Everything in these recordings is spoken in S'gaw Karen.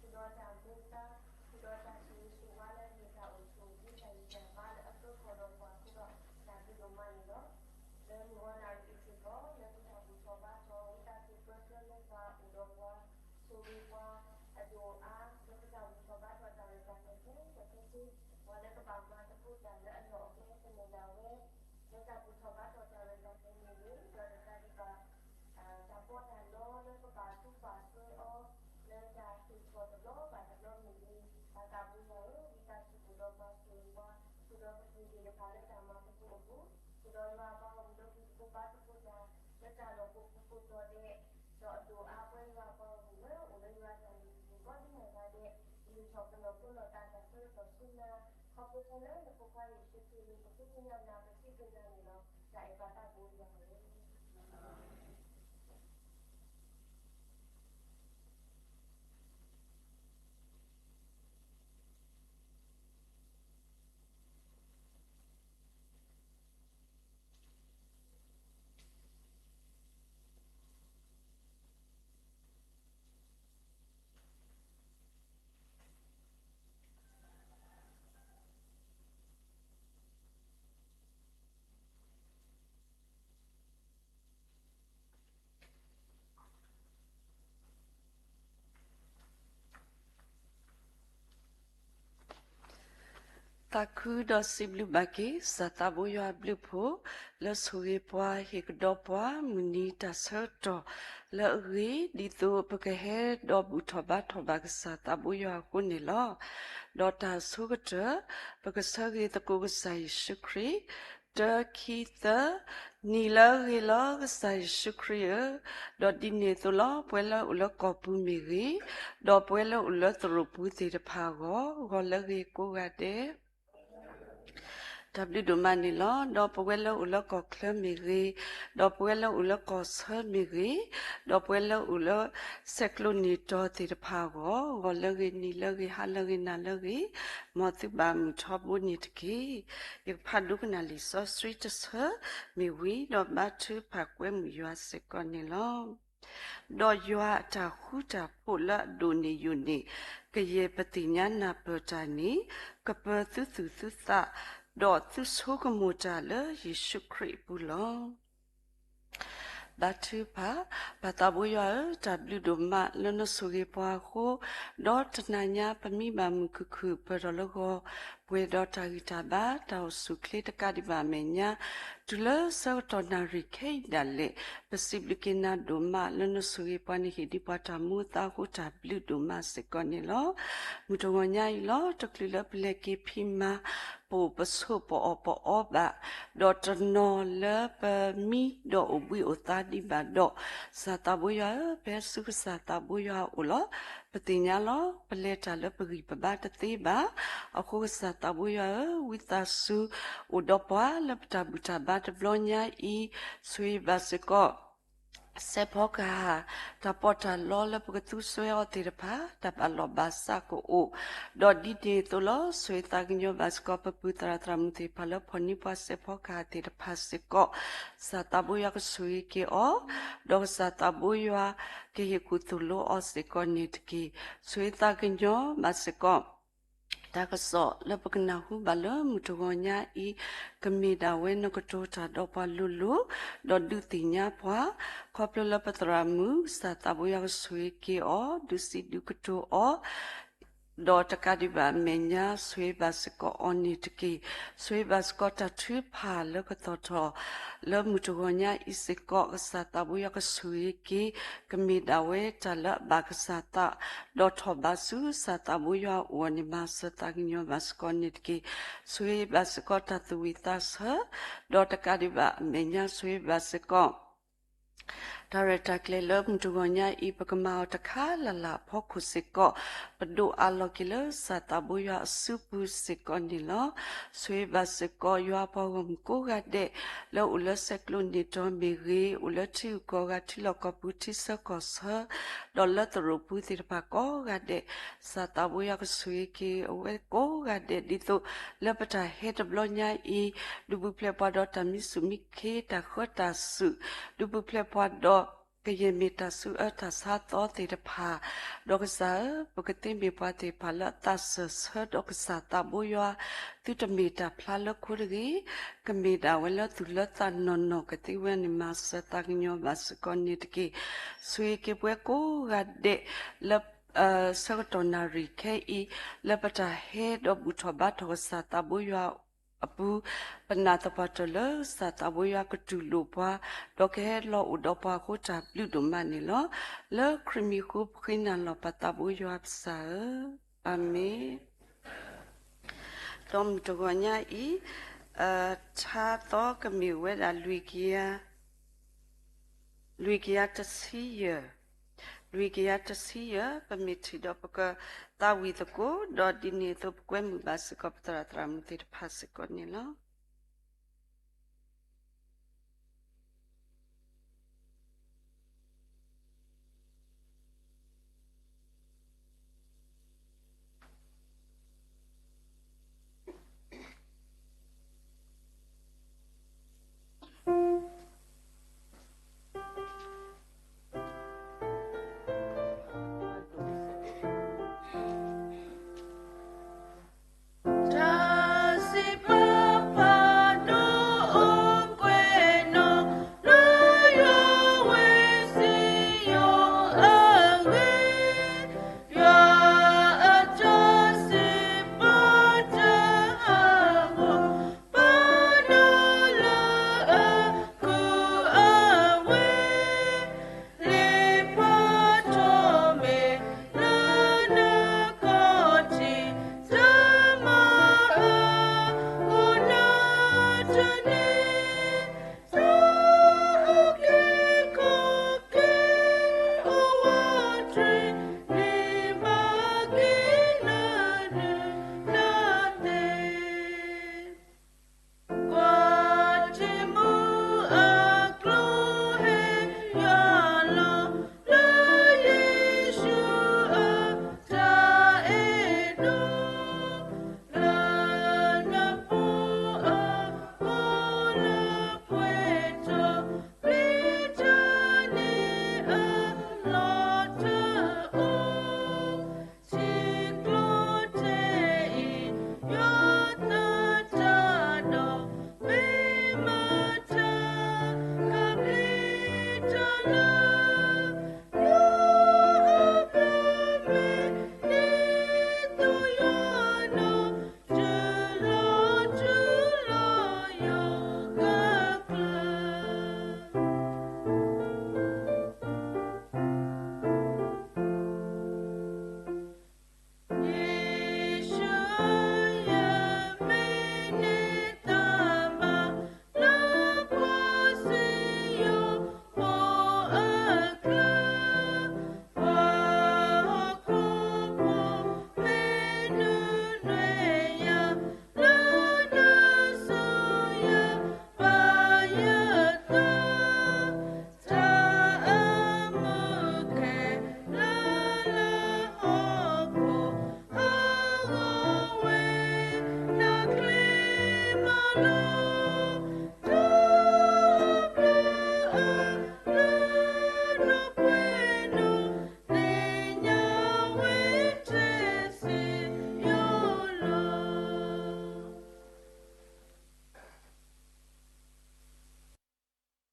ဒီးတၢ်မူဒါ, ဒီးတၢ်ဆိၣ်ဂ့ၤဆိၣ်ဝါလၢမ့ၢ်တၢ်အိၣ်ဆူၣ်အိၣ်ချ့တၢ်ဂံၢ်တၢ်ဘါလၢအကဲထီၣ်ဒီးပှၤအဃိဒီး တၢ်ဘျုးဒိၣ်မးန့ၣ်လီၤ. လၢမုၢ်ဂီၤနၣ်ရံၣ်အံၤစ့ၢ်ကီး လၢပတၢ်ဘူၣ်ထီၣ်ဘါထီၣ် ဝံသးစူၤပၢဆှၢလၢပှၤအိၣ်ဒီးပှၤ ဆိၣ်ဂ့ၤပှၤ အဒိၣ်အါ လၢပတၢ်ဘူၣ်ထီၣ်ဘါထီၣ်တၢ်ရဲၣ်တၢ်ကျဲၤခဲလၢာ်ခဲဆ့, ပှၤလၢကဘၣ်မၤသကိးတၢ်လၢအလီၢ်အကျဲ ကနၢၤဒၣ်ဝဲ လၢတၢ်ဘူၣ်ထီၣ်ဘါထီၣ်တၢ်ရဲၣ်တၢ်ကျဲၤမ့ၢ်ဂ့ၤ, ဒီးတကးဒံးဘၣ် တၢ်ပီးတၢ်လီလၢပဘၣ်သူၣ်ပာ်စၢၤအီၤ လၢတၢ်ဟ့ၣ်ထီၣ်တဘျီဘၣ်တဘျီမ့ၢ်ဂ့ၤ, ပၢ်သးဘိယွၤဧၢ, ဝံသးစူၤအိၣ်ဒီးပှၤဆိၣ်ဂ့ၤပှၤ, ဆိၣ်ဒီးပကလုာ်သ့ၣ်တဖၣ်လၢတၢ်မၤသကိးအပူၤ, ဆိၣ်ဒီးယွၤအပှၤဂီၢ်မုၢ်လၢပကဘၣ်သကိးတၢ် လၢတၢ်လီၢ်ကိးပူၤကိးတီၤဒဲး, ဒီးအဒိၣ်အါပှဲၤယွၤအပှၤဂီၢ်မုၢ်လၢအိၣ်လၢယွၤတၢ်လုၢ်ဟံၣ်ပူၤကိးဒ်န့ၣ်ဂၤဒဲး, လုၢ်ထီၣ်ပလီၢ်ပလီၢ်တၢ်တၢ်ဆၢကတီၢ်ဆူနၤ, ခီဖျိလၢနဖိခွါယ့ၣ်ၡူးခရံာ်အမံၤ ပဃ့ကညးနၤ ပစံးဘျုးနၤန့ၣ်လီၤ. တၢ်အဲၣ်ပၢ်သးဘိယွၤဧၢ. သးခုဒီးစံးဘျုးဘၣ်က့ၤ ကစၢ်သးဘိယွၤအဘျုးအဖှိၣ် လၢဆိၣ်ဂ့ၤပှၤ ဟ့ၣ်ကဒီးပှၤ မုၢ်နံၤတၢ်ဆၢကတီၢ်လၢအဂ့ၤ, ဒ်သိးပကဟဲဒီးဘူၣ်ထီၣ်ဘါထီၣ်ဘၣ်ကစၢ်သးဘိယွၤအဃိန့ၣ်လီၤ. ဒီးတၢ်အဆိကတၢၢ် ပကဆၢဂ့ၤသကိးကစၢ်ယ့ၣ်ၡူးခရံာ်, တၢ ခံ သၢ, နံၤလၢအဂ့ၤလီၤ ကစၢ်ယ့ၣ်ၡူးခရံာ်ဧၢ, ဒီးဒ်န့ၣ်အသိးလီၤ ပဝဲလၢအိၣ်လၢကီၢ်ပူၤမ့ၢ်ဂ့ၤ, ဒီးပဝဲလၢအိၣ်လၢသရိာ်ပူၤသ့ၣ်တဖၣ်အဂီၢ်, ဂီၤလၢအဂ့ၤကိးဂၤဒဲး တၢ်ဘျုးဒိၣ်မးန့ၣ်လီၤ. ဒီးပဝဲလၢအိၣ်လၢကီၢ်ချၢမ့ၢ်ဂ့ၤ, ဒီးပဝဲလၢအိၣ်လၢကီၢ်ဆၢမ့ၢ်ဂ့ၤ, ဒီးပဝဲလၢအိၣ်လၢဆဲးကျိးနံၣ်တီၤသ့ၣ်တဖၣ်အဂီၢ်, ဂီၤလၢအဂ့ၤ, နံၤလၢအဂ့ၤ, ဟါလၢအဂ့ၤ, နၤလၢအဂ့ၤ, မ်သုဘၣ်မုာ်ထီဘိန့ၣ်တက့ၢ်. ယကဖးဒိကနၣ်လံာ်စီဆှံတဆၢမ့ၢ်ဝံၤဒီး ဘါထုကဖၣ်ကွဲမုာ်ယွၤစ့ၢ်ကီးန့ၣ်လီၤ. ဒီးယွၤအတၢ်ဃူတၢ်ဖိးလၢအဒိၣ်န့ၢ်ယိာ်န့ၢ် ကယဲၢ်ပသ့ၣ်ညါနၢ်ပၢၢ်တၢ်န့ၣ် ကပၢၤသုသူၣ်သုသး, ဒီးသုဆိကမိၣ်တၢ်လၢယ့ၣ်ၡူးခရံာ်အပူၤလီၤ. ဘါထုကဖၣ်, ပၢ်သးဘိယွၤဧၢ, တၢ်ဘျုးဒိၣ်မးလၢနဆိၣ်ဂ့ၤပှၤအဃိ, ဒီးတနၤညါပမံဘၣ်မုာ်ခုၣ်ခုၣ်ပၢၢ်ထီၣ်လၢဂီၤ, ပှဲၤဒီးတၢ်ဂံၢ်တၢ်ဘါ တၢ်အိၣ်ဆူၣ်အိၣ်ချ့တကးဒံးဘၣ်အမဲာ်ညါ, တုၤလၢဆၢကတီၢ်နၣ်ရံၣ်ခဲအံၤဒၣ်လဲာ်, ပစံးဘျုးက့ၤနၤဒိၣ်မးလၢနဆိၣ်ဂ့ၤပှၤန့ၣ် ဟ့ၣ်ဒံးပှၤတၢ်မူအသးအဃိ တၢ်ဘျုးဒိၣ်မးစ့ၢ်ကီးန့ၣ်လီၤ. မုၢ်တဂီၤညါအံၤလီၤ တချုးလၢပလဲၤက့ၤဖံးမၤ ပအိၣ်ပဆိးပအီၣ်ပအီဘၣ်, ဒီးတနီၤလၢပမံဒီးအိၣ်ဘှံးအိၣ်သါဒံးဘၣ်ဒီး, ကစၢ်သးဘိယွၤဧၢ, ပဟဲဆူကစၢ်သးဘိယွၤအအိၣ်လီၤ. ပသ့ၣ်ညါလီၤ ပလဲၤတၢ်လၢပဂံၢ်ပဘါတသ့ဘၣ်. အဃိကစၢ်သးဘိယွၤဧၢ, ဝံသးစူၤအိၣ်ဒီးပှၤလၢပတၢ်ဘူၣ်တၢ်ဘါတဘျီညါအံၤ, ဆိၣ်ဂ့ၤဘၣ်စ့ၢ်ကီး စဲးဖီကဟၣ်, တၢ်ပီးတၢ်လီလၢပကသူစွဲအီၤသ့ၣ်တဖၣ်, တၢ်ဘၣ်လီၢ်ဘၣ်စးကအိၣ်, ဒီးဒ်န့ၣ်အသိးလီၤ ဆိၣ်ဂ့ၤသးကညီၤဘၣ်စ့ၢ်ကီး ပပုၢ်သရၣ်သရၣ်မုၣ်သ့ၣ်တဖၣ်လၢဖီၣ်န့ၢ်ပှၤစဲးဖီကဟၣ်သ့ၣ်တဖၣ်စ့ၢ်ကီး, ကစၢ်သးဘိယွၤကဆိၣ်ဂ့ၤက့ၤအီၤ, ဒီးကစၢ်သးဘိယွၤကဟ့ၣ်ကူၣ်သိၣ်လိအီၤစ့ၢ်ကီးန့ၣ်တက့ၢ်. ဆိၣ်ဂ့ၤသးကညီၤဘၣ်စ့ၢ်ကီး တၢ်ကစီၣ်လၢပကနၢ်ဟူဘၣ်လၢမုၢ်တဂီၤညါအံၤ, ကမ့ၢ်ဒၣ်ဝဲနကတိၤတၢ်ဒီးပှၤလိၤလိၤ, ဒီးဒုးသ့ၣ်ညါပှၤ, ခီဖျိလၢပသရၣ်မုၣ် ကစၢ်သးဘိယွၤကဆိၣ်ဂ့ၤက့ၤအီၤ, ဒုးစံးဒုးကတိၤအီၤ, ဒီးတကးဒံးဘၣ်အမဲာ်ညါ ဆိၣ်ဂ့ၤဘၣ်စ့ၢ်ကီးအီၤန့ၣ်တက့ၢ်. ဆိၣ်ဂ့ၤဘၣ်စ့ၢ်ကီးတၢ်ထုကဖၣ်လၢကသီၣ်ထီၣ် လၢမုၢ်တဂီၤညါအံၤစ့ၢ်ကီး, ကစၢ်သးဘိယွၤကဆိၣ်ဂ့ၤက့ၤ, ကမ့ၢ်ဒၣ်ဝဲတၢ်လၢအဘၣ်ကစၢ်သး, ဒီးထီၣ်ဘးဆူကစၢ်သးဘိယွၤအအိၣ်န့ၣ် မၤစၢၤသးကညီၤဘၣ်စ့ၢ်ကီးန့ၣ်တက့ၢ်. ဆိၣ်ဂ့ၤဘၣ်စ့ၢ်ကီးတၢ်သူၣ်ဝံၣ်သးဆၢ, ဒီးတကးဒံးဘၣ်အမဲာ်ညါ ဆိၣ်ဂ့ၤဘၣ်စ့ၢ်ကီး တၢ်ရဲၣ်တၢ်ကျဲၤလၢမုၢ်တဂီၤညါအံၤ ပကမၤအီၤတခါလၢ်လၢ်အဖီခိၣ်စ့ၢ်ကီး, ပဒိးအးလီၤက့ၤလၢကစၢ်သးဘိယွၤအစုပူၤစ့ၢ်ကီးန့ၣ်လီၤ. ဆိၣ်ဂ့ၤဘၣ်စ့ၢ်ကီး ယွၤအပှၤဂီၢ်မုၢ်ကိးဂၤဒဲး, လၢအိၣ်လၢဆဲးကျိးနံၣ်တီၤမ့ၢ်ဂ့ၤ, အိၣ်လၢထံဂုၤကီၢ်ဂၤ ထံလီၢ်ကီၢ်ပူၤ ထံဆၢကီၢ်ဆၢ, ဒီးလၢသရိာ်ပူၤသ့ၣ်တဖၣ်ကိးဂၤဒဲး, ကစၢ်သးဘိယွၤကဆိၣ်ဂ့ၤက့ၤအဝဲကိးဂၤဒဲး ဒ်သိးလၢပတၢ်ဟဲတဘျီညါအံၤ, ဒုးပူၤဖျဲးပှၤဒီးတၢ်မံဆူၣ်မံခ့ တၢ်ဃၢတၢ်စူၣ်, ဒုးပူၤဖျဲးပှၤဒီး ကယဲၢ်မ့ၢ်တၢ်ဆူးအၢတၢ်ဆါသီသ့ၣ်တဖၣ်, ဒီးကစၢ်ဧၢ, ပကသ့မ့ၢ်ပှၤသ့ၣ်တဖၣ်လၢအသးစၢၢ်ဆၢဒီးကစၢ်သးဘိယွၤ, သုတမ့ၢ်တၢ်ဖျါလၢခိတဂ့ၤ, ကမ့ၢ်ဒၣ်ဝဲလၢသူၣ်လၢသးနီၢ်နီၢ်ကသ့ဝဲန့ၣ် မၤစၢၤသးကညီၤဘၣ်စ့ၢ်ကီးန့ၣ်တက့ၢ်. ဆိၣ်ဂ့ၤက့ၤပဝဲကိးဂၤဒဲးလၢ ဆၢကတီၢ်နၣ်ရံၣ်ခဲအံၤ, လၢပတၢ်ဟဲဒီးဘူၣ်ထီၣ်ဘါထီၣ်ကစၢ်သးဘိယွၤအပူၤ, ပနာ်သပှၢ်တၢၢ်လၢကစၢ်သးဘိယွၤကတူၢ်လိာ်ပှၤ, ဒီးကဟဲလီၤအိၣ်ဒီးပှၤအဃိတၢ်ဘျုးဒိၣ်မးန့ၣ်လီၤ. လၢခရံာ်မံၤအဃိပဃ့နၤလီၤပသးဘိယွၤပကစၢ်ဧၢ, အၤမ့ၣ်. ဒီးမုၢ်တဂီၤညါအံၤ, ထါသီကမ့ၢ်ဝဲဒၣ် လွံၢ်ကယၤတဆံယဲၢ်, လွံၢ်ကယၤတဆံယဲၢ်, ပမ့ၢ်ထံၣ်ဒီးပကသးဝံၣ်သကိး, ဒီးဒ်န့ၣ်အသိးပကွဲမုာ်ဘၣ်စ့ၢ်ကီးပသရၣ်သရၣ်မုၣ်သ့ၣ်တဖၣ်စ့ၢ်ကီးန့ၣ်လီၤ.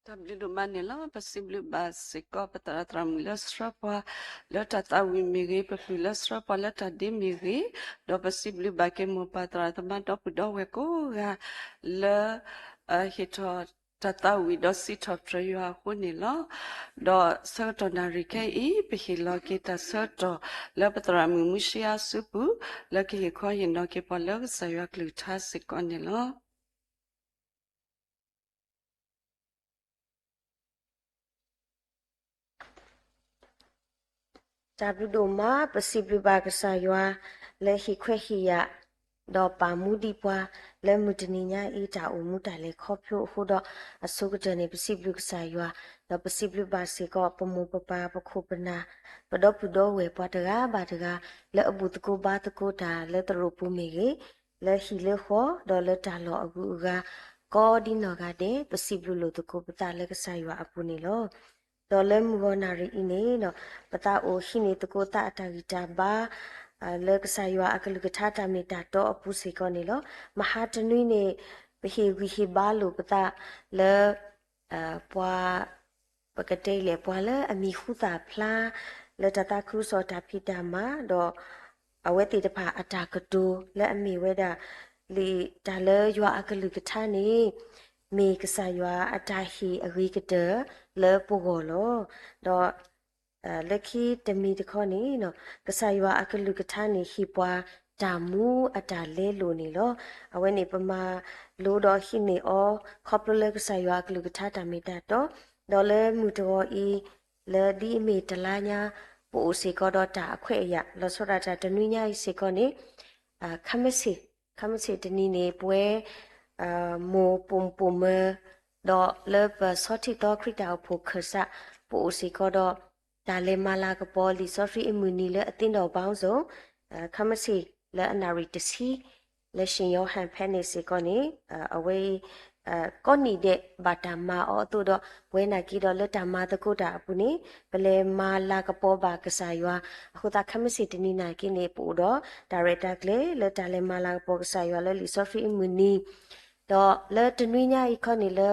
တၢ်ဘျုးဒိၣ်မးန့ၣ်လီၤ. ပစံးဘျုးဘၣ်စ့ၢ်ကီးပသရၣ်သရၣ်မုၣ်လၢဆှၢပှၤလၢတၢ်သးဝံၣ်မ့ၢ်ဂ့ၤ, ပပျုၢ်လၢဆှၢပှၤလၢတၢ်ဒ့မ့ၢ်ဂ့ၤ, ဒီးပစံးဘျုးဘၣ်က့ၤမိၢ်ပၢ်သရၣ်သမါဒီပုၢ်ဒီဝဲၢ်ကိးဂၤ လၢ ဟ့ၣ်ထီၣ်တၢ်သးဝံၣ်ဒီးစံးထီၣ်ပတြၢၤယွၤအဃိန့ၣ်လီၤ. ဒီးဆၢကတီၢ်နၣ်ရံၣ်ခဲအံၤ ပဟ့ၣ်လီၤက့ၤတၢ်ဆၢကတီၢ်လၢပသရၣ်မုၣ်မူၡ့အါစုပူၤ လၢကဟ့ၣ်ခီဟ့ၣ်နီၤက့ၤပှၤလၢကစၢ်ယွၤကလုၢ်ကထါစ့ၢ်ကီးန့ၣ်လီၤ. တၢ်ဘျုးဒိၣ်မး ပစံးဘျုးဘၣ်ကစၢ်ယွၤ လၢဟ့ၣ်ခွဲးဟ့ၣ်ယာ် ဒီးပာ်မူဒံးပှၤ လၢမုၢ်တနံၤညါအံၤ တၢ်အိၣ်မူတၢ်လဲၤခီဖျိအဃိဒီး အဆိကတၢၢ်န့ၣ် ပစံးဘျုးကစၢ်ယွၤ, ဒီးပစံးဘျုးဘၣ်စ့ၢ်ကီး ပမိၢ်ပပၢ်ပခိၣ်ပနၢ် ပဒီပုၢ်ဒီဝဲၢ်ပှၤတဂၤဘၣ်တဂၤ လၢအဘူၣ်သကိးဘါသကိးတၢ်လၢသရိာ်ပူၤမ့ၢ်ဂ့ၤ, လၢဟံၣ်လၢဃီ ဒီးလၢတၢ်လီၢ်အဂုၤအဂၤ ကိးဒံနီၢ်ဂၤဒဲး ပစံးဘျုးလိာ်သကိးပသးလၢကစၢ်ယွၤအပူၤန့ၣ်လီၤ. ဒီးလၢမုၢ်ဂီၤနၣ်ရံၣ်အံၤန့ၣ် ပသးအိၣ်ဟံးန့ၢ်သကိးသးအတၢ်ဂံၢ်တၢ်ဘါ လၢကစၢ်ယွၤအကလုၢ်ကထါတၢ်မ့ၢ်တၢ်တီအပူၤစ့ၢ်ကီးန့ၣ်လီၤ. မဟါတနွံန့ၣ် ပဟ့ၣ်ဂံၢ်ဟ့ၣ်ဘါလိာ်ပသးလၢ ပှၤ ပကတဲလဲၣ် ပှၤလၢအမံၤဟူသၣ်ဖျါ လၢတၢ်သးခုကစီၣ်တၢ်ဖံးတၢ်မၤ ဒီး အဝဲသ့ၣ်တဖၣ်အတၢ်ကတိၤလၢအမ့ၢ်ဝဲဒၣ် လံာ်တၢ်လၢယွၤအကလုၢ်ကထါန့ၣ် မ့ၢ်ကစၢ်ယွၤအတၢ်ဟ့ၣ်အဂ့ၤကတၢၢ်လၢပဂီၢ်လီၤ. ဒီး လၢခံတမံၤတခီန့ၣ် ကစၢ်ယွၤအကလုၢ်ကထါန့ၣ် ဟ့ၣ်ပှၤတၢ်မူအတၢ်လဲလိာ်န့ၣ်လီၤ. အဝဲန့ၣ်ပမၤလိဒီးဟံးန့ၢ်အီၤ ခီဖျိလၢကစၢ်ယွၤအကလုၢ်ကထါတၢ်မ့ၢ်တၢ်တီ, ဒီးလၢမုၢ်တဂီၤအံၤ လၢဒ်အမ့ၢ်တလါညါ ပအိၣ်စ့ၢ်ကီးဒီးတၢ်အခွဲးအယာ် လီၤဆီဒၣ်တၢ်တနွံညါအံၤစ့ၢ်ကီးန့ၣ် ခါမ့ၢ်ဆ့ၣ်, ခါမ့ၢ်ဆ့ၣ်တနံၤန့ၣ် ပဝဲ မိၢ်ပိာ်မုၣ်ပိာ်မၢၤ ဒီးလၢပဆီထံၣ်သီခရံာ်တၢ်အိၣ်ဖှိၣ်ခၢၣ်စး ပအိၣ်စ့ၢ်ကီးဒီး တၢ်လဲၤမၤလၤကပီၤလံာ်စီဆှံအမုၢ်နံၤလၢအသ့ဒီးဘၣ်စိၤ ခါမ့ၢ်ဆ့ၣ်လၢအနၣ်ရံၣ်တဆံ လၢ ရှင်ယောဟန် ဖဲန့ၣ်စ့ၢ်ကီးန့ၣ် အဝဲအံၤ ကိးနံၣ်ဒဲးဘၣ်တၢ်မၤအီၤအသိးဒီး ပဝဲနာ်က့ဒီးလၢတၢ်မၤသကိးတၢ်အပူၤန့ၣ် ပလဲၤမၤလၤကပီၤဘၣ်ကစၢ်ယွၤ အဃိသတးခါမ့ၢ်ဆ့ၣ်တနံၤနာ်က့န့ၣ် ပအိၣ်ဒီးတၢ်ရဲၣ်တၢ်ကျဲၤလၢတၢ်လဲၤမၤလၤကပီၤကစၢ်ယွၤလၢလံာ်စီဆှံအမုၢ်နံၤ ဒီးလၢတနွံညါအံၤခီန့ၣ်လၢ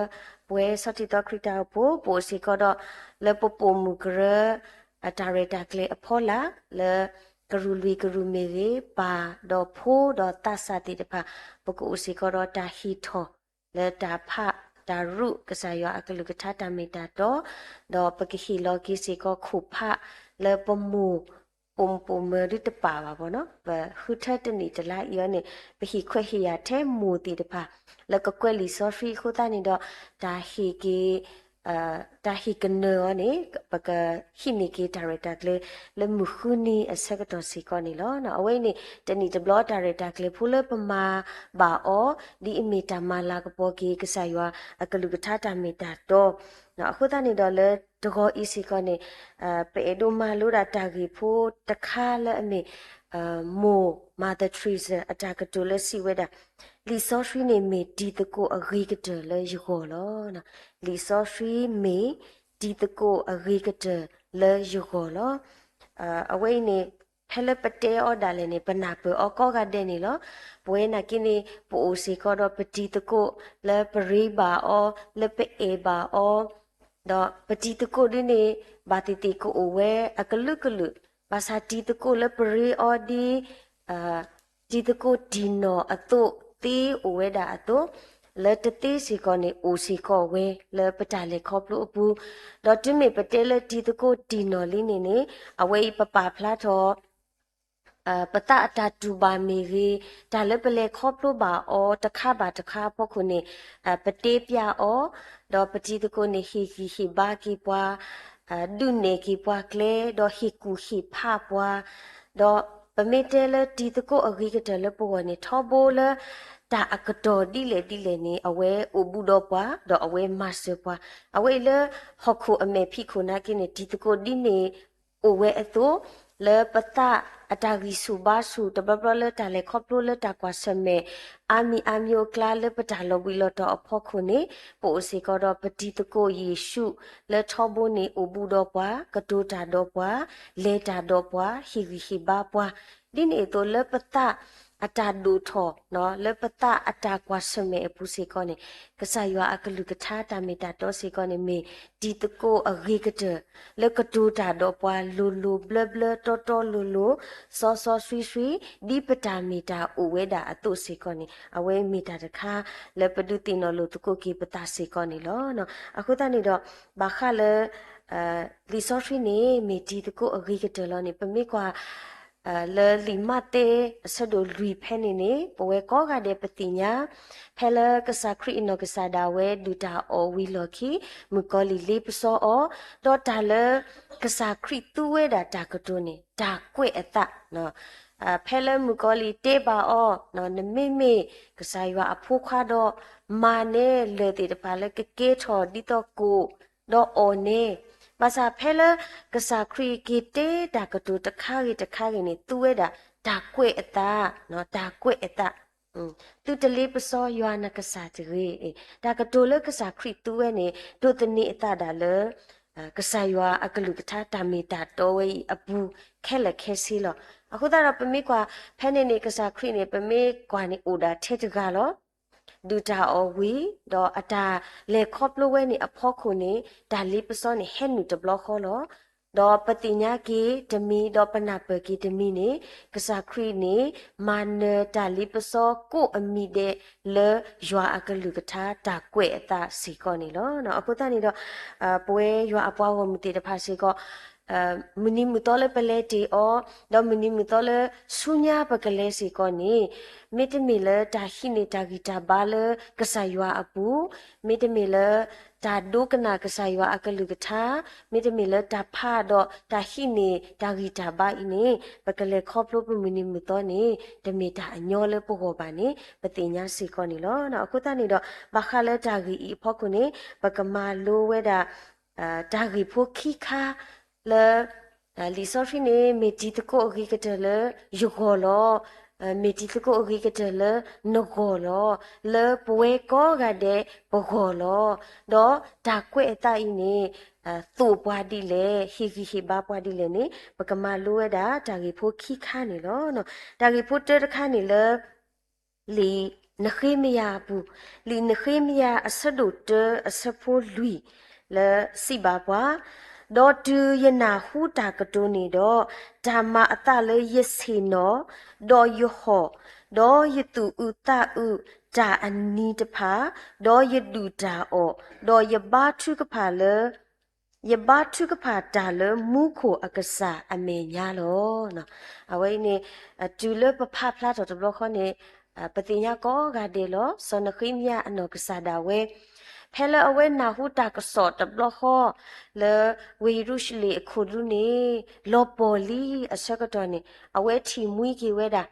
ပဝဲဆီထံၣ်သီခရံာ်တၢ်အိၣ်ဖှိၣ် ပအိၣ်စ့ၢ်ကီးဒီး လၢပပိာ်မုၣ်ကရၢ အတၢ်ရဲၣ်တၢ်ကျဲၤအဖီလာ် လၢကရူၢ်လွံၢ်ကရူၢ်မ့ၢ်ဂ့ၤ ပၢ်ဒီးဖိဒီးသးစၢ်သ့ၣ်တဖၣ် ပကအိၣ်စ့ၢ်ကီးဒီးတၢ်ဟ့ၣ်ထီၣ် လၢတၢ်ဖးတၢ်ရူးကစၢ်ယွၤအကလုၢ်ကထါတၢ်မ့ၢ်တၢ်တီ, ဒီးပကဟ့ၣ်လီၤက့ၤစ့ၢ်ကီးခိၣ်ဖး လၢပမိၢ်ပိာ်မုၣ်ပိာ်မၢၤဒုတပာ်ဘၣ်ဘၣ်နီၤ, ပဃုထၢတနံၣ်တလါအံၤအီၤန့ၣ် ပဟ့ၣ်ခွဲးဟ့ၣ်ယာ်ထဲမိၢ်သ့ၣ်တဖၣ် လၢကကွဲးလံာ်စီဆှံအဃိသတးန့ၣ်ဒီး တၢ်ဟ့ၣ်က့ၤ တၢ်ဟ့ၣ်ကနၢၤအီၤန့ၣ် ပကဟံးန့ၢ်က့ၤတၢ်ရဲၣ်တၢ်ကျဲၤ လၢမုၢ်ဃုနံၤအဆၢကတီၢ်စ့ၢ်ကီးန့ၣ်လီၤ. အဝဲအံၤန့ၣ် တနံၣ်တဘျီတၢ်ရဲၣ်တၢ်ကျဲၤဖိလၢပမၤဘၣ်အီၤ ဒ်အမ့ၢ်တၢ်မၤလၤကပီၤက့ၤကစၢ်ယွၤအကလုၢ်ကထါတၢ်မ့ၢ်တၢ်တီ, အဃိသတးန့ၣ်ဒီးလၢတဂီၤအံၤစ့ၢ်ကီးန့ၣ် ပအဲၣ်ဒိးမၤလိဒၣ်တၢ်ဂ့ၢ်ဖိတခါလၢအမ့ၢ် မိၢ် Mother Teresa အတၢ်ကတိၤလၢစံးဝဲဒၣ် လံာ်စီဆှံန့ၣ်မ့ၢ်တံၤသကိးအဂ့ၤကတၢၢ်လၢယဂီၢ်လီၤ. လံာ်စီဆှံမ့ၢ်တံၤသကိးအဂ့ၤကတၢၢ်လၢယဂီၢ်လီၤ. အဝဲအံၤန့ၣ် ဖဲလၢပတဲအီၤဒၣ်လဲာ်န့ၣ် ပနၢ်ပၢၢ်အီၤကိးဂၤဒဲးန့ၣ်လီၤ. ပဝဲနာ်က့န့ၣ် ပအိၣ်စ့ၢ်ကီးဒီးပတံၤသကိး လၢပရ့ဘၣ်အီၤ လၢပအဲၣ်ဘၣ်အီၤ ဒီးပတံၤသကိးဒ်န့ၣ် ဘၣ်သ့ၣ်သ့ၣ်ကအိၣ်ဝဲအကလုာ်ကလုာ်, ဘၣ်ဆၣ်တံၤသကိးလၢပရ့အီၤဒ် တံၤသကိးတံၢ်နီၢ်အသိးသ့အိၣ်ဝဲဒၣ်အသိး, လၢတသ့စ့ၢ်ကီးန့ၣ် အိၣ်စ့ၢ်ကီးဝဲလၢပတၢ်လဲၤခီဖျိအပူၤ, ဒီးတုၤမ့ၢ်ပတဲလၢတံၤသကိးတံၢ်နီၢ်လံန့ၣ်န့ၣ် အဝဲအံၤပပာ်ဖျါထီၣ် ပသးအတၢ်တူၢ်ဘၣ်မ့ၢ်ဂ့ၤ, တၢ်လၢပလဲၤခီဖျိဘၣ်အီၤတခါဘၣ်တခါအဖီခိၣ်န့ၣ် ပတဲပျးအီၤ, ဒီးပတံၤသကိးန့ၣ် ဟ့ၣ်ဂံၢ်ဟ့ၣ်ဘါက့ၤပှၤ, ဒုးနဲၣ်က့ၤပှၤကျဲ, ဒီးဟ့ၣ်ကူၣ်ဟ့ၣ်ဖးပှၤ, ဒီးပမ့ၢ်တဲလၢတံၤသကိးအဂ့ၤကတၢၢ်လၢပဂီၢ်န့ၣ် ထီဘိလၢတၢ်အကတီၢ်ဒ်လဲၣ်ဒ်လဲၣ်န့ၣ် အဝဲအိၣ်ဘူးဒီးပှၤ, ဒီးအဝဲမၤစၢၤပှၤ, အဝဲအံၤလၢဟီၣ်ခိၣ်အမဲာ်ဖံးခိၣ်နာ်က့န့ၣ် တံၤသကိးဒ်န့ၣ် အိၣ်ဝဲအသိး, လၢပသးအတၢ်ဂံၢ်ဆူၣ်ဘါဆူၣ် တဘျီဘျီလၢတၢ်လဲၤခီဖျိလၢတၢ်ကွၢ်ဆၢၣ်မဲာ် အါမံၤအါမံၤအကျါလၢပတၢ်လီၤဘှံးလီၤတီၤအဖီခိၣ်န့ၣ် ပအိၣ်စ့ၢ်ကီးဒီးပတံၤသကိးယ့ၣ်ၡူး လၢထီဘိန့ၣ်အိၣ်ဘူးဒီးပှၤ, ကတိၤတၢ်ဒီးပှၤ, လဲၤတၢ်ဒီးပှၤ, ဟ့ၣ်ဂံၢ်ဟ့ၣ်ဘါပှၤ, ဒ်န့ၣ်အသိးလၢပသးအတၢ်ဒိၣ်ထီၣ် လၢပသးအတၢ်ကွၢ်ဆၢၣ်မဲာ်အပူၤစ့ၢ်ကီးန့ၣ် ကစၢ်ယွၤအကလုၢ်ကထါတၢ်မ့ၢ်တၢ်တီစ့ၢ်ကီးန့ၣ် မ့ၢ်တံၤသကိးအဂ့ၤကတၢၢ် လၢကတိၤတၢ်ဒီးပှၤလိၤလိၤဘျၢဘျၢတီတီလိၤလိၤ စီစီဆှံဆှံ ဒ်ပတၢ်မ့ၢ်တၢ်အိၣ်ဝဲဒၣ်အသိးစ့ၢ်ကီးန့ၣ် အဝဲမ့ၢ်တၢ်တခါလၢပဒုးသ့ၣ်နီၣ်လိာ်သကိးက့ၤပသးစ့ၢ်ကီးန့ၣ်လီၤ. အဃိသတးန့ၣ်ဒီး ဘၣ်ဃးလၢ လံာ်စီဆှံန့ၣ် မ့ၢ်တံၤသကိးအဂ့ၤကတၢၢ်လီၤန့ၣ် ပမ့ၢ်ကွၢ် လၢလံာ်မးသဲအဆၢဒိၣ်လွံၢ်ဖဲန့ၣ်န့ၣ် ပဝဲကိးဂၤဒဲးပသ့ၣ်ညါ ဖဲလၢကစၢ်ခရံာ်အနီၢ်ကစၢ်ဒၣ်ဝဲဒုၣ်တၢ်အီၣ်ဝံၤလီၢ်ခံ မုၣ်ကီၤလံၢ်လ့ပစီအီၤ, ဒီးတၢ်လၢကစၢ်ခရံာ်သူဝဲဒၣ်တၢ်ကတိၤန့ၣ် တၢ်ကွဲးအသး ဖဲလၢမုၣ်ကီၤလံၢ်တဲဘၣ်အီၤ နမ့မ့ၢ်ကစၢ်ယွၤအဖိခွါဒီး မၤနဲလၢၢ်သ့ၣ်တဖၣ်လၢကကဲထီၣ်ဒ်သိးကိၣ် ဒီးအီၣ်န့ၣ်, ဘၣ်ဆၣ်ဖဲလၢကစၢ်ခရံာ်က့ၤတဲတၢ်ကတိၤတခါဂ့ၤတခါဂ့ၤန့ၣ် သူဝဲဒၣ်တၢ်ကွဲးအသး, တၢ်ကွဲးအသး, သုတလ့ပစီယွၤနကစၢ်တဂ့ၤ. တၢ်ကတိၤလၢကစၢ်ခရံာ်သူဝဲန့ၣ် ဒိးသန့ၤအသးဒၣ်လၢ ကစၢ်ယွၤအကလုၢ်ကထါတၢ်မ့ၢ်တၢ်တီဝဲအံၤအပူၤခဲလၢာ်ခဲဆ့လီၤ. အဃိသတးဒီးပမ့ၢ်ကွၢ်ဖဲန့ၣ်န့ၣ် ကစၢ်ခရံာ်န့ၣ် ပမ့ၢ်ကွၢ်န့ၣ်အိၣ်ဒၣ်ထဲတဂၤလီၤ. ဒုၣ်တၢ်အီၣ်ဝံၤ ဒီးအတၢ်လဲၤခီဖျိဝဲန့ၣ်အဖီခိၣ်န့ၣ် တၢ်လ့ပစီန့ၣ်ဟဲနုာ်တဘျီဃီလီၤ. ဒီးပသ့ၣ်ညါက့ၤတမံၤ ဒီးပနၢ်ပၢၢ်က့ၤတမံၤန့ၣ် ကစၢ်ခရံာ်န့ၣ် မၤနၢၤတၢ်လ့ပစီကိးအမံၤဒဲးလၢယွၤအကလုၢ်ကထါတၢ်ကွဲးအသးစ့ၢ်ကီးန့ၣ်လီၤ. အဃိသတးန့ၣ်ဒီး ပဝဲယွၤအပှၤဂီၢ်မုၢ်သ့ၣ်တဖၣ်စ့ၢ်ကီး မုၢ်နံၤမုၢ်သီလၢပလဲၤတ့ၢ်အီၤ, ဒီးမုၢ်နံၤမုၢ်သီလၢဆူညါပကလဲၤစ့ၢ်ကီးန့ၣ်, မ့တမ့ၢ်လၢတၢ်ဟံးန့ၢ်တၢ်ဂံၢ်တၢ်ဘါလၢကစၢ်ယွၤအပူၤ, မ့တမ့ၢ်လၢ တၢ်ဒိကနၣ်ကစၢ်ယွၤအကလုၢ်ကထါ, မ့တမ့ၢ်လၢတၢ်ဖးဒီးတၢ်ဟံးန့ၢ်တၢ်ဂံၢ်တၢ်ဘါအံၤန့ၣ်, ပကလဲၤခီဖျိပမုၢ်နံၤမုၢ်သီန့ၣ် တမ့ၢ်တၢ်အညီလၢပဂီၢ်ဘၣ်န့ၣ် ပသ့ၣ်ညါစ့ၢ်ကီးန့ၣ်လီၤ. အဃိသတးန့ၣ်ဒီး ဘၣ်ဃးလၢတၢ်ဂ့ၢ်အံၤအဖီခိၣ်န့ၣ် ပကမၤလိဝဲဒၣ် တၢ်ဂ့ၢ်ဖိခံခါလၢ လံာ်စီဆှံန့ၣ် မ့ၢ်တံၤသကိးအဂ့ၤကတၢၢ်လၢယဂီၢ်လီၤ. မ့ၢ်တံၤသကိးအဂ့ၤကတၢၢ်လၢနဂီၢ်လီၤ. လၢပဝဲကိးဂၤဒဲးပဂီၢ်လီၤ. ဒီးတၢ်ကွဲးအသးအံၤန့ၣ် သိၣ်ပှၤဒ်လဲၣ်, ဟ့ၣ်ဂံၢ်ဟ့ၣ်ဘါပှၤဒ်လဲၣ်န့ၣ် ပကမၤလိဝဲဒၣ်တၢ်ဂ့ၢ်ဖိခံခါန့ၣ်လီၤ. တၢ်ဂ့ၢ်ဖိတၢတခါန့ၣ်လၢ လံာ်နဃ့မယၤအပူၤ, လံာ်နဃ့မယၤအဆၢဒိၣ်တၢအဆၢဖိလွံၢ် လၢစံးဘၣ်ပှၤ, ဒီးတုၤယနၢ်ဟူတၢ်ကတိၤန့ၣ်ဒီး, တၢ်မၤအသးလၢယဆ့ၣ်နီၤ, ဒီးယဟီၣ်, ဒီးယသူၣ်အုးသးအုးတၢ်အနံၤတဖၣ်, ဒီးယဒုၣ်တၢ်အီၣ်, ဒီးယဘါထုကဖၣ်လၢ ယဘါထုကဖၣ်တၢ်လၢမူခိၣ်အကစၢ်အမဲာ်ညါလီၤ. အဝဲအံၤန့ၣ် တုၤလၢပဖးဖျါထီၣ်တဘျီဃီန့ၣ် ပသ့ၣ်ညါကိးဂၤဒဲးလီၤ. စီၤနဃ့မယၤအနီၢ်ကစၢ်ဒၣ်ဝဲ ဖဲလၢအဝဲနၢ်ဟူတၢ်ကစီၣ်တဘျီဃီ လၢဝ့ၢ်ယရူၤၡလ့ၣ်အခိၣ်ဒူန့ၣ် လီၤပှီၢ်လံအဆၢကတီၢ်န့ၣ် အဝဲထံၣ်မှံက့ၤဝဲဒၣ်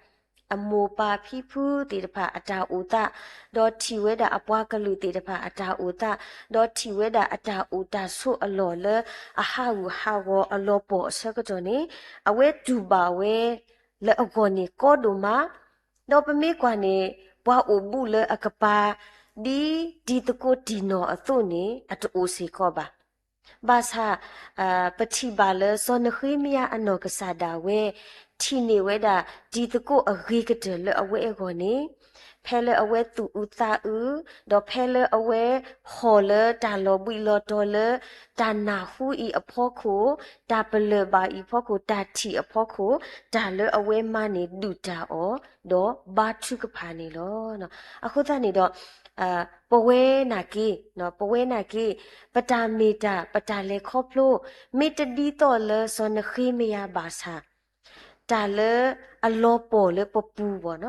အမိၢ်ပၢ်ဖံဖုသ့ၣ်တဖၣ်အတၢ်အိၣ်သး, ဒီးထံၣ်ဝဲဒၣ်အပှၤကလုာ်သ့ၣ်တဖၣ်အတၢ်အိၣ်သး, ဒီးထံၣ်ဝဲဒၣ်အတၢ်အိၣ်တၢ်ဆိးအလီၢ်လၢအဟးဂူာ်ဟးဂီၤအလီၤပှီၢ်အဆၢကတီၢ်န့ၣ်, အဝဲတူၢ်ဘၣ်ဝဲလၢအဂီၢ်န့ၣ်ကီဒိၣ်မး, ဒီးပမ့ၢ်ကွၢ်န့ၣ် ပှၤအိၣ်ဘူးလၢအကပၤ ဒ်တံၤသကိးတံၢ်နီၢ်အသိးန့ၣ် အတအိၣ်စ့ၢ်ကီးဘၣ်. ဘၣ်ဆၣ် ပထံၣ်ဘၣ်လၢစီၤနဃ့မယၤအနီၢ်ကစၢ်ဒၣ်ဝဲ ထံၣ်န့ၢ်ဝဲဒၣ်တံၤသကိးအဂ့ၤကတၢၢ်လၢအဝဲအဂီၢ်န့ၣ်, ဖဲလၢအဝဲသူၣ်အုးသးအုး, ဒီးဖဲလၢအဝဲဟီၣ်လၢတၢ်လီၤဘှံးလီၤတီၤလၢ တၢ်နၢ်ဟူအံၤအဖီခိၣ်, တၢ်ပလၢၢ်ဘၣ်အံၤအဖီခိၣ်, တၢ်ထံၣ်အဖီခိၣ်, တၢ်လၢအဝဲမၤန့ၣ်ဒုၣ်တၢ်အီၣ်, ဒီးဘါထုကဖၣ်န့ၣ်လီၤ. အဃိသတးန့ၣ်ဒီး ပဝဲနာ်က့, ပဝဲနာ်က့, ပတၢ်မ့ၢ်တၢ် ပတၢ်လဲၤခီဖျိ မ့ၢ်တဒ်သိးလၢစီၤနဃ့မယၤဘၣ်ဆၣ်, တၢ်လၢအလီၤပှီၢ်လၢပပူၤဘၣ်,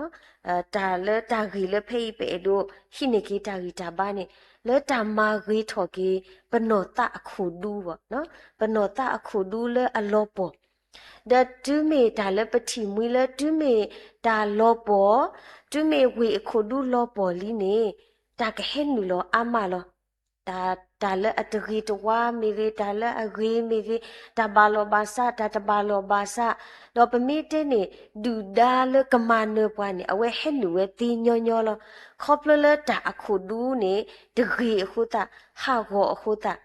တၢ်လၢတၢ်ဂ့ၢ်လၢဖဲအံၤပအဲၣ်ဒိးဟံးန့ၢ်က့ၤတၢ်ဂံၢ်တၢ်ဘါန့ၣ် လၢတၢ်မၤဂ့ၤထီၣ်က့ၤ ပနီၢ်သးအခိၣ်ဒူဘၣ်, ပနီၢ်သးအခိၣ်ဒူလၢအလီၤပှီၢ် ဒီးတုၤမ့ၢ်တၢ်လၢပထံၣ်မှံလၢတုၤမ့ၢ်တၢ်လီၤပှီၢ်, တုၤမ့ၢ်ဝ့ၢ်အခိၣ်ဒူလီၤပှီၢ်လံန့ၣ်, တၢ်ကဟဲနုာ်လီၤအါမးလီၤ. တၢ်, တၢ်လၢအတဂ့ၤတဝါမ့ၢ်ဂ့ၤ, တၢ်လၢအဂ့ၤမ့ၢ်ဂ့ၤ, တၢ်ဘၣ်လီၤဘၣ်စး, တၢ်တဘၣ်လီၤဘၣ်စး, ဒီးပမ့ၢ်တဲန့ၣ် ဒုၣ်ဒါလၢကမၤနၢၤပှၤန့ၣ် အဝဲဟဲနုာ်ဝဲသ့ညီညီလီၤ. ခီဖျိလၢတၢ်အခိၣ်ဒူန့ၣ် တဂ့ၤအဃိသတး, ဟးဂီၤအဃိသတး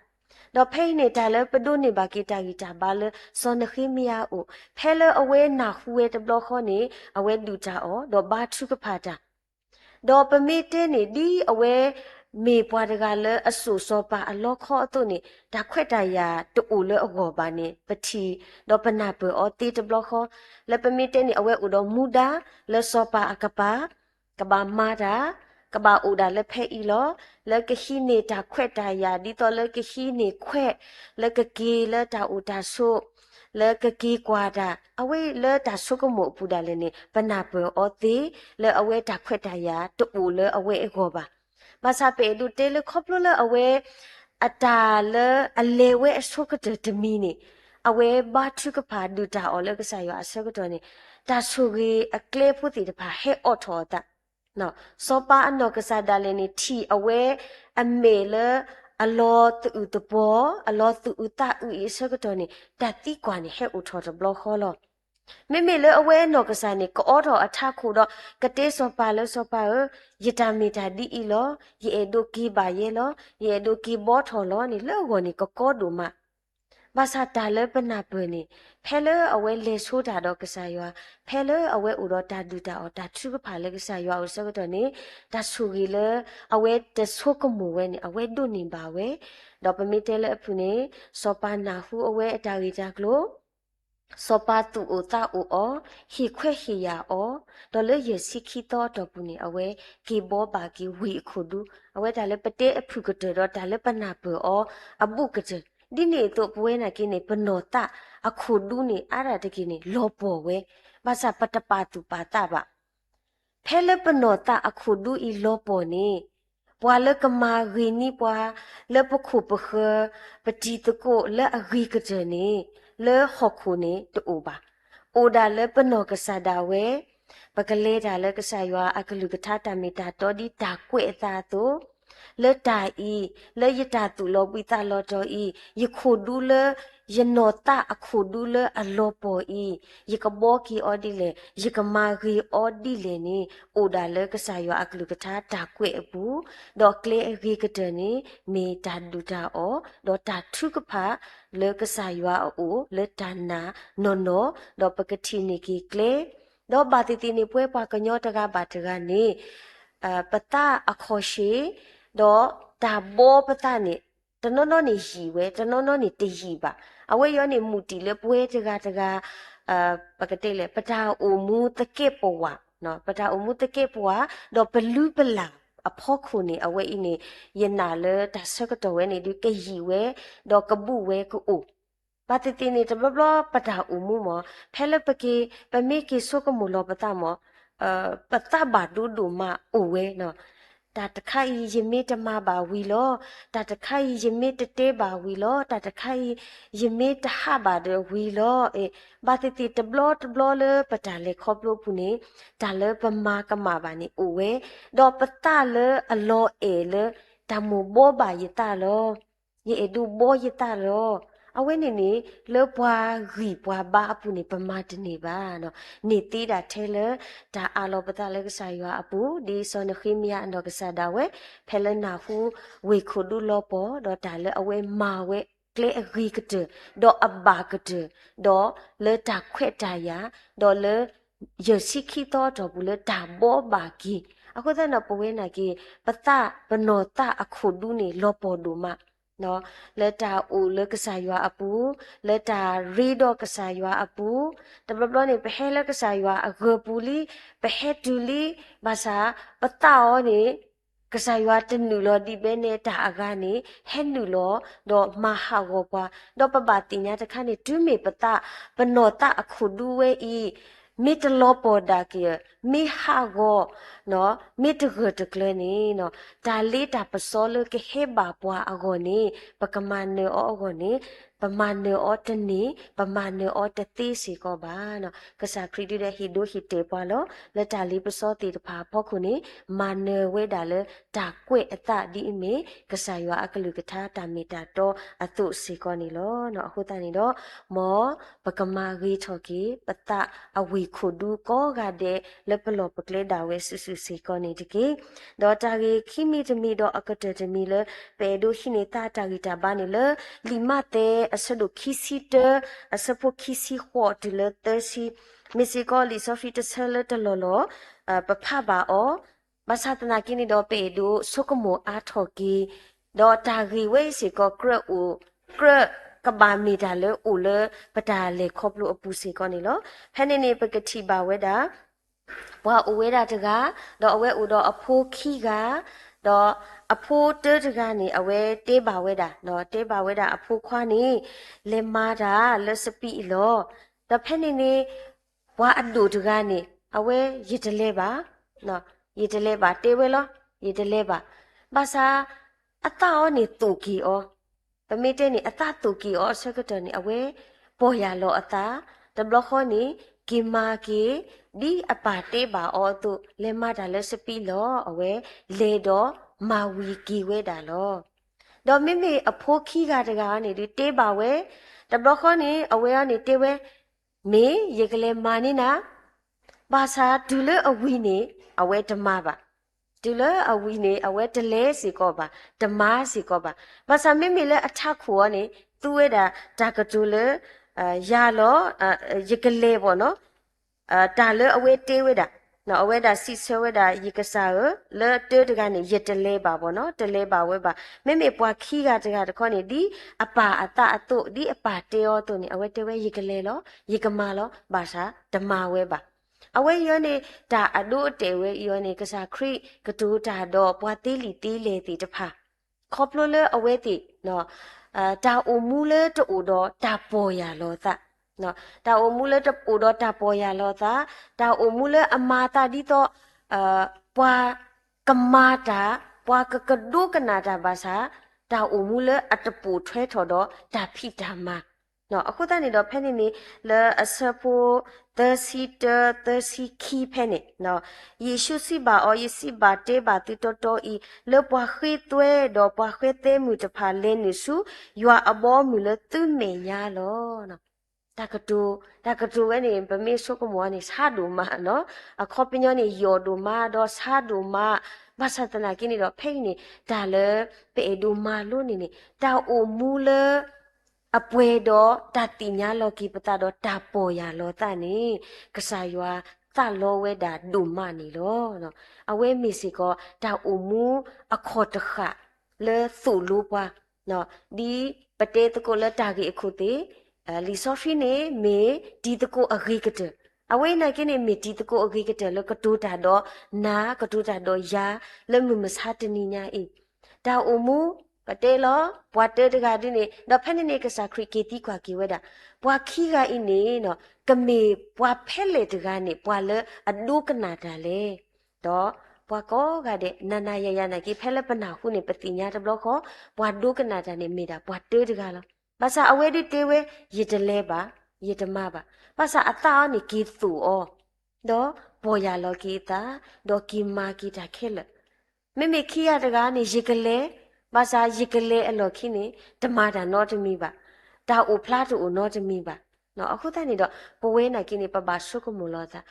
ဒီးဖဲအံၤန့ၣ် တၢ်လၢပဒိးန့ၢ်ဘၣ်က့ၤတၢ်ဂံၢ်တၢ်ဘါလၢစီၤနဃ့မယၤအအိၣ်, ဖဲလၢအဝဲနၢ်ဟူဝဲတဘျီဃီန့ၣ် အဝဲဒုၣ်တၢ်အီၣ် ဒီးဘါထုကဖၣ်တၢ်, ဒီးပမ့ၢ်တဲန့ၣ် ဒ်အဝဲမ့ၢ်ပှၤတဂၤလၢအစိာ်စီၤပၤအလီခီအသိးန့ၣ် တၢ်ခွဲးတၢ်ယာ်တအိၣ်လၢအဂီၢ်ဘၣ်န့ၣ် ပထံၣ်ဒီးပနၢ်ပၢၢ်အီၤသ့တဘျီဃီ, လၢပမ့ၢ်တဲန့ၣ် အဝဲအိၣ်ဒီးမူဒါလၢစီၤပၤအကပၤ ကဘၣ်မၤတၢ်, ကဘၣ်အိၣ်ဒၣ်လၢဖဲအံၤလီၤ. လၢကဟံးန့ၢ်တၢ်ခွဲးတၢ်ယာ် ဒ်သိးလၢကဟံးန့ၢ်ခွဲး, လၢကက့ၤလၢတၢ်အိၣ်တၢ်ဆိး, လၢကက့ၤကွၢ်တၢ်, အဝဲလၢတၢ်ဆိကမိၣ်အပူၤဒၣ်လဲာ်န့ၣ် ပနၢ်ပၢၢ်အီၤသ့, လၢအဝဲတၢ်ခွဲးတၢ်ယာ်တအိၣ်လၢအဝဲအဂီၢ်ဘၣ်. ဘၣ်ဆၣ်ပအဲၣ်ဒိးတဲလၢခီဖျိလၢအဝဲ အတၢ်လၢအလဲၤဝဲအဆိကတၢၢ်တမံၤန့ၣ်, အဝဲဘါထုကဖၣ်ဒုၣ်တၢ်အီၣ်လၢကစၢ်ယွၤအဆၢကတီၢ်န့ၣ်, တၢ်ဆိၣ်ဂ့ၤအကျဲဖိသ့ၣ်တဖၣ်ဟဲအိးထီၣ်အသး, စီၤပၤအနီၢ်ကစၢ်ဒၣ်လဲာ်န့ၣ် ထံၣ်အဝဲအမဲာ်လၢအလီၤသူၣ်အုးသးအုး, အလီၤသူၣ်အုးသးအုးအံၤအဆၢကတီၢ်န့ၣ် တၢ်သံကွၢ်န့ၣ်ဟဲအိၣ်ထီၣ်တဘျီဃီလီၤ. မ့မ့ၢ်လၢအဝဲအနီၢ်ကစၢ်န့ၣ် ကအိးထီၣ်အထးခိၣ်ဒီး ကတဲစီၤပၤလၢစီၤပၤဧၢ, ယတၢ်မ့ၢ်တၢ်ဒ်အံၤလီၤ, ယအဲၣ်ဒိးက့ၤဘၣ်ယဲလီၤ, ယအဲၣ်ဒိးက့ၤဘီထီၣ်လီၤန့ၣ် လၢအဂီၢ်န့ၣ် ကကီဒိၣ်မး ဘၣ်ဆၣ်တၢ်လၢပနၢ်ပၢၢ်န့ၣ်, ဖဲလၢအဝဲလဲၤဆိတၢ်ဒီးကစၢ်ယွၤ, ဖဲလၢအဝဲအိၣ်ဒီးတၢ်ဒုၣ်တၢ်အီၣ်တၢ်ထုကဖၣ်လၢကစၢ်ယွၤအအိၣ်ဆၢကတီၢ်န့ၣ်, တၢ်ဆိၣ်ဂ့ၤလၢ အဝဲတဆိကမိၣ်ဝဲန့ၣ် အဝဲဒိးန့ၢ်ဘၣ်ဝဲ, ဒီးပမ့ၢ်တဲလၢအဖုၣ်န့ၣ်, စီၤပၤနၢ်ဟူအဝဲအတၢ်ဂ့ၢ်တၢ်ကျိၤ စီၤပၤသူၣ်အိၣ်သးအိၣ်အီၤ, ဟ့ၣ်ခွဲးဟ့ၣ်ယာ်အီၤ, ဒီးလၢယဲၢ်ဆံခံသီအတီၢ်ပူၤန့ၣ် အဝဲက့ၤဘှီဘၣ်က့ၤဝ့ၢ်အခိၣ်ဒူ, အဝဲတၢ်လၢပတဲအဖုၣ်ကတၢၢ်ဒီးတၢ်လၢပနၢ်ပၢၢ်အီၤအဘူးကတၢၢ်, ဒ်န့ၣ်အသိးပဝဲနာ်က့န့ၣ် ပနီၢ်သးအခိၣ်ဒူန့ၣ် အါဒၣ်တက့ၢ်န့ၣ် လီၤပှီၢ်ဝဲ, ဘၣ်ဆၣ်ပတပာ်သူၣ်ပာ်သးဘၣ် ဖဲလၢပနီၢ်သးအခိၣ်ဒူအံၤလီၤပှီၢ်န့ၣ်, ပှၤလၢကမၤဂ့ၤန့ၢ်ပှၤ လၢပခိၣ်ပဃၢၤ ပတံၤသကိးလၢအဂ့ၤကတၢၢ်န့ၣ် လၢဟီၣ်ခိၣ်န့ၣ်တအိၣ်ဘၣ်. အိၣ်ဒၣ်လၢပနီၢ်ကစၢ်ဒၣ်ဝဲ, ပကလဲၤတၢ်လၢကစၢ်ယွၤအကလုၢ်ကထါတၢ်မ့ၢ်တၢ်တီဒ်တၢ်ကွဲးအသးအသိး လၢတၢ်အံၤ, လၢယတၢ်သူၣ်လီၤဘှံးသးလီၤတီၤအံၤ, ယခိၣ်ဒူလၢ ယနီၢ်သးအခိၣ်ဒူလၢအလီၤပှီၢ်အံၤ, ယကဘှီက့ၤအီၤဒ်လဲၣ်, ယကမၤဂ့ၤအီၤဒ်လဲၣ်န့ၣ် အိၣ်ဒၣ်လၢကစၢ်ယွၤအကလုၢ်ကထါတၢ်ကွဲးအပူၤ, ဒီးကျဲအဂ့ၤကတၢၢ်န့ၣ် မ့ၢ်တၢ်ဒုၣ်တၢ်အီၣ်, ဒီးတၢ်ထုကဖၣ်လၢကစၢ်ယွၤအအိၣ်လၢတၢ်နာ်နီၢ်နီၢ်, ဒီးပကထံၣ်န့ၢ်က့ၤကျဲ ဒီးဘၣ်သ့ၣ်သ့ၣ်န့ၣ် ပဝဲပှၤကညီတဂၤဘၣ်တဂၤန့ၣ်, ပသးအခီၣ်ရှ့, ဒီးတၢ်ဘှီပသးန့ၣ်, တနီၤနီၤန့ၣ်ယံာ်ဝဲ, တနီၤနီၤန့ၣ်တယံာ်ဘၣ်. အဝဲအံၤန့ၣ် မုၢ်တံၢ်လၢပဝဲတဂၤတဂၤ, ပကတဲလဲၣ်, ပတၢ်အိၣ်မူသကဲးပဝး, ပတၢ်အိၣ်မူသကဲးပဝး, ဒီးပလုၢ်ပလၢ်အဖီခိၣ်န့ၣ် အဝဲအံၤန့ၣ်, ယနာ်လၢတၢ်ဆၢကတီၢ်ဝဲန့ၣ်ဒုးကယံာ်ဝဲ, ဒီးကဘူးဝဲကအိၣ် ဘၣ်သ့ၣ်သ့ၣ်န့ၣ် တဘျီဘျီပတၢ်အိၣ်မူမ့ၢ်, ဖဲလၢပက့ၤ, ပမ့ၢ်က့ၤဆိကမိၣ်လီၤပသးမ့ၢ်, ပသးဘၣ်ဒိဒိၣ်မးအိၣ်ဝဲနီၤ, တၢ်တခါအံၤယမ့ၢ်တမၤဘၣ်ဝံၤလီၤ, တၢ်တခါအံၤယမ့ၢ်တတဲဘၣ်ဝံၤလီၤ, တၢ်တခါအံၤ ယမ့ၢ်တဟးဘၣ်ဒီးဝံၤလီၤ. ဘၣ်သ့ၣ်သ့ၣ်တဘျီတဘျီလၢပတၢ်လဲၤခီဖျိအပူၤန့ၣ်, တၢ်လၢပမၤကမၣ်ဘၣ်န့ၣ်အိၣ်ဝဲ, ဒီးပသးလၢအလီၤအဲၣ်လၢ တၢ်မိၣ်ဘှီဘၣ်ယသးလီၤ. ယအဲၣ်ဒိးဘှီယသးလီၤ. အဝဲန့ၣ်န့ၣ် လၢပှၤဂံၢ်ပှၤဘါအပူၤန့ၣ် ပမၤတန့ၢ်ဘၣ်နီၤ. န့ၢ်သံဒၣ်ထဲလၢ တၢ်အးလီၤပသးလၢကစၢ်ယွၤအပူၤ, ဒ်စီၤနဃ့မယၤအနီၢ်ကစၢ်ဒၣ်ဝဲ, ဖဲလၢနၢ်ဟူ ဝ့ၢ်ခိၣ်ဒူလီၤပှီၢ်, ဒီးတၢ်လၢအဝဲမၤဝဲ ကျဲအဂ့ၤကတၢၢ်, ဒီးအဘၣ်ကတၢၢ်, ဒီးလၢတၢ်ခွဲးတၢ်ယာ်, ဒီးလၢ ယဲၢ်ဆံခံသီအတီၢ်ပူၤလၢတၢ်ဘှီဘၣ်က့ၤ. အဃိသတးန့ၣ် ပဝဲနာ်က့ၤ ပသး ပနီၢ်သးအခိၣ်ဒူန့ၣ် လီၤပှီၢ်ဒိၣ်မး လၢတၢ်အိၣ်လၢကစၢ်ယွၤအပူၤ, လၢတၢ်ရ့ဒီးကစၢ်ယွၤအပူၤ, တဘျီဘျီန့ၣ် ပဟဲလၢကစၢ်ယွၤအဂၢၤပူၤလံ, ပဟဲတုၤလံ, ဘၣ်ဆၣ် ပသးအီၤန့ၣ် ကစၢ်ယွၤတနုာ်လီၤဒ်ဘဲနဲတၢ်အဂၤန့ၣ် ဟဲနုာ်လီၤ ဒီးမၤဟးဂီၤပှၤ, ဒီးပဘၣ်သ့ၣ်ညါတခါန့ၣ် တုၤမ့ၢ်ပသး ပနီၢ်သးအခိၣ်ဒူဝဲအံၤ မ့ၢ်တလီၤပှီၢ်ဒၣ်က့ၤ, မ့ၢ်ဟးဂီၤ မ့ၢ်တဂၢၢ်တကျၢၤန့ၣ် တၢ်လ့တၢ်ပစီလၢကဟဲဘၣ်ပှၤအဂီၢ်န့ၣ် ပကမၤနၢၤအီၤအဂီၢ်န့ၣ် ပမၤနၢၤအီၤတန့ၢ်, ပမၤနၢၤအီၤတသ့စ့ၢ်ကီးဘၣ်. ကစၢ်ခရံာ်ဒုးဟ့ၣ်ဒိဟ့ၣ်တဲာ်ပှၤလီၤ. လၢတၢ်လ့ပစီသ့ၣ်တဖၣ်အဖီခိၣ်န့ၣ် မၤနၢၤဝဲဒၣ်လၢတၢ်ကွဲးအသးဒ်အမ့ၢ် ကစၢ်ယွၤအကလုၢ်ကထါတၢ်မ့ၢ်တၢ်တီအသိးစ့ၢ်ကီးန့ၣ်လီၤ. အဃိသတးန့ၣ်ဒီး မ်ပကမၤဂ့ၤထီၣ်က့ၤ ပသးအဝ့ၢ်ခိၣ်ဒူကိးဂၤဒဲး လၢပလီၢ်ပကျဲဒၣ်ဝဲစုာ်စုာ်စ့ၢ်ကီးန့ၣ်တက့ၢ်. ဒီးတၢ်ဂ့ၢ်ခံမံၤတမံၤဒီးအကတၢၢ်တမံၤလၢ ပအဲၣ်ဒိးဟံးန့ၢ်သးတၢ်ဂံၢ်တၢ်ဘါန့ၣ်လၢ လံာ်မးသဲအဆၢဒိၣ်ခံဆံတၢ အဆၢဖိခံဆံဃိးတုၤလၢသၢဆံ, မ့ၢ်စ့ၢ်ကီးလံာ်စီဆှံတဆၢလၢတလီၢ်လီၢ် ပဖးဘၣ်အီၤ, ဘၣ်ဆၣ်သနာ်က့န့ၣ်ဒီး ပအဲၣ်ဒိးဆိကမိၣ်အါထီၣ်က့ၤ, ဒီးတၢ်ဂ့ၢ်ဝဲအံၤစ့ၢ်ကီး ကြၢးအိၣ်, ကြၢးကဘၣ်မ့ၢ်တၢ်လၢအိၣ်လၢပတၢ်လဲၤခီဖျိအပူၤစ့ၢ်ကီးန့ၣ်လီၤ. ဖဲန့ၣ်န့ၣ် ပကထံၣ်ဘၣ်ဝဲဒၣ် ပှၤအိၣ်ဝဲဒၣ်တဂၤ, ဒီးအဝဲအိၣ်ဒီးအဖိခံဂၤ, ဒီးအဖိတၢတဂၤန့ၣ် အဝဲတဲဘၣ်ဝဲဒၣ်, တဲဘၣ်ဝဲဒၣ်အဖိခွါန့ၣ် လဲၤမၤတၢ်လၢစပံးအံၤလီၤ. ဒီးဖဲန့ၣ်န့ၣ် ပှၤအဒိၣ်တဂၤန့ၣ် အဝဲ ယတလဲၤဘၣ်, ယတလဲၤဘၣ် တဲဝဲလီၤ, ယတလဲၤဘၣ်. ဘၣ်ဆၣ် အသးအီၤန့ၣ်သိၣ်က့ၤအီၤ, ပမ့ၢ်တဲန့ၣ် အသးသိၣ်က့ၤအီၤအဆၢကတီၢ်န့ၣ် အဝဲ ပီၢ်ယၢ်လီၤအသး, တဘျီဃီန့ၣ် က့ၤမၤက့ၤ ဒ်အပၢ်တဲဘၣ်အီၤအသိး လဲၤမၤတၢ်လၢစပံးလီၤ, အဝဲလဲၤဒီးမၤဝံၤက့ၤဝဲဒၣ်လီၤ. ဒီးမ့မ့ၢ်အဖိခံဂၤတဂၤအံၤန့ၣ်ဒုးတဲဘၣ်ဝဲ, တဘျီဃီန့ၣ် အဝဲအံၤန့ၣ်တဲဝဲ, မ့ၢ်ယကလဲၤမၤန့ၢ်နၤ, ဘၣ်ဆၣ်တုၤလၢအဝံၤန့ၣ် အဝဲတမၤဘၣ်. တုၤလၢအဝံၤန့ၣ် အဝဲတလဲၤစ့ၢ်ကီးဘၣ်, တမၤစ့ၢ်ကီးဘၣ်. ဘၣ်ဆၣ်မ့မ့ၢ်လၢအထးခိၣ်အံၤန့ၣ် သူဝဲဒၣ်တၢ်ကတိၤလၢ ယၤလီၤ, ယကလဲၤဘၣ်နီၤ. တၢ်လၢအဝဲတဲဝဲဒၣ်, အဝဲဒၣ်စံးဆၢဝဲဒၣ် ယကစၢ်ဧၢ, လၢတၢတဂၤန့ၣ် ယတလဲၤဘၣ်ဘၣ်နီၤ, တလဲၤဘၣ်ဝဲဘၣ်. မ့မ့ၢ်ပှၤခံဂၤတဂၤတခီန့ၣ် ဒ်အပၢ်အသးအသိး ဒ်အပၢ်တဲအီၤအသိးန့ၣ် အဝဲတဲဝဲ ယကလဲၤလီၤ, ယကမၤလီၤ, ဘၣ်ဆၣ်တမၤဝဲဘၣ်. အဝဲအံၤန့ၣ် တၢ်အဒိအတဲာ်ဝဲအံၤန့ၣ် ကစၢ်ခရံာ်ကတိၤတၢ်ဒီးပှၤသ့လံာ်သ့လဲၢ်သ့ၣ်တဖၣ် ခီဖျိလၢအဝဲသ့ၣ် တၢ်အိၣ်မူလၢတအိၣ်ဒီးတၢ်ပီၢ်ယၢ်လီၤသး, တၢ်အိၣ်မူလၢတအိၣ်ဒီးတၢ်ပီၢ်ယၢ်လီၤသး, တၢ်အိၣ်မူလၢအမၤအသးဒ်သိး ပှၤကမၤတၢ်, ပှၤကကဒိကနၣ်တၢ်ဘၣ်ဆၣ်, တၢ်အိၣ်မူလၢအတပိာ်ထွဲထီၣ်ဒီးတၢ်ဖံးတၢ်မၤ အဃိသတးန့ၣ်ဒီး ဖဲန့ၣ်န့ၣ် လၢအဆၢဖိ သၢဆံတၢ သၢဆံခံဖဲန့ၣ်, ယ့ၣ်ၡူးစံးဘၣ်အီၤ, ယစံးဘၣ်တဲဘၣ်သုတီတီအံၤ, လၢပှၤဃ့သွဲဒီးပှၤဃဲသဲမုၣ်တဖၣ်လဲၤနုာ်ဆူ ယွၤအဘီအမုၢ်လၢသုမဲာ်ညါလီၤ. တၢ်ကတိၤ, တၢ်ကတိၤဝဲန့ၣ် ပမ့ၢ်ဆိကမိၣ်န့ၣ် ဆါဒိၣ်မးနီၤ, အခီပညီန့ၣ် ယိာ်ဒိၣ်မး ဒီးဆါဒိၣ်မး, ဘၣ်ဆၣ်သနာ်က့န့ၣ်ဒီး ဖဲအံၤန့ၣ် တၢ်လၢပအဲၣ်ဒိးမၤလိန့ၣ်န့ၣ် တၢ်အိၣ်မူလၢ အပှဲၤဒီးတၢ်သ့ၣ်ညါလီၤက့ၤပသးဒီးတၢ်ပီၢ်ယၢ်လီၤသးန့ၣ် ကစၢ်ယွၤသးလီဝဲဒၣ်ဒိၣ်မးန့ၣ်လီၤ. အဝဲမ့ၢ်စ့ၢ်ကီးတၢ်အိၣ်မူအခီၣ်တဃာ်လၢသိၣ်လိပှၤ, ဒ်ပတဲသကိးလၢတၢ်ဂ့ၢ်အခိၣ်သ့ၣ်, လံာ်စီဆှံန့ၣ်မ့ၢ်တံၤသကိးအဂ့ၤကတၢၢ်, အဝဲအံၤနာ်က့န့ၣ် မ့ၢ်တံၤသကိးအဂ့ၤကတၢၢ်လၢကတိၤတၢ်ဒီးနၤ, ကတိၤတၢ်ဒီးယၤ လၢမုၢ်မဆါတနံၤညါအံၤ တၢ်အိၣ်မူ ပတဲလီၤ ပှၤတၢတဂၤဒ်န့ၣ် ဒီးဖဲန့ၣ်န့ၣ် ကစၢ်ခရံာ်က့ၤသံကွၢ်က့ၤဝဲဒၣ် ပှၤခံဂၤအံၤန့ၣ် ကမ့ၢ်ပှၤဖဲလဲၣ်တဂၤန့ၣ် ပှၤလၢအဒိကနၣ်တၢ်လဲၣ်. ဒီးပှၤကိးဂၤဒဲး နၤနၤယၤယၤနာ်က့ ဖဲလၢပနၢ်ဟူန့ၣ် ပသ့ၣ်ညါတဘျီဃီ ပှၤဒိကနၣ်တၢ်န့ၣ် မ့ၢ်ဒၣ်ပှၤတၢတဂၤလီၤ. ဘၣ်ဆၣ်အဝဲဒၣ်တဲဝဲ ယတလဲၤဘၣ်, ယတမၤဘၣ်. ဘၣ်ဆၣ်အသးအီၤန့ၣ်က့ၤသိၣ်အီၤ ဒီးပီၢ်ယၢ်လီၤက့ၤအသး, ဒီးက့ၤမၤက့ၤတၢ်ခဲလၢာ် မ့မ့ၢ်ခံဂၤတဂၤန့ၣ် ယကလဲၤ, ဘၣ်ဆၣ်ယကလဲၤအလီၢ်ခံန့ၣ် တမၤတၢ်နီတမံၤဘၣ်, တၢ်အိၣ်ဖျါတအိၣ်နီတမံၤဘၣ်. အဃိသတးန့ၣ်ဒီး ပဝဲနာ်က့န့ၣ် ပဘၣ်ဆိကမိၣ်လီၤသး,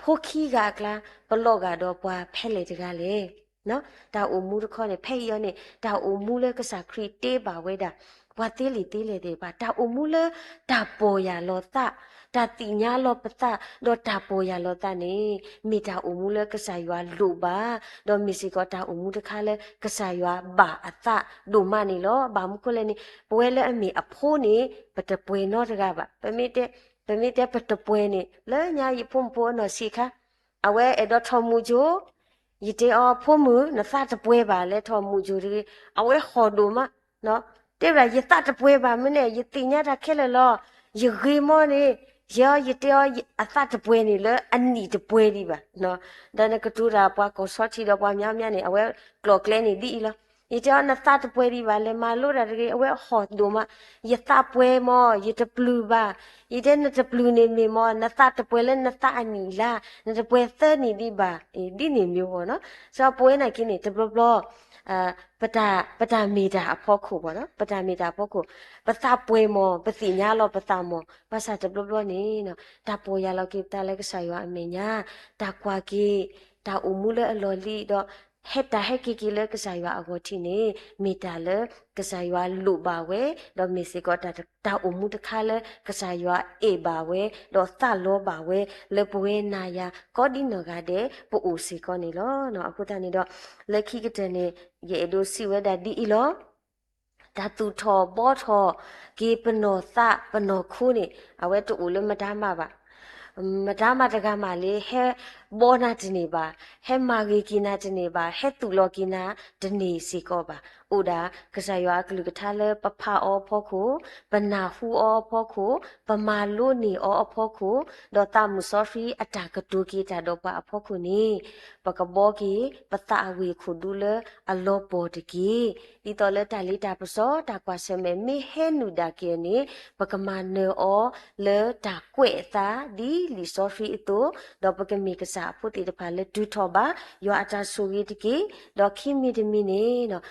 ဖိခံဂၤအကျါ ပလီၤဂာ်ဒီးပှၤဖဲလဲၣ်တဂၤလဲၣ်. တၢ်အိၣ်မူတခီန့ၣ် ဖဲအံၤအီၤန့ၣ် တၢ်အိၣ်မူလၢကစၢ်ခရံာ်တဲဘၣ်ဝဲဒၣ် ပှၤသ့လံာ်သ့လဲၢ်သ့ၣ်တဖၣ် တၢ်အိၣ်မူလၢတၢ်ပီၢ်ယၢ်လီၤသး, တၢ်သ့ၣ်ညါလီၤပသး, ဒီးတၢ်ပီၢ်ယၢ်လီၤသးန့ၣ် မ့ၢ်တၢ်အိၣ်မူလၢကစၢ်ယွၤလိၣ်ဘၣ်, ဒီးမ့ၢ်စ့ၢ်ကီးတၢ်အိၣ်မူတခါလၢကစၢ်ယွၤဘၣ်အသးဒိၣ်မးန့ၣ်လီၤ. ဘၣ်မနုၤဃိလဲၣ်န့ၣ် ပဝဲလၢအမ့ၢ်အဖိန့ၣ် ပတပှဲၤနီတဂၤဘၣ်. ပမ့ၢ်တဲပတပှဲၤန့ၣ် လၢညါယဖိမုၣ်ဖိအနီၢ်ဆံးခါ အဝဲအဲၣ်ဒိးထီၣ်မူးကၠိ, ယတဲအီၤ ဖိမုၣ် နသးတပှဲၤဘၣ် လဲၤထီၣ်မူးကၠိတဂ့ၤ, အဝဲဟီၣ်ဒိၣ်မး, တဲဝဲဒၣ် ယသးတပှဲၤဘၣ် မ့ၢ်န့ၣ် ယသ့ၣ်ညါတၢ်ခဲလၢာ်လီၤ. ယဂ့ၤမီၢ်န့ၣ် ယဲ ယတဲအီၤ အသးတပှဲၤန့ၣ် လၢအနံၣ်တပှဲၤဒံးဘၣ်. ဒီးနကတိၤတၢ်ပှၤကိးဆီထံးဒီးပှၤမၠါမၠါန့ၣ် အဝဲကျိာ်ကျဲန့ၣ်ဒ်အံၤလီၤ. ယတဲအီၤ နသးတပှဲၤဒံးဘၣ် လဲၤမၤလိတၢ်တဂ့ၤ, အဝဲဟီၣ်ဒိၣ်မး, ယသးပှဲၤမီၢ် ယတပျုၢ်ဘၣ်. ယတဲနတပျုၢ်န့ၣ်မ့ၢ်မီၢ် နသးတပှဲၤလၢနသးအနံၣ်လါ, နတပှဲၤသၢနံၣ်ဒံးဘၣ်, ဒ်န့ၣ်မ့ၢ်ဘၣ်နီၤ. စ့ၢ်ကီးပဝဲနာ်က့န့ၣ် တဘျီဘျီ ပတၢ်မ့ၢ်တၢ်အဖီခိၣ်ဘၣ်နီၤ, ပတၢ်မ့ၢ်တၢ်အဖီခိၣ်, ပသးပှဲၤမီၢ် ပသ့ၣ်ညါလီၤပသးမီၢ်, ဘၣ်ဆၣ်တဘျီဘျီန့ၣ် တၢ်ပီၢ်ယၢ်လီၤက့ၤပသးလၢကစၢ်ယွၤအမဲာ်ညါ, တၢ်ကွၢ်က့ၤ တၢ်အိၣ်မူလၢအလီၢ်လံၤဒီး ဟဲတၢ်ဟဲက့ၤက့ၤလၢကစၢ်ယွၤအဂီၢ်ထံးန့ၣ် မ့ၢ်တၢ်လၢကစၢ်ယွၤလိၣ်ဘၣ်ဝဲ, ဒီးမ့ၢ်စ့ၢ်ကီးတၢ်အိၣ်မူတခါလၢကစၢ်ယွၤအဲၣ်ဘၣ်ဝဲ ဒီးသးလီဘၣ်ဝဲ လၢပဝဲနၤယၤ ကိးဒံနီၢ်ဂၤဒဲး ပအိၣ်စ့ၢ်ကီးန့ၣ်လီၤ. အဃိသတးန့ၣ်ဒီး လၢခံကတၢၢ်န့ၣ် ယအဲၣ်ဒိးစံးဝဲဒၣ်ဒ်အံၤလီၤ. တၢ်သူၣ်ထီၣ်ဘှီထီၣ်က့ၤပနီၢ်သးပနီၢ်ခိန့ၣ် အဝဲတအိၣ်လၢမတၤမးဘၣ်. မတၤမးတဂၤမးလၢ ဟဲဘှီနၤတန့ၢ်ဘၣ်, ဟဲမၤဂ့ၤက့ၤနၤတန့ၢ်ဘၣ်, ဟဲသူၣ်လီၤက့ၤနၤတန့ၢ်စ့ၢ်ကီးဘၣ်. အိၣ်ဒၣ်ကစၢ်ယွၤအကလုၢ်ကထါလၢပဖးအီၤအဖီခိၣ်, ပနၢ်ဟူအီၤအဖီခိၣ်, ပမၤလိန့ၢ်အီၤအဖီခိၣ်, ဒီးသးမုၢ်စီဆှံအတၢ်ကတိၤက့ၤတၢ်ဒီးပှၤအဖီခိၣ်န့ၣ် ပကဘှီက့ၤ ပသးအဝ့ၢ်အခိၣ်ဒူလၢအလီၤပှီၢ်တက့ၢ်. ဒ်သိးလၢတၢ်လ့တၢ်ပစီ တၢ်ကွၢ်ဆၢၣ်မဲာ် မ့ၢ်ဟဲနုာ်ဒၣ်က့ၤန့ၣ် ပကမၤနၢၤအီၤလၢတၢ်ကွဲးအသး ဒ်လံာ်စီဆှံအသိး, ဒီးပကမ့ၢ်ကစၢ်အဖိသ့ၣ်တဖၣ်လၢတုၤထီၣ်ဘၣ် ယွၤအတၢ်ဆိၣ်ဂ့ၤတက့ၢ်. ဒီးခံမံၤတမံၤန့ၣ်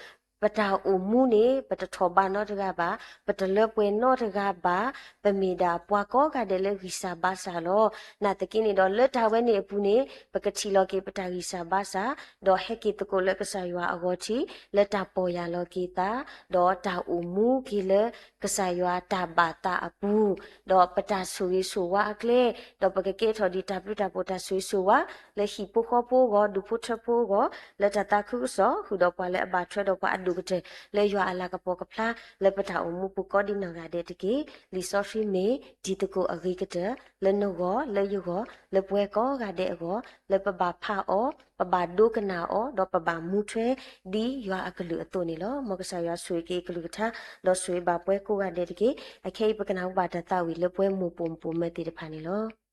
ပတၢ်အိၣ်မူန့ၣ် ပတထီၣ်ဘးနီတဂၤဘၣ်, ပတလၢပှဲၤနီတဂၤဘၣ်, ပမ့ၢ်ဒၣ်ပှၤကိးဂၤဒဲးလၢဂံၢ်စၢ်ဘါစၢ်လီၤ. နာ်သက့န့ၣ်ဒီး လၢတၢ်ဝဲန့ၣ်အပူၤန့ၣ် ပကထံၣ်လီၤက့ၤပတၢ်ဂံၢ်စၢ်ဘါစၢ်, ဒီးဟဲက့ၤသကိးလၢကစၢ်ယွၤအဂီၢ်ထံး လၢတၢ်ပီၢ်ယၢ်လီၤက့ၤသး, ဒီးတၢ်အိၣ်မူက့ၤလၢကစၢ်ယွၤတၢ်ဘၣ်သးအပူၤ, ဒီးပတၢ်ဆိၣ်ဂ့ၤဆိၣ်ဝါအကျဲ, ဒီးပကကဲထီၣ်ဒံးတၢ်ဘျုးတၢ်ဖှိၣ်တၢ်ဆိၣ်ဂ့ၤဆိၣ်ဝါ လၢဟံၣ်ဖိဃီဖိအဂီၢ်, ဒူၣ်ဖိထၢဖိအဂီၢ်, လၢတၢ်သးခုကစီၣ် ဃုာ်ဒီးပှၤလၢအဘၣ်ထွဲဒီးပှၤအဒိၣ်ကတၢၢ် လၢယွၤအလၤကပီၤကဖျါ လၢပတၢ်အိၣ်မူပူၤကိးဒံးနီၢ်ဂၤဒဲးတက့ၢ်. လံာ်စီဆှံမ့ၢ်တံၤသကိးအဂ့ၤကတၢၢ် လၢနဂီၢ်, လၢယဂီၢ်, လၢပှၤကိးဂၤဒဲးအဂီၢ်, လၢပဘၣ်ဖးအီၤ, ပဘၣ်ဒိကနၣ်အီၤ, ဒီးပဘၣ်မူထွဲဒ်ယွၤအကလုၢ်အသိးန့ၣ်လီၤ. မ်ကစၢ်ယွၤဆိၣ်ဂ့ၤက့ၤအကလုၢ်ကထါ, ဒီးဆိၣ်ဂ့ၤဘၣ်ပှၤကိးဂၤဒဲးတက့ၢ်. အခဲအံၤပကနၢ်ဟူဘၣ်တၢ်သးဝံၣ်လၢပှဲၤမိၢ်ပိာ်မုၣ်ပိာ်မၢၤသ့ၣ်တဖၣ်န့ၣ်လီၤ.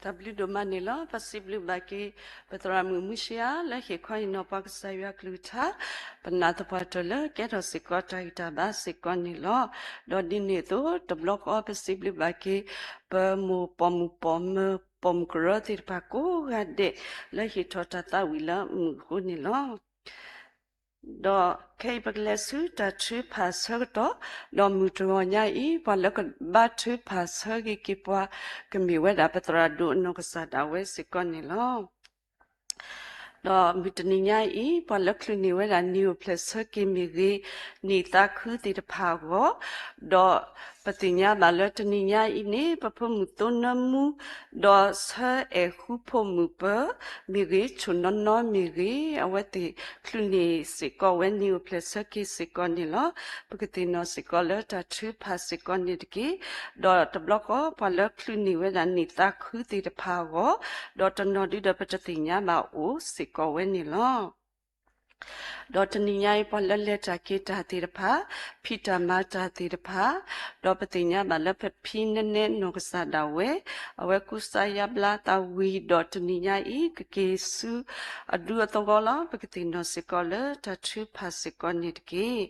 တၢ်ဘျုးဒိၣ်မးန့ၣ်လီၤ. ပစံးဘျုးဘၣ်က့ၤ ပသရၣ်မုၣ်မူၡ့အါ လၢဟ့ၣ်ခီဟ့ၣ်နီၤပှၤကစၢ်ယွၤကလုၢ်ကထါ, ပနာ်သပှၢ်တၢၢ်လၢကဲထီၣ်စ့ၢ်ကီးတၢ်ဂံၢ်တၢ်ဘါစ့ၢ်ကီးန့ၣ်လီၤ. ဒီးဒ်န့ၣ်အသိး တဘျီဃီပစံးဘျုးဘၣ်က့ၤ ပမိၢ်ပိာ်မုၣ်ပိာ်မၢၤ ပိာ်မုၣ်ကရၢသ့ၣ်တဖၣ်ကိးဂၤဒဲး လၢဟ့ၣ်ထီၣ်တၢ်သးဝံၣ်လၢမုၢ်အဃိန့ၣ်လီၤ. ဒီးခဲအံၤပကလဲၤဆူတၢ်ထုကဖၣ်ဆၢကတီၢ်, ဒီးမုၢ်တဂီၤညါအံၤ ပှၤလၢကဘါထုကဖၣ်ဆၢဂ့ၤက့ၤပှၤ ကမ့ၢ်ဝဲဒၣ်ပသရၣ်ဒိၣ်အနီၢ်ကစၢ်ဒၣ်ဝဲစ့ၢ်ကီးန့ၣ်လီၤ. ဒီးမုၢ်တနံၤညါအံၤ ပှၤလၢချုးန့ၢ်ဝဲဒၣ်နံၣ်အိၣ်ဖျဲၣ်ဆၢက့ၤမ့ၢ်ဂ့ၤ, နံၣ်သးခုသ့ၣ်တဖၣ်အဂီၢ်, ဒီးပသ့ၣ်ညါဘၣ်လၢတနံၤညါအံၤန့ၣ် ပဖိမုၣ်သိနၢမူ ဒီးဆၢအဲၣ်ဃူဖိမုၣ်ပၢၤမ့ၢ်ဂ့ၤ, ဆိၣ်နီၢ်နီၢ်မ့ၢ်ဂ့ၤ, အဝဲသ့ၣ်ချုးန့ၢ်စ့ၢ်ကီးဝဲနံၣ်အိၣ်ဖျဲၣ်ဆၢက့ၤစ့ၢ်ကီးန့ၣ်လီၤ. ပကသ့ၣ်နီၣ်စ့ၢ်ကီးလၢတၢ်ထုကဖၣ်စ့ၢ်ကီးန့ၣ်တက့ၢ်. ဒီးတဘျီဃီ ပှၤလၢချုးန့ၢ်ဝဲဒၣ်နံၣ်သးခုသ့ၣ်တဖၣ်အဂီၢ်, ဒီးတနီၤဒုဒီးပတသ့ၣ်ညါဘၣ်အိၣ်စ့ၢ်ကီးဝဲန့ၣ်လီၤ. ဒီးတနံၤညါအံၤ ပှၤလၢလဲၤတၢ်က့ၤတၢ်သ့ၣ်တဖၣ်, ဖံးတၢ်မၤတၢ်သ့ၣ်တဖၣ်, ဒီးပသ့ၣ်ညါဘၣ်လၢပဖံနဲနဲနီၢ်ကစၢ်ဒၣ်ဝဲ, အဝဲကူစါယါဘျါသးဝံၤ ဒီးတနံၤညါအံၤ ကက့ၤဆူအဒူအသဝီလီၤ. ပကသ့ၣ်နီၣ်စ့ၢ်ကီးလၢတၢ်ထုကဖၣ်စ့ၢ်ကီးန့ၣ်တက့ၢ်.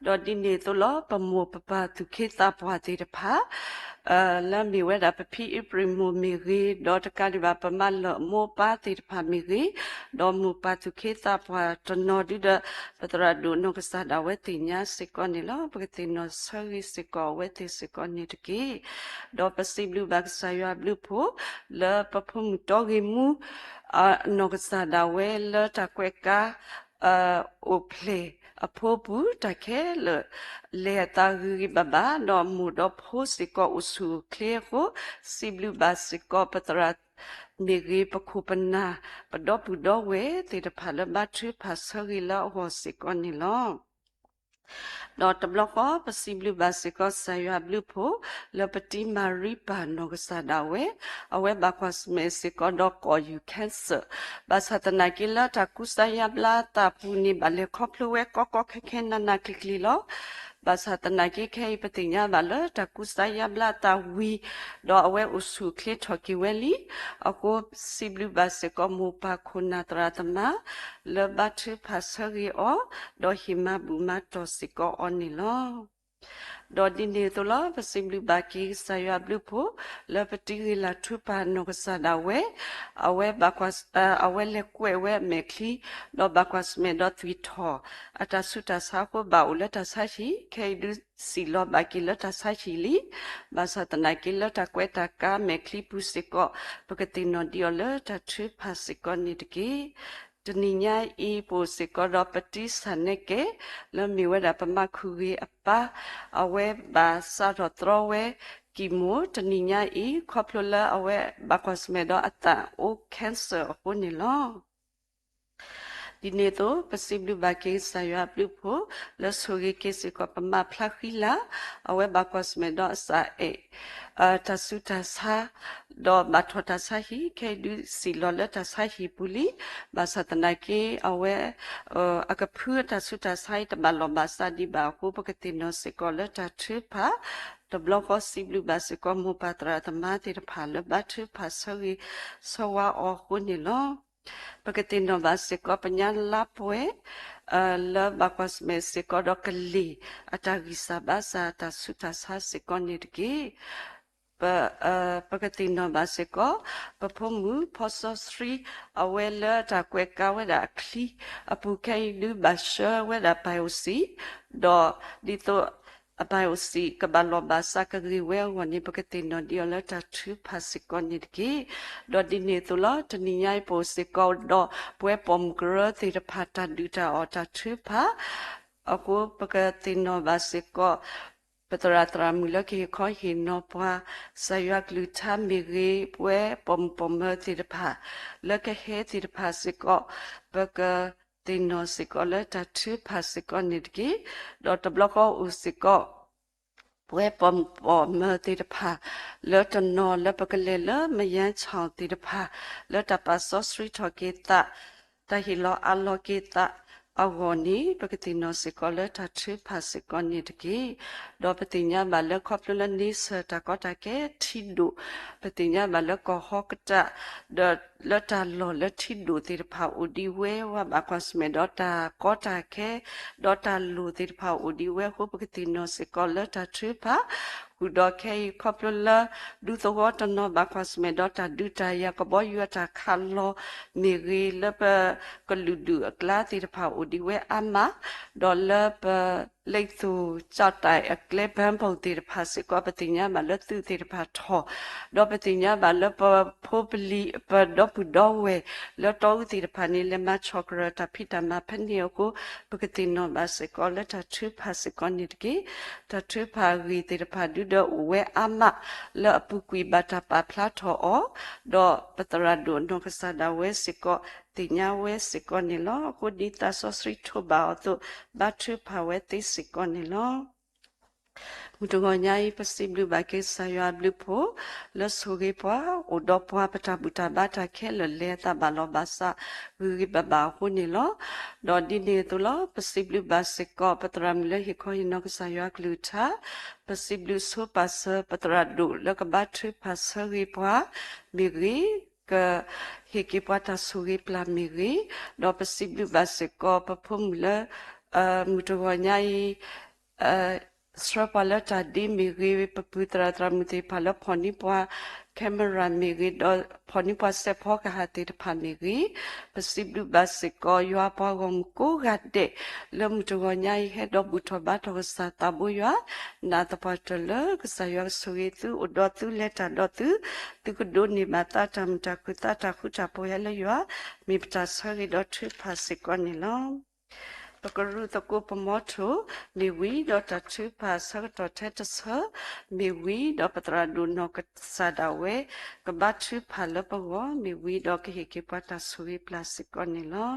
ဒီးဒ်န့ၣ်အသိးလီၤ ပမိၢ်ပပၢ်သူၣ်က့သးပှၢ်သ့ၣ်တဖၣ် လၢမ့ၢ်ဝဲဒၣ်ပဖံအ့ဖြ့ၣ်မိၢ်မ့ၢ်ဂ့ၤ, ဒီးတကးဒံးဘၣ်ပမါလၢာ်မိၢ်ပၢ်သ့ၣ်တဖၣ်မ့ၢ်ဂ့ၤ, ဒီးမိၢ်ပၢ်သူၣ်က့သးပှၢ်တနီၤဒုဒီး ပသရၣ်ဒိၣ်နီၢ်ကစၢ်ဒၣ်ဝဲသ့ၣ်ညါစ့ၢ်ကီးန့ၣ်လီၤ. ပကသ့ၣ်နီၣ်ဆၢဂ့ၤစ့ၢ်ကီးအဝဲသ့ၣ်စ့ၢ်ကီးန့ၣ်တက့ၢ်. ဒီးပစံးဘျုးဘၣ်ကစၢ်ယွၤအဘျုးအဖှိၣ် လၢပဖိမုၣ်တီဂ့ၤမူ အနီၢ်ကစၢ်ဒၣ်ဝဲလၢတၢ်ကွဲးကါ အိၣ်ဖျဲၣ်အဖိပူၤ တၢ်ခဲလၢာ် လဲၤအသးဂ့ၤဂ့ၤဘၣ်ဘၣ်, ဒီးမိၢ်ဒီးဖိစ့ၢ်ကီးအိၣ်ဆူၣ်အိၣ်ချ့အဃိ, စံးဘျုးဘၣ်စ့ၢ်ကီးပသရၣ်မ့ၢ်ဂ့ၤ, ပခိၣ်ပနၢ်, ပဒီပုၢ်ဒီဝဲၢ်သ့ၣ်တဖၣ်လၢဘါထုကဖၣ်ဆၢဂ့ၤလၢအဂီၢ်စ့ၢ်ကီးန့ၣ်လီၤ. ဒီးတဘျီဃီ ပစံးဘျုးဘၣ်စ့ၢ်ကီးကစၢ်ယွၤအဘျုးအဖှိၣ် လၢပတံၤမၤရံပၢ်နီၢ်ကစၢ်ဒၣ်ဝဲ, အဝဲဘၣ်ကွၢ်ဆၢၣ်မဲာ်စ့ၢ်ကီးဒီးကီၢ်ယူၢ် cancer, ဘၣ်ဆၣ်သနာ်က့လၢတၢ်ကူစါယါဘျါအသးပူၤန့ၣ် ဘၣ်လဲၤခီဖျိဝဲကီကီခဲခဲနးနးကျံၤကျံၤလီၤ. ဘၣ်ဆၣ်သနာ်က့ခဲအံၤပသ့ၣ်ညါဘၣ်လၢတၢ်ကူစါယါဘျါအသးဝံၤ, ဒီးအဝဲအိၣ်ဆူၣ်အိၣ်ချ့ထီၣ်က့ၤဝဲလံ. အဃိစံးဘျုးဘၣ်စ့ၢ်ကီးမိၢ်ပၢ်ခိၣ်နၢ်သရၣ်သမါ လၢဘါထုကဖၣ်ဆၢဂ့ၤအီၤ, ဒီးဟ့ၣ်မၤဘူၣ်မၤတီၢ်စ့ၢ်ကီးအီၤန့ၣ်လီၤ. ဒီးဒ်န့ၣ်အသိးလီၤ ပစံးဘျုးဘၣ်က့ၤကစၢ်ယွၤအဘျုးအဖှိၣ် လၢပတံၤဂ့ၤလၢ်ထူပၢ်နီၢ်ကစၢ်ဒၣ်ဝဲ, အဝဲဘၣ်ကွၢ်, အဝဲလဲၤကွဲးဝဲအမဲာ်ချံ, ဒီးဘၣ်ကွၢ်ဆၢၣ်မဲာ်ဒီးသွံၣ်ထီၣ် အတၢ်ဆူးတၢ်ဆါအဃိ ဘၣ်အိၣ်လၢတၢ်ဆါဟံၣ်, ခဲအံၤဒုးစံၣ်လီၤဘၣ်က့ၤလၢတၢ်ဆါဟံၣ်လံ. ဘၣ်ဆၣ်သနာ်က့လၢတၢ်ကွဲးတၢ်ကါအမဲာ်ချံပူၤစ့ၢ်ကီး ပကသ့ၣ်နီၣ်ဒံးအီၤလၢတၢ်ထုကဖၣ်စ့ၢ်ကီးန့ၣ်တက့ၢ်. တနံၤညါအံၤ ပအိၣ်စ့ၢ်ကီးဒီးပတံၤဆၣ်နဲကဲ, လၢမ့ၢ်ဝဲဒၣ်ပမၤခုၣ်ဂ့ၤအပၢ်, အဝဲဘၣ်စးထီၣ်တြီဝဲ ကံၣ်မိၣ် တနံၤညါအံၤ ခီဖျိလၢအဝဲဘၣ်ကွၢ်ဆၢၣ်မဲာ်ဒီးအသးအိၣ် cancer အဃိန့ၣ်လီၤ. ဒ်န့ၣ်အသိး ပစံးဘျုးဘၣ်က့ၤကစၢ်ယွၤအဘျုးအဖှိၣ် လၢဆိၣ်ဂ့ၤက့ၤစ့ၢ်ကီးပမါဖျါဃံလၤ, အဝဲဘၣ်ကွၢ်ဆၢၣ်မဲာ်ဒီးအသးအဲၣ် တၢ်ဆူးတၢ်ဆါ, ဒီးဘၣ်ထီၣ်တၢ်ဆါဟံၣ်, ခဲအံၤဒုးစံၣ်လီၤလၢတၢ်ဆါဟံၣ်ပူၤလံ. ဘၣ်ဆၣ်သနာ်က့ အဝဲ အကဖုအတၢ်ဆူးတၢ်ဆါအံၤတဘၣ်လီၢ်ဘၣ်စးဒံးဘၣ်အဃိ ပကသ့ၣ်နီၣ်စ့ၢ်ကီးလၢတၢ်ထုကဖၣ်, တဘျီဃီစံးဘျုးဘၣ်စ့ၢ်ကီးမိၢ်ပၢ်သရၣ်သမါသ့ၣ်တဖၣ်လၢဘါထုကဖၣ်ဆၢဂ့ၤဆၢဝါအီၤအဃိန့ၣ်လီၤ. ပကသ့ၣ်နီၣ်ဘၣ်စ့ၢ်ကီးပညါလါပှဲၤ လၢဘၣ်ကွၢ်ဆၢၣ်မဲာ်စ့ၢ်ကီးဒီးကလ့ၢ် အတၢ်ဂံၢ်စၢ်ဘါစၢ်တၢ်ဆူးတၢ်ဆါစ့ၢ်ကီးန့ၣ်တက့ၢ်. ပ, ပကသ့ၣ်နီၣ်ဘၣ်စ့ၢ်ကီး ပဖိမုၣ်ဖီစီဆှံ အဝဲလၢတၢ်ကွဲးကါဝဲဒၣ်အချံအပူၤခဲအံၤဒုးဘၣ်ဆှၢဝဲဒၣ် biopsy, ဒီးဒ်သိးအ biopsy ကဘၣ်လီၢ်ဘၣ်စးကဂ့ၤဝဲအဂီၢ်န့ၣ် ပကသ့ၣ်နီၣ်ဒံးအီၤလၢတၢ်ထုကဖၣ်စ့ၢ်ကီးန့ၣ်တက့ၢ်. ဒီးဒ်န့ၣ်အသိးလီၤ တနံၤညါအံၤပအိၣ်စ့ၢ်ကီးဒီးပဝဲပိာ်မုၣ်ကရၢသ့ၣ်တဖၣ်တၢ်ဒုၣ်တၢ်အီၣ်တၢ်ထုကဖၣ် အဃိပကသ့ၣ်နီၣ်ဘၣ်စ့ၢ်ကီး ပသရၣ်သရၣ်မုၣ်လၢကဟ့ၣ်ခီဟ့ၣ်နီၤပှၤ ကစၢ်ယွၤကလုၢ်ကထါမ့ၢ်ဂ့ၤ, ပဝဲပိာ်မုၣ်ပိာ်မၢၤသ့ၣ်တဖၣ် လၢကဟဲသ့ၣ်တဖၣ်စ့ၢ်ကီး ပကသ့ၣ်နီၣ်စ့ၢ်ကီးလၢတၢ်ထုကဖၣ်စ့ၢ်ကီးန့ၣ်တက့ၢ်. ဒီးတဘျီဃီအိၣ်စ့ၢ်ကီး ပဝဲပိာ်မုၣ်ပိာ်မၢၤသ့ၣ်တဖၣ် လၢတနီၤလၢပကလဲၤလၢမယါဆီၣ်သ့ၣ်တဖၣ် လၢတၢ်ပာ်စီဆှံထီၣ်က့ၤသး, တၢ်ဟ့ၣ်လီၤအးလီၤက့ၤသး အဂီၢ်န့ၣ် ပကသ့ၣ်နီၣ်စ့ၢ်ကီးလၢတၢ်ထုကဖၣ်စ့ၢ်ကီးန့ၣ်တက့ၢ်. ဒီးပသ့ၣ်ညါဘၣ်လၢခီဖျိလၢန့ဆၢၣ်တၢ်ကီတၢ်ခဲထံဒိၣ်, ပသ့ၣ်ညါဘၣ်လၢကီၢ်ဟီၣ်ကတၢၢ် ဒီးလၢတၢ်လီၢ်လၢထံဒိၣ်သ့ၣ်တဖၣ်အိၣ်ဒံးဝဲ ဝါဘၣ်ကွၢ်ဆၢၣ်မဲာ်ဒီးတၢ်ကီတၢ်ခဲ ဒီးတၢ်လိၣ်သ့ၣ်တဖၣ်အိၣ်ဒံးဝဲအဃိ ပကသ့ၣ်နီၣ်စ့ၢ်ကီးလၢတၢ်ထုကဖၣ် ဃုာ်ဒီးခဲအံၤ ခီဖျိလၢ ဒူသဝီတနီၤဘၣ်ကွၢ်ဆၢၣ်မဲာ်ဒီးတၢ်ဒုးတၢ်ယၤ ကဘီယူၤအတၢ်ခးလီၤမ့ၢ်ဂ့ၤ လၢပကလုာ်ဒူၣ်အကျါသ့ၣ်တဖၣ်အိၣ်ဒံးဝဲအါမး, ဒီးလၢပ လ့ၣ်သိၣ်ကၠီၣ်တဲၣ်အကျဲ ဘၢပူၣ်သ့ၣ်တဖၣ်စ့ၢ်ကီး ပသ့ၣ်ညါဘၣ်လၢသုးသ့ၣ်တဖၣ်ထီၣ်, ဒီးပသ့ၣ်ညါဘၣ်လၢပဖိပလံၤ ပဒီပုၢ်ဒီဝဲၢ်လၢတီအူသ့ၣ်တဖၣ်န့ၣ် လဲၤမၤဆီၣ်ကရၢၢ်တၢ်ဖံးတၢ်မၤဖဲန့ၣ်အဃိ ပကသ့ၣ်နီၣ်ဘၣ်စ့ၢ်ကီးလၢတၢ်ထုကဖၣ်စ့ၢ်ကီးန့ၣ်တက့ၢ်. တၢ်ထုကဖၣ်အဂ့ၢ်သ့ၣ်တဖၣ်ဒုဒီးအိၣ်ဝဲအါမး လၢအပူၤကွံာ်ဘၣ်တၢ်ပာ်ဖျါထီၣ်အီၤ, ဒီးပသရၣ်ဒိၣ်နီၢ်ကစၢ်ဒၣ်ဝဲစ့ၢ်ကီး သ့ၣ်ညါဝဲစ့ၢ်ကီးန့ၣ်လီၤ. အဃိဒ်သးစီဆှံထိးဘၣ်အီၤအသိး ဘါထုကဖၣ်ဝဲသ့စ့ၢ်ကီးန့ၣ်လီၤ. မုၢ်တဂီၤညါအံၤ ပစံးဘျုးဘၣ်က့ၤကစၢ်ယွၤအဘျုးအဖှိၣ် လၢဆိၣ်ဂ့ၤပှၤ အိၣ်ဒီးပှၤ ပတၢ်ဘူၣ်တၢ်ဘါတၢ်ခဲလၢာ် လဲၤအသးဘၣ်လီၤဘၣ်စး ဂ့ၤဂ့ၤဘၣ်ဘၣ်အဃိန့ၣ်လီၤ. ဒီးဒ်န့ၣ်အသိးလီၤ ပစံးဘျုးဘၣ်စ့ၢ်ကီး ပသရၣ်မုၣ်လၢဟ့ၣ်ခီဟ့ၣ်နီၤကစၢ်ယွၤအကလုၢ်ကထါ, ပစံးဘျုးဆိပာ်စၢၤ ပသရၣ်ဒိၣ်လၢကဘါထုကဖၣ်ဆၢဂ့ၤပှၤမ့ၢ်ဂ့ၤ, က ဟ့ၣ်က့ၤပှၤတၢ်ဆိၣ်ဂ့ၤပျၢ်မ့ၢ်ဂ့ၤ, ဒီးပစံးဘျုးဘၣ်စ့ၢ်ကီး ပဖိမုၣ်လၢ မုၢ်တဂီၤညါအံၤ ဆှၢပှၤလၢတၢ်ဒ့မ့ၢ်ဂ့ၤ, ပပုၢ်သရၣ်သရၣ်မုၣ်သ့ၣ်တဖၣ်လၢဖီၣ်န့ၢ်ပှၤ camera မ့ၢ်ဂ့ၤ, ဒီးဖီၣ်န့ၢ်ပှၤစဲးဖီကဟၣ်သ့ၣ်တဖၣ်မ့ၢ်ဂ့ၤ, ပစံးဘျုးဘၣ်စ့ၢ်ကီး ယွၤပှၤဂီၢ်မုၢ်ကိးဂၤဒဲး လၢမုၢ်တဂီၤညါအံၤ ဟဲဒီးဘူၣ်ထီၣ်ဘါထီၣ်ကစၢ်သးဘိယွၤ နာ်သပှၢ်တၢၢ်လၢကစၢ်ယွၤကဆိၣ်ဂ့ၤသု အိၣ်ဒီးသု လဲၤတၢ်ဒီးသု, သုကဒိးန့ၢ်ဘၣ်သးတၢ်မုာ်တၢ်ခုၣ်သးတၢ်ဃူတၢ်ဖိးဟဲလၢယွၤ မ့ၢ်ပတၢ်ဆၢဂ့ၤဒီးထုကဖၣ်စ့ၢ်ကီးန့ၣ်လီၤ. ပကရူၢ်သကိးပမီထိၣ် မ့ၢ်ဝံၤဒီးတၢ်ထုကဖၣ်ဆၢကတီၢ်ထဲတဆၢ မ့ၢ်ဝံၤဒီးပသရၣ်ဒိၣ်နီၢ်ကစၢ်ဒၣ်ဝဲ ကဘါထုကဖၣ်လၢပဂီၢ် မ့ၢ်ဝံၤဒီးကဟ့ၣ်က့ၤပှၤတၢ်ဆိၣ်ဂ့ၤပျၢ်စ့ၢ်ကီးန့ၣ်လီၤ.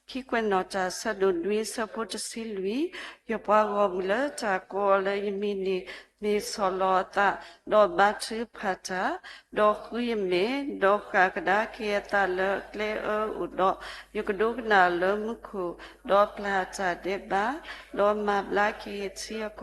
ခံကွဲးနီၣ်တၢ် ဆၢဒိၣ်နွံ ဆၢဖိတဆံလွံၢ်, ယပှၤဂီၢ်မုၢ်လၢတၢ်ကိးအီၤလၢယမံၤန့ၣ် မ့ၢ်ဆီၣ်လီၤအသး, ဒီးဘါထုကဖၣ်တၢ်, ဒီးဃုယမဲာ်, ဒီးဃၣ်ကဒါက့ၤအသးလၢကျဲအၢအိၣ်ဒီး, ယကဒိကနၣ်လၢမူခိၣ်, ဒီးပျၢ်တၢ်ဒဲးဘး, ဒီးမၤဘျါက့ၤထံအကီၢ်လီၤ.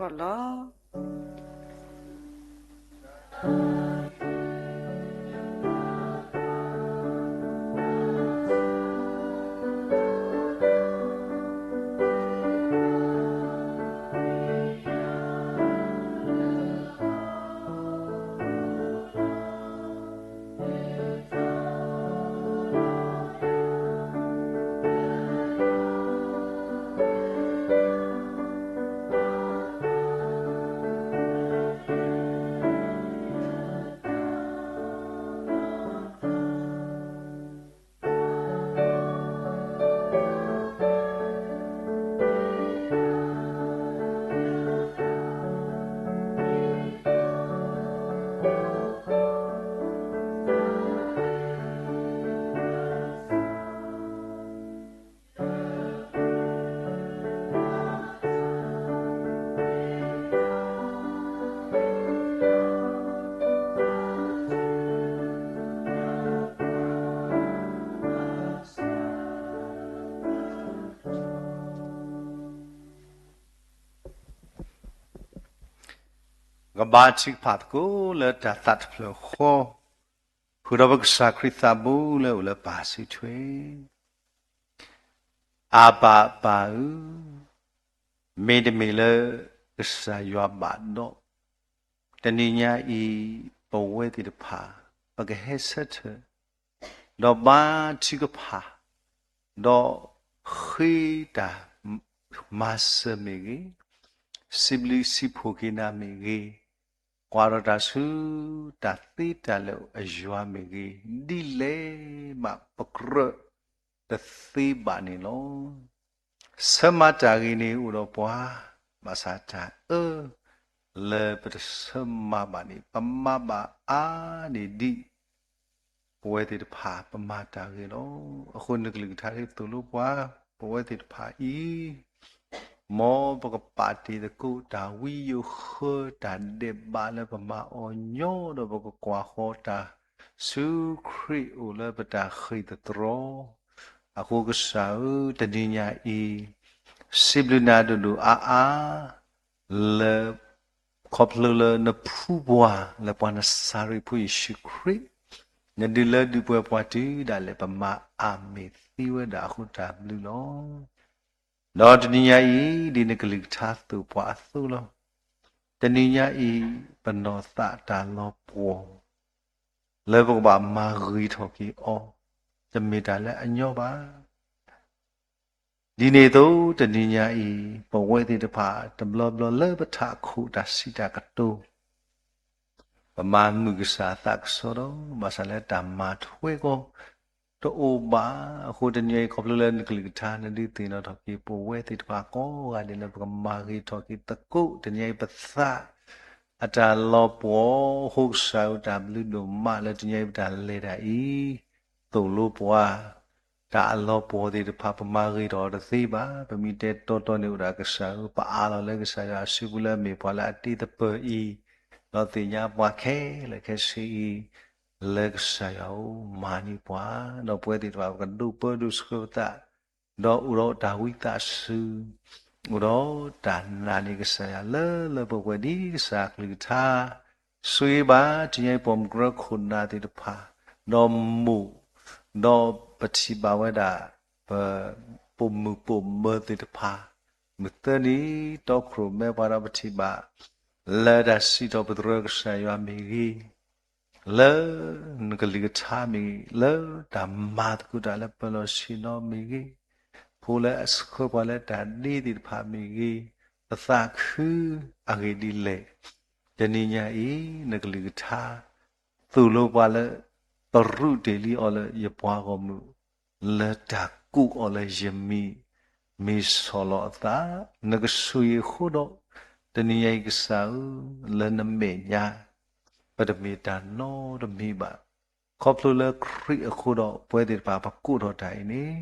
ကဘါထုကဖၣ်သကိးလၢတၢ်သးတဖျၢၣ်ဃီ, ဃုာ်ဒီးပကစၢ်ခရံာ်သးဘိလၢအိၣ်လၢပၢ်စုထွဲ, အဘၤပၢ်ဧၢ, မ့တမ့ၢ်လၢကစၢ်ယွၤဘၣ်ဒီး, တနံၤညါအံၤ ပဝဲသ့ၣ်တဖၣ် ပကဟဲဆၢထၢၣ် ဒီးဘါထုကဖၣ်, ဒီးဃ့တၢ်မၤစၢၤမ့ၢ်ဂ့ၤ, စံးဘျုးစံးဖှိၣ်က့ၤနၤမ့ၢ်ဂ့ၤ, ကွၢ်ဒီးတၢ်ဆူတၢ်သ့တၢ်လၢာ်အယွၤမ့ၢ်ဂ့ၤ, ဒ်လဲၣ်ဘၣ်ပကြၢးတသ့ဘၣ်န့ၣ်လီၤ. ဆၢမၤတၢ်ဂ့ၤန့ၣ်အိၣ်ဒီးပှၤ, ဘၣ်ဆၣ်တၢ်အၢ လၢပတဆၢမၤဘၣ်န့ၣ် ပမၤဘၣ်အါန့ၢ်ဒံး ပဝဲသ့ၣ်တဖၣ် ပမၤတၢ်ဂ့ၤလီၤ. အဃိန့ၣ်ကလုၢ်ကထါဒ်သိးလိပှၤ, ပဝဲသ့ၣ်တဖၣ်အံၤ, မ်ပကပာ်တ့ၢ်သကိးတၢ်ဝံယိးဃၢတၢ်ဒဲးဘးလၢပမၤအီၤညီ, ဒီးပကကွၢ်ဃီတၢ်ဆူခရံာ်အိၣ်လၢပတၢ်ဃ့ၢ်သတြီၤ အဃိကစၢ်ဧၢ, တနံၤညါအံၤ စံးဘျုးနၤဒိၣ်ဒိၣ်အါအါ လၢ ခီဖျိလၢနဖှူပှၤလၢပှၤနစၤရ့းဖိယ့ၣ်ၡူးခရံာ်, နဒုးလၢဒုးပှဲၤပှၤတုၤဒၣ်လဲာ် ပမၤအါမ့ၢ်သံဝဲဒၣ်အဃိတၢ်ဘျုးလီၤ. ဒီးတနံၤညါအံၤ ဒ်နကလုၢ်ကထါသိၣ်ပှၤအသိးလီၤ. တနံၤညါအံၤ ပနီၢ်သးတၢ်လီၤပှီၢ် လၢပကဘၣ်မၤဂ့ၤထီၣ်က့ၤအီၤ, တမ့ၢ်တၢ်လၢအညီဘၣ်. ဒ်န့ၣ်အသိး တနံၤညါအံၤ ပဝဲသ့ၣ်တဖၣ် တဘျီဘျီလၢပထးခိၣ်တၢ်စံးတၢ်ကတိၤ ပမၤမုာ်ကစၢ်အသးကစီဒီ, ဘၣ်ဆၣ်လၢတၢ်မၤထွဲကီး တအိၣ်ဘၣ်. အဃိတနံၤအံၤ ခီဖျိလၢနကလုၢ်ကထါ နဒုးသ့ၣ်နီၣ်ထီၣ်က့ၤ ပဝဲသ့ၣ်တဖၣ်ကိးဂၤဒဲး လၢပကမၤဂ့ၤထီၣ်က့ၤသကိး တနံၤအံၤပသး အတၢ်လီၤပှီၢ်, အဃိကစၢ်ဧၢ တၢ်ဘျုးဒိၣ်မးလၢတနံၤအံၤပတၢ်လဲၤတၢ်အံၤ သိၣ်လိပှၤ တၢ်အလီၤပှီၢ်သ့ၣ်တဖၣ် ပမၤဂ့ၤထီၣ်တသ့ဘၣ်. ပမ့ၢ်တဲတီတီန့ၣ်အိၣ်ဒၣ်ကစၢ်ဧၢ, ပအးလီၤလၢကစၢ်ယွၤအစုပူၤလၢအမ့ၢ်ပှၤလၢအတ့သပၢၤအံၤ, ဒီးသ့ၣ်ညါပှၤခဲလၢာ်ခဲဆ့အံၤ လၢကစၢ်ယွၤဧၢ မၤန့ၢ်ပှၤ, ဒီးပဝဲသ့ၣ်တဖၣ် ပကဒိးပၢဒိးဆှၢပသး ဒီးအိၣ်ဒီးတၢ်ဝံသးစူၤ, အိၣ်ဒီးတၢ်နာ်န့ၢ်ကစၢ်ယွၤလၢလၢပှဲၤပှဲၤ ဒ်ကစၢ်အကလုၢ်ကထါ ဆိၣ်ဂ့ၤဘၣ် တနံၤအံၤ ပိာ်မုၣ်ကရၢခိၣ်နၢ်သ့ၣ်တဖၣ်, ဒီးမိၢ်, ဒီးပထံၣ်ဘၣ်ဝဲဒၣ် ပ ပိာ်မုၣ်ပိာ်မၢၤသ့ၣ်တဖၣ်, မုၢ်သၢနံၤ တီခိၣ်ရိၣ်မဲပှၤဒီးပထံၣ်ဘၣ် လၢတၢ်စံးထီၣ်ပတြၢၤကစၢ်ယွၤမ့ၢ်ဂ့ၤ လၢနကလုၢ်ကထါမ့ၢ်ဂ့ၤ, လၢတၢ်မၤသကိးတၢ်လၢပၢၤလီၢ်ဆ့ၣ်နီၤမ့ၢ်ဂ့ၤ, ဖိလၢအဆှၢပှၤလၢတၢ်ဒ့သ့ၣ်တဖၣ်မ့ၢ်ဂ့ၤ, ပသးခုအဂ့ၢ်ဒ်လဲၣ်. တနံၤညါအံၤ နကလုၢ်ကထါ သိၣ်လိပှၤလၢ ပရူးတ့ၢ်လံအီၤလၢယပှၤဂီၢ်မုၢ် လၢတၢ်ကူးအီၤလၢယမံၤ, မ့ၢ်ဆီၣ်လီၤအသး, နကဆိၣ်ဂ့ၤအဃိဒီး, တနံၤညါအံၤကစၢ်ဧၢ, လၢနမဲာ်ညါ ပတမ့ၢ်တၢ်နီတမံၤဘၣ်. ခီဖျိလၢခရံာ်အဃိဒီး ပဝဲသ့ၣ်တဖၣ်ပကိးထီၣ်တၢ်အံၤန့ၣ်,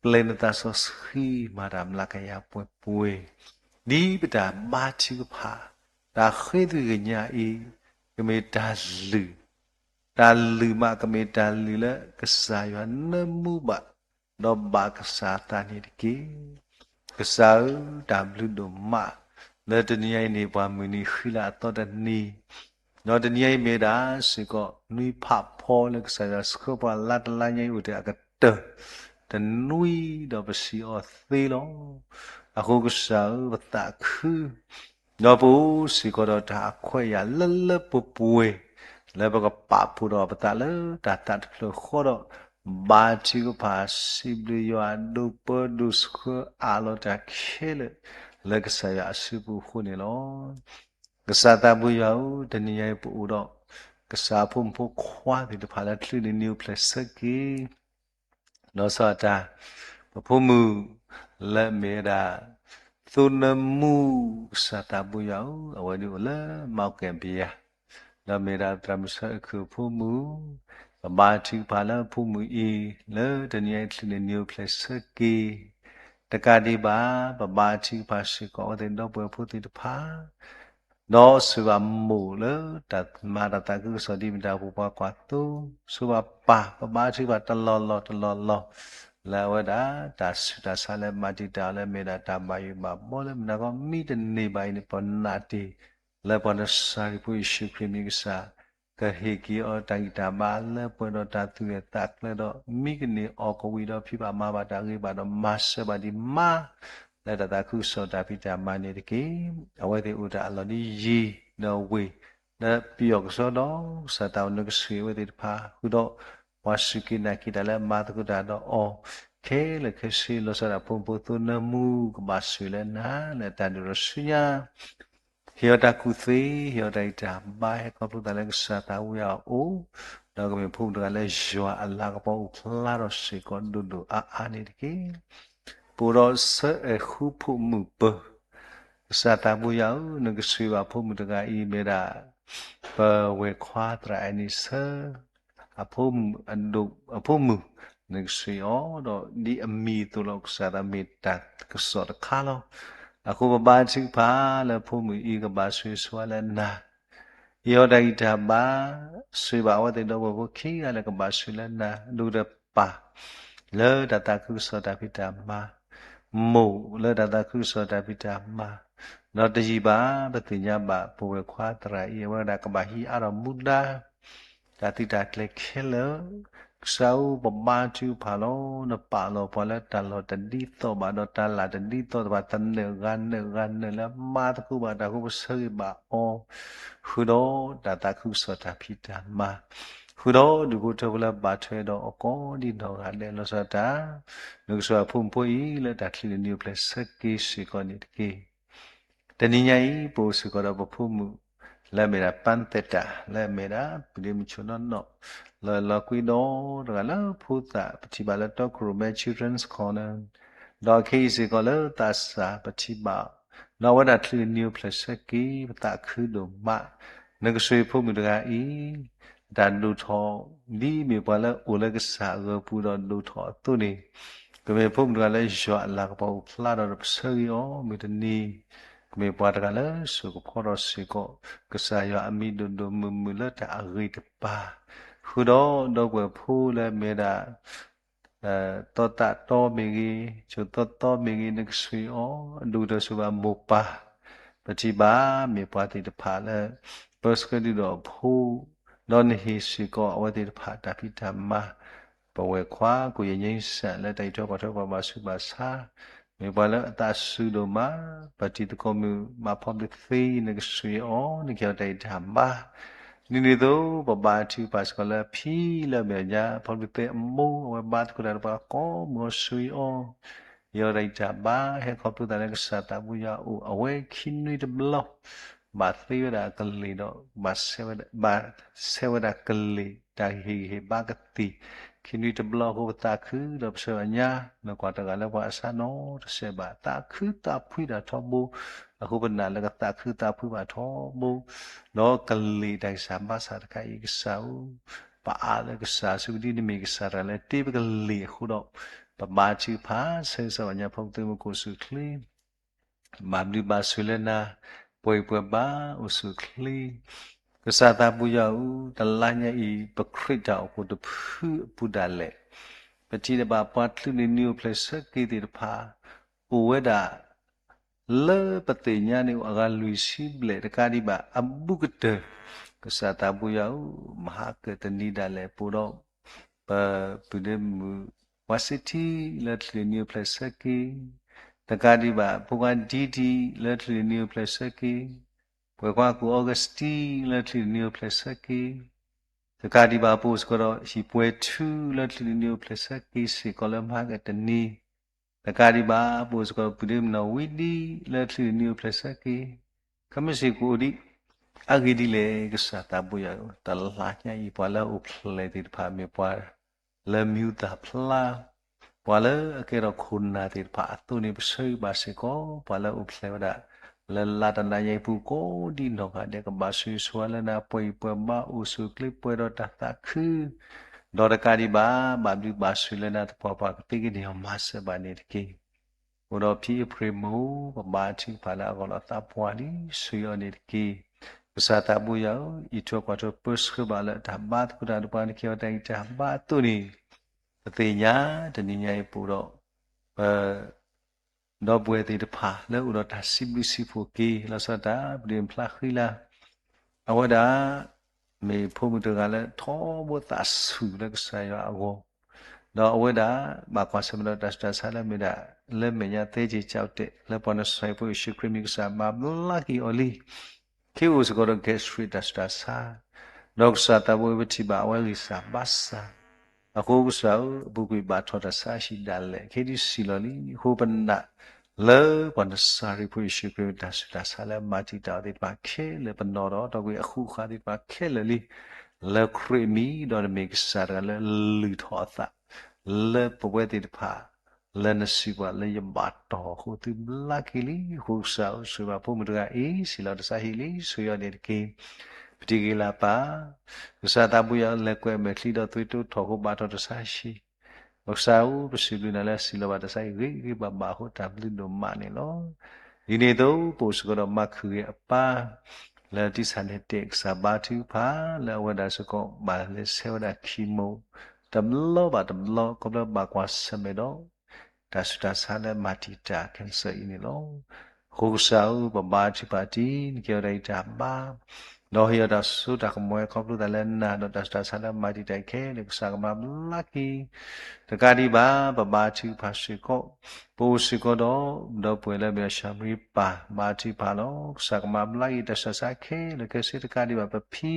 ပျဲနသးစီဆှံမၤတၢ်မျးကယၤပှဲၤပှဲၤ, ဒ်ပတၢ်ဘါထုကဖၣ်, တၢ်ဃ့သွံၣ်ကညးအံၤ, ကမ့ၢ်တၢ်လုၢ် တၢ်လုၢ်မးကမ့ၢ်တၢ်လုၢ်လၢကစၢ်ယွၤနၢမူဘၣ်, ဒီးဘၣ်ကစၢ်အသးန့ၣ်တက့ၢ်. ကစၢ်ဧၢ, တၢ်ဘျုးဒိၣ်မး လၢတနံၤညါအံၤန့ၣ် ပှၤမုၢ်နံၤဃံလၤအသီတနံၤ, ဒီးတနံၤညါအံၤမ့ၢ်ဒၣ်စ့ၢ်ကီး နွံဖးဖီလၢကစၢ်ယွၤဆှၢပှၤလါတလါညါအံၤအိၣ်တ့ၢ်အကတၢၢ် တနွံဒီးပစံးအီၤသ့လီၤ. အဃိကစၢ်ဧၢ, ပသးခု ဒီးပအိၣ်စ့ၢ်ကီးဒီးတၢ်အခွဲးအယာ်လၢလၢပှဲၤပှဲၤ, လၢပကပာ်ဖှိၣ်ဒီးပသးလၢတၢ်သးတဖျၢၣ်ဃီဒီး, ဘါထုကဖၣ်စံးဘျုးယွၤဒိးပၢဒိးဆှၢအးလီၤတၢ်ခဲလၢာ် လၢကစၢ်ယွၤအစုပူၤအဃိန့ၣ်လီၤ. ကစၢ်သးဘိယွၤဧၢ, တနံၤညါအံၤပအိၣ်ဒီး ကစၢ်အဖိမုၣ်ဖိခွါသ့ၣ်တဖၣ်လၢချုးန့ၢ်နံၤအိၣ်ဖျဲၣ်ဆၢက့ၤ ဒီးစီၤအတၢ် ပဖိမုၣ် လၢအမ့ၢ်ဝဲဒၣ် သိနၢမူ ကစၢ်သးဘိယွၤဧၢ, အဝဲဒၣ်အိၣ်လၢမါကဲၣ်ဘယၤ, ဒီးမ့ၢ်ဒၣ်သရၣ်မုၣ်ဆၢအခုၣ်အဖိမုၣ်, ပဘါထုကဖၣ်လၢအဖိမုၣ်အံၤ လၢတနံၤအံၤချုးန့ၢ်နံၤအိၣ်ဖျဲၣ်ဆၢက့ၤ, တကးဒံးဘၣ် ပဘါထုကဖၣ်စ့ၢ်ကီးအဝဲသ့ၣ်ဒီပုၢ်ဝဲၢ်ဖိသ့ၣ်တဖၣ် ဒီးဆိၣ်ဂ့ၤဘၣ်မိၢ်လၢတၢ်မၤတၢ်သးခုကစီၣ်ဒ်မ့ၢ်တၢ်အိၣ်ဖှိၣ်ပှၤကွၢ်သိ, ဆိၣ်ဂ့ၤဘၣ်ပၢ် ပဘါထုကဖၣ်တလီၢ်လီၢ်တလီၢ်လီၢ် လၢအဝဲဒၣ်တၢ်ဆူးတၢ်ဆါလၢမၤတံာ်တာ်အီၤလၢမ့ၢ်ဒၣ်တၢ်ဘၣ်ယိၣ်ဘၣ်ဘီလၢ မုၢ်နၤကီၢ်မံတန့ၢ်ဘၣ်အံၤန့ၣ် ပနာ်တ့ၢ် လၢပှၤနစၤရ့းဖိယ့ၣ်ၡူးခရံာ်မ့ၢ်ကစၢ် ကဟ့ၣ်က့ၤအီၤတၢ်ဂံၢ်တၢ်ဘါလၢပှဲၤဒီးတၢ်သူၣ်ဂၢၢ်သးကျၢၤဒီး မံကန့ၢ်အီၤကဝံၤဒီးဖံးဘၣ်မၤဘၣ်တၢ်ဂ့ၤဘၣ်ဒီးမၤစၢၤဘၣ်ဒံးမါ လၢတၢ်သးခုကစီၣ်တၢ်ဖံးတၢ်မၤန့ၣ်တက့ၢ်. အဝဲသ့ၣ်အိၣ်တၢ်အလီၢ်ဒ်ယံၤဒီးဝ့ၢ် လၢပယီၤကစီဒီ ကစၢ်သးအိၣ်နကဆိၣ်ဂ့ၤအဝဲသ့ၣ်တဖၣ် ဃုာ်ဒီး ပှၤစူၢ်က့ၤနာ်က့ၤတၢ်လၢအမၤသကိးတၢ်ဒီးအီၤ ခဲလၢာ်ခဲဆ့ လီၤဆီဒၣ်ဖိမုၣ်ဖိသိနၢမူ ကဘၣ်ဆိၣ်ဂ့ၤလၢနၤ လၢတၢ်ဒုးဒီးဆူညါ ဟ့ၣ်အီၤတၢ်ကူၣ်သ့, ဟ့ၣ်အီၤတၢ်ဂံၢ်တၢ်ဘါ ဟဲခီဖျိသးလၢကစၢ်သးဝံယွၤအအိၣ်, ဒီးကမ့ၢ်ဖိမုၣ်တဂၤလၢယွၤအလၤကပီၤအိၣ်ဖျါထီၣ်စ့ၢ်ကီးဒိၣ်ဒိၣ်အါအါန့ၣ်တက့ၢ်. ပအိၣ်ဒီးဆၢအဲၤဃူဖိမုၣ်ပၢၤ, ကစၢ်သးဘိယွၤဧၢ, နကဆိၣ်ဂ့ၤဘၣ်ဖိမုၣ်တဂၤအံၤမ့ၢ်ဒၣ် ပဝဲၢ်ခွါသရၣ်အဲၣ်န့ၣ်ဆၢ အဖိမုၣ်အဒိၣ် အဖိမုၣ် နကဆိၣ်ဂ့ၤအီၤ ဒီးဒ်အမံၤအသိးလီၤ. ကစၢ်သးမ့ၢ်တၢ်ကစီၣ်တခါလီၤ. အဃိပဘါထုကဖၣ်လၢဖိမုၣ်အံၤကဘၣ်ဆိၣ်ဂ့ၤဆိၣ်ဝါလၢနၤ, ဟ့ၣ်အီၤတၢ်ဂံၢ်တၢ်ဘါ, ဆိၣ်ဂ့ၤဘၣ်အဝဲသ့ၣ်ဒီပုၢ်ဝဲၢ်ဖိခံဂၤလၢကဘၣ်ဆိၣ်ဂ့ၤလၢနၤ, ဒိၣ်ဒီးပၢ် လၢတၢ်သးခုကစီၣ်တၢ်ဖံးတၢ်မၤ, မိၢ်လၢတၢ်သးခုကစီၣ်တၢ်ဖံးတၢ်မၤ, ဒီးတယံာ်ဘၣ် ပသ့ၣ်ညါဘၣ် ပဝဲၢ်ခွါသရၣ်အံၤ အဝဲဒၣ်ကဘၣ်ဟံးအါထီၣ်မူဒါ တၢ်သံတၢ်ကျဲခဲလၢာ်, ကစၢ်ဧၢ ပဘါထုကဖၣ်လီၤ, နပာ်လီၤပှၤလၢတၢ်လီၢ်တဒ်သိးဘၣ် ဒီးတၢ်လၢ်တဒ်သိးတဖၣ် သနၢၣ်ဂၤနၢၣ်ဂၤနၢၣ်လၢမါသကိးဘၣ်တၢ်အဃိ ပဆၢဂ့ၤဘၣ်အီၤ, ဃုာ်ဒီးတၢ်သးခုကစီၣ်တၢ်ဖံးတၢ်မၤ, ဃုာ်ဒီးဒုးကအိၣ်ထီၣ်လၢဘၣ်ထွဲဒီးအီၤကိးဒ်နီၢ်ဂၤဒဲး လီၤဆီဒၣ်တၢ် နကစၢ်ယွၤဖိမုၣ်ဖိအံၤ လၢတၢ်ချုးလၢနံၤအိၣ်ဖျဲၣ်ဆၢက့ၤစ့ၢ်ကီးန့ၣ်တက့ၢ်. တနံၤညါအံၤ ပအိၣ်စ့ၢ်ကီးဒီးပဖိမုၣ် လၢအမ့ၢ်ဒၣ် ပၢ်သဲးတၢ် လၢအမ့ၢ်ဒၣ် ပဒ့မုၣ်ဆိနီၢ်နီၢ် လၢလီၤကွံဒီးတဂၤလၢဖိသၣ် ပထံၣ်ဘၣ်လၢတီခိၣ်ရိၣ်မဲ Children's Corner ဒီးခဲအံၤစ့ၢ်ကီးလၢသးစၢ် ပထံၣ်ဘၣ် ဒီးအဝဲဒၣ်ချုးလၢနံၤအိၣ်ဖျဲၣ်ဆၢက့ၤ ပသးခုဒိၣ်မး နကစၢ်ယွၤဖိမုၣ်တဂၤအံၤ တၢ်ဒိၣ်ထီၣ် ဒ်အမ့ၢ်ပှၤလၢအိၣ်လၢကစၢ်အဂီၤပူၤဒီးဒိၣ်ထီၣ်အသိးန့ၣ်, ကမ့ၢ်ဖိမုၣ်တဂၤလၢယွၤအလၤကပီၤအိၣ်ဖျါဒီးပဆၢဂ့ၤအီၤ မုၢ်တနံၤ ကမ့ၢ်ပှၤတဂၤလၢစိာ်ကဖီထီၣ်စ့ၢ်ကီး ကစၢ်ယွၤအမံၤဒိၣ်ဒိၣ်မုၢ်မုၢ်လၢတၢ်အဂ့ၤတပၤ, ဃုာ်ဒီးဒီပုၢ်ဝဲၢ်ဖိလၢအမ့ၢ်ဒၣ် သီသးတီမ့ၢ်ဂ့ၤ, ဆိၣ်သီသီမ့ၢ်ဂ့ၤ နကစၢ်ယွၤအီၤ အဒိၣ်ကတၢၢ်ဆိၣ်ဂ့ၤဘၣ်မိၢ်ပၢ်, ပထံၣ်ဘၣ်မ့ၢ်ပှၤသ့ၣ်တဖၣ်လၢ ပၢဆှၢဒုးဒီးအဖိ, ဒီးနဟ့ၣ်စ့ၢ်ကီးအဝဲသ့ၣ်တဖၣ်တၢ်ဖံးတၢ်မၤ, ပဝဲၢ်ခွါ ကိၣ်ယဲၢ်ညါစၢ် လၢတၢ်အံးထွဲကွၢ်ထွဲပှၤဘၣ်ဆူးဘၣ်ဆါ, မ့ၢ်ပှၤလၢအသးစူၤဒိၣ်မး, ပတံၤသကိးမုၣ် မၤဖီဘျုးသ့ နကစၢ်ယွၤအီၤ နကဟ့ၣ်အီၤတၢ်ဂံၢ်တၢ်ဘါ ဒ်န့ၣ်အသိး ပဘါထုကဖၣ်စ့ၢ်ကီးလၢဖံလၢအမ့ၢ်အညါ ဖီဘျုးသ့အမိၢ် အဝဲဘါသကိးတၢ်ဒီးပှၤကိးမုၢ် ကစၢ်ယွၤအီၤ ဟ့ၣ်အီၤတၢ်ဂံၢ်တၢ်ဘါ ဟဲခီဖျိသးလၢကစၢ်သးပူၤယွၤအအိၣ် အဝဲခံနွံတဘျီ ဘၣ်သ့ဝဲဒၣ်ကလ့ၢ်ဒီး ဘၣ်ဆဲးဝဲဒၣ်ကလ့ၢ် တၢ်ဟ့ၣ်ဂံၢ်ဟ့ၣ်ဘါကသံၣ် ခံနွံတဘျီအဃိ ပသးခုဒီးပဆၢအီၤညါ နကွၢ်တဂၤလၢပှၤအစၢ်နီတစဲးဘၣ် သးခုသးဖှံတၢ်ထီဘိ အဃိပနာ်လၢကသးခုသးဖှံဘၣ်ထီဘိ ဒီးကလ့ၢ်တၢ်ဂံၢ်စၢ်ဘါစၢ်တခါအံၤ ကစၢ်ဧၢ, ပအါလၢကစၢ်ဆူကဒံ နမ့ၢ်ကစၢ်တဂၤလၢတ့ပကလ့ၢ်အဃိဒီး ပဘါထုကဖၣ် ဆၢဂ့ၤဆၢဝါညါ ဖီဘျုးသ့မုၢ်ကိၣ်ဆူၣ်ချ့ ဘၣ်ဘျုးဘၣ်ဆိၣ်လၢနၤ, ပှဲၤအံၤပှဲၤဘၣ်အိၣ်ဆူၣ်ချ့, ကစၢ်သးပူၤယွၤဧၢ, တလါညါအံၤ ပခရံာ်တၢ်အိၣ်ဖှိၣ်တဖုအပူၤဒၣ်လဲာ်, ပထံၣ်ဘၣ်ပှၤချုးန့ၢ်နံၤအိၣ်ဖျဲၣ်ဆၢက့ၤသ့ၣ်တဖၣ် အိၣ်ဝဲဒၣ် လၢပသ့ၣ်ညါန့ၣ်အိၣ်အဂၤလွံၢ်ဆံဘျဲၣ် တကးဒံးဘၣ် အဘူးကတၢၢ်, ကစၢ်သးပူၤယွၤဧၢ, မဟါကၢၣ်တနံၤဒၣ်လဲာ်ပူၤဒီး ပပုၢ်ဒ့မုၣ် ဝါစ့ထံ လၢချုးန့ၢ်နံၤအိၣ်ဖျဲၣ်ဆၢက့ၤ, တကးဒံးဘၣ် ဖိခွါဒံဒံ လၢချုးန့ၢ်နံၤအိၣ်ဖျဲၣ်ဆၢက့ၤ, ပှဲၤခွါကူၣ်အီကူးစတံ လၢချုးန့ၢ်နံၤအိၣ်ဖျဲၣ်ဆၢက့ၤ, တကးဒံးဘၣ် ပအိၣ်စ့ၢ်ကီးဒီး ဟံၣ်ပှဲၤထူ လၢချုးန့ၢ်နံၤအိၣ်ဖျဲၣ်ဆၢက့ၤစ့ၢ်ကီးလၢမဟါကၢၣ်တနံၤ, တကးဒံးဘၣ် ပအိၣ်စ့ၢ်ကီးဒီး ပုၢ်ဒ့မုၣ်နီၢ်ဝံဒံ လၢချုးန့ၢ်နံၤအိၣ်ဖျဲၣ်ဆၢက့ၤ, ခဲမုၢ်ဆ့ၣ်ကအိၣ်ဒံး အဂ့ၢ်ဒ်လဲၣ် ကစၢ်သးပူၤယွၤဧၢ, တလါညါအံၤ ပှၤလၢအအိၣ်ဖျဲၣ်သ့ၣ်တဖၣ်မ့ၢ်ပှၤ လၢမံၤဟူသၣ်ဖျါ, ပှၤလၢအကဲထီၣ်ခိၣ်နၢ်သ့ၣ်တဖၣ်အသိးန့ၣ် ပဆၢဂ့ၤဘၣ်စ့ၢ်ကီး ပှၤလၢအအိၣ်ဖျဲၣ်ဝဲဒၣ် လၢလါတနၤညါအံၤပူၤကိးဒံနီၢ်ဂၤဒဲး ကဘၣ်ဆိၣ်ဂ့ၤဆိၣ်ဝါလၢနၤ ပှဲၤအံၤပှဲၤဘၣ်အိၣ်ဆူၣ်ချ့ပှဲၤဒီးတၢ်သးခု, ဒီးတကးဒံးဘၣ် ဘၣ်ဘျုးဘၣ်ဆိၣ်လၢနၤသပှၢ်ပှၢ်ကသ့ကန့ၢ်အီၤမၤစၢၤဘၣ်န့ၣ်တက့ၢ်. အိၣ်ဒီးဖံအ့ဖြ့ၣ်မိၢ် ပဘါထုကဖၣ်လၢအဂီၢ်လီၤသးပှၢ်လံ ဆိၣ်ဂ့ၤအီၤန့ၣ်တက့ၢ်. ကစၢ်သးပူၤယွၤဧၢ, အံးထွဲကွၢ်ထွဲပၢဆှၢဘၣ်လၢတၢ်ဘါသကိးတၢ်ဒီးပှၤ နကဟ့ၣ်အီၤတၢ်ဂံၢ်တၢ်ဘါအသိးန့ၣ်, ပသ့ၣ်ညါတနံၤညါအံၤပူၤဒီး ပ ဒီပုၢ်ဝဲၢ်သ့ၣ်တဖၣ်လၢအိၣ်ဒီးတၢ်စံးဘျုးစံးဖှိၣ်က့ၤ လီၤဆီဒၣ်တၢ် ပဒ့မုၣ်ဖျါဃံလၤ, အဝဲဒၣ် မ့ၢ်ဖိမုၣ်တဂၤလၢထီဘိသးဆူၣ်လၢကစၢ်ယွၤအဂီၢ်, ဒီးအဝဲဒၣ် ဘၣ်ကွၢ်ဆၢၣ်မဲာ်ဒီးတၢ်ဆူးတၢ်ဆါလၢအမ့ၢ်ဒၣ် လၢမဲာ်ညါသဲက့ၤကၠီၣ်တဲာ် လၢပှၤနစၤရ့းဖိယ့ၣ်ၡူးခရံာ်မံၤကစၢ်မၤဘျါက့ၤအီၤလံ ခ့အိၣ်စ့ၢ်ကီးဒီး gastric တၢ်ဆူးတၢ်ဆါ, ဒီးကစၢ်သးဘိပထံၣ်ဘၣ်အဝဲဂံၢ်စၢ်ဘါစၢ်, အဃိကစၢ်ဧၢ, အပူၤကွံာ်ဘၣ်ထီၣ်တၢ်ဆါဟံၣ်ဒၣ်လဲာ် ခဲဒုးစံၣ်လီၤလံ, အဃိပနာ် လၢပှၤနစၤရ့းဖိယ့ၣ်ၡူးခရံာ်တၢ်ဆူးတၢ်ဆါလၢမၤတံာ်တာ်အီၤသ့ၣ်တဖၣ်ခဲလၢာ် ပနီၣ်ဒီး ဒီးကွံာ်အဃုာ်ဃာ်သ့ၣ်တဖၣ်ခဲလၢာ်လံ, လၢခရံာ်မံၤ ဒီးနမ့ၢ်ကစၢ်တဂၤလၢလုၢ်ထီၣ်အသး လၢပဝဲသ့ၣ်တဖၣ် လၢနစံးပှၤလၢယဘၣ်တီၢ်အဃိ သုဘျါက့ၤလံ, အဃိကစၢ်ဧၢ, ဆိၣ်ဂ့ၤဘၣ်ဖိမုၣ်တဂၤအံၤ စံၣ်လီၤတၢ်ဆါဟံၣ်လံ, ဆိၣ်ဂ့ၤအီၤန့ၣ်တက့ၢ်. ပတံၤဂ့ၤလၢပၢ်, ကစၢ်သးဘိယွၤဧၢ, လဲၤကွဲးမဲာ်ချံဒီးသွံၣ်တိထီၣ်အဃိ ဘၣ်ထီၣ်တၢ်ဆါဟံၣ်, ကစၢ်ဧၢ, ပစံးဘျုးနၤလၢအစံၣ်လီၤဘၣ်တၢ်ဆါဟံၣ်ဂ့ၤဂ့ၤဘၣ်ဘၣ်အဃိ တၢ်ဘျုးဒိၣ်မးန့ၣ်လီၤ. ဒ်န့ၣ်အသိး ပအိၣ်စ့ၢ်ကီးဒီးမၤခုၣ်ဂ့ၤအပၢ် လၢတံၢ်ဆၣ်န့ၣ်တဲာ်ကစၢ်ဘါထုကဖၣ် လၢအဝဲဒၣ်စ့ၢ်ကီး ဘၣ်လဲၤဆဲးဝဲဒၣ် chemo တ တဘျီဘၣ်တဘျီ ခီဖျိဘၣ်ကွၢ်ဆၢၣ်မဲာ်ဒီး တၢ်ဆူးတၢ်ဆါလၢမၤတံာ်တာ် cancer အံၤန့ၣ်လီၤ. အဃိကစၢ်ဧၢ, ပဘါထုကဖၣ်တံၤ နကဲထီၣ်တၢ်အံၤတၢ်ဘါ ဒီးဟ့ၣ်အီၤတၢ်စိတၢ်ကမီၤ ခီဖျိသးလၢနၤဒီးတၢ်ဆူးတၢ်ဆါလၢမၤတံာ်တာ်အံၤခဲလၢာ် ကစၢ်ကမၤဘျါက့ၤ တကးဒံးဘၣ် ပဘါထုကဖၣ်စ့ၢ်ကီး, ပအိၣ်စ့ၢ်ကီးဒီး ဒီပုၢ်ဝဲၢ်လၢအမ့ၢ် Shamri ပၢ် ဘါထုကဖၣ်လီၤ. ကစၢ်ကမၤဘျါက့ၤတၢ်ဆူးတၢ်ဆါခဲလၢာ်ခဲဆ့ တကးဒံးဘၣ်ပဖံ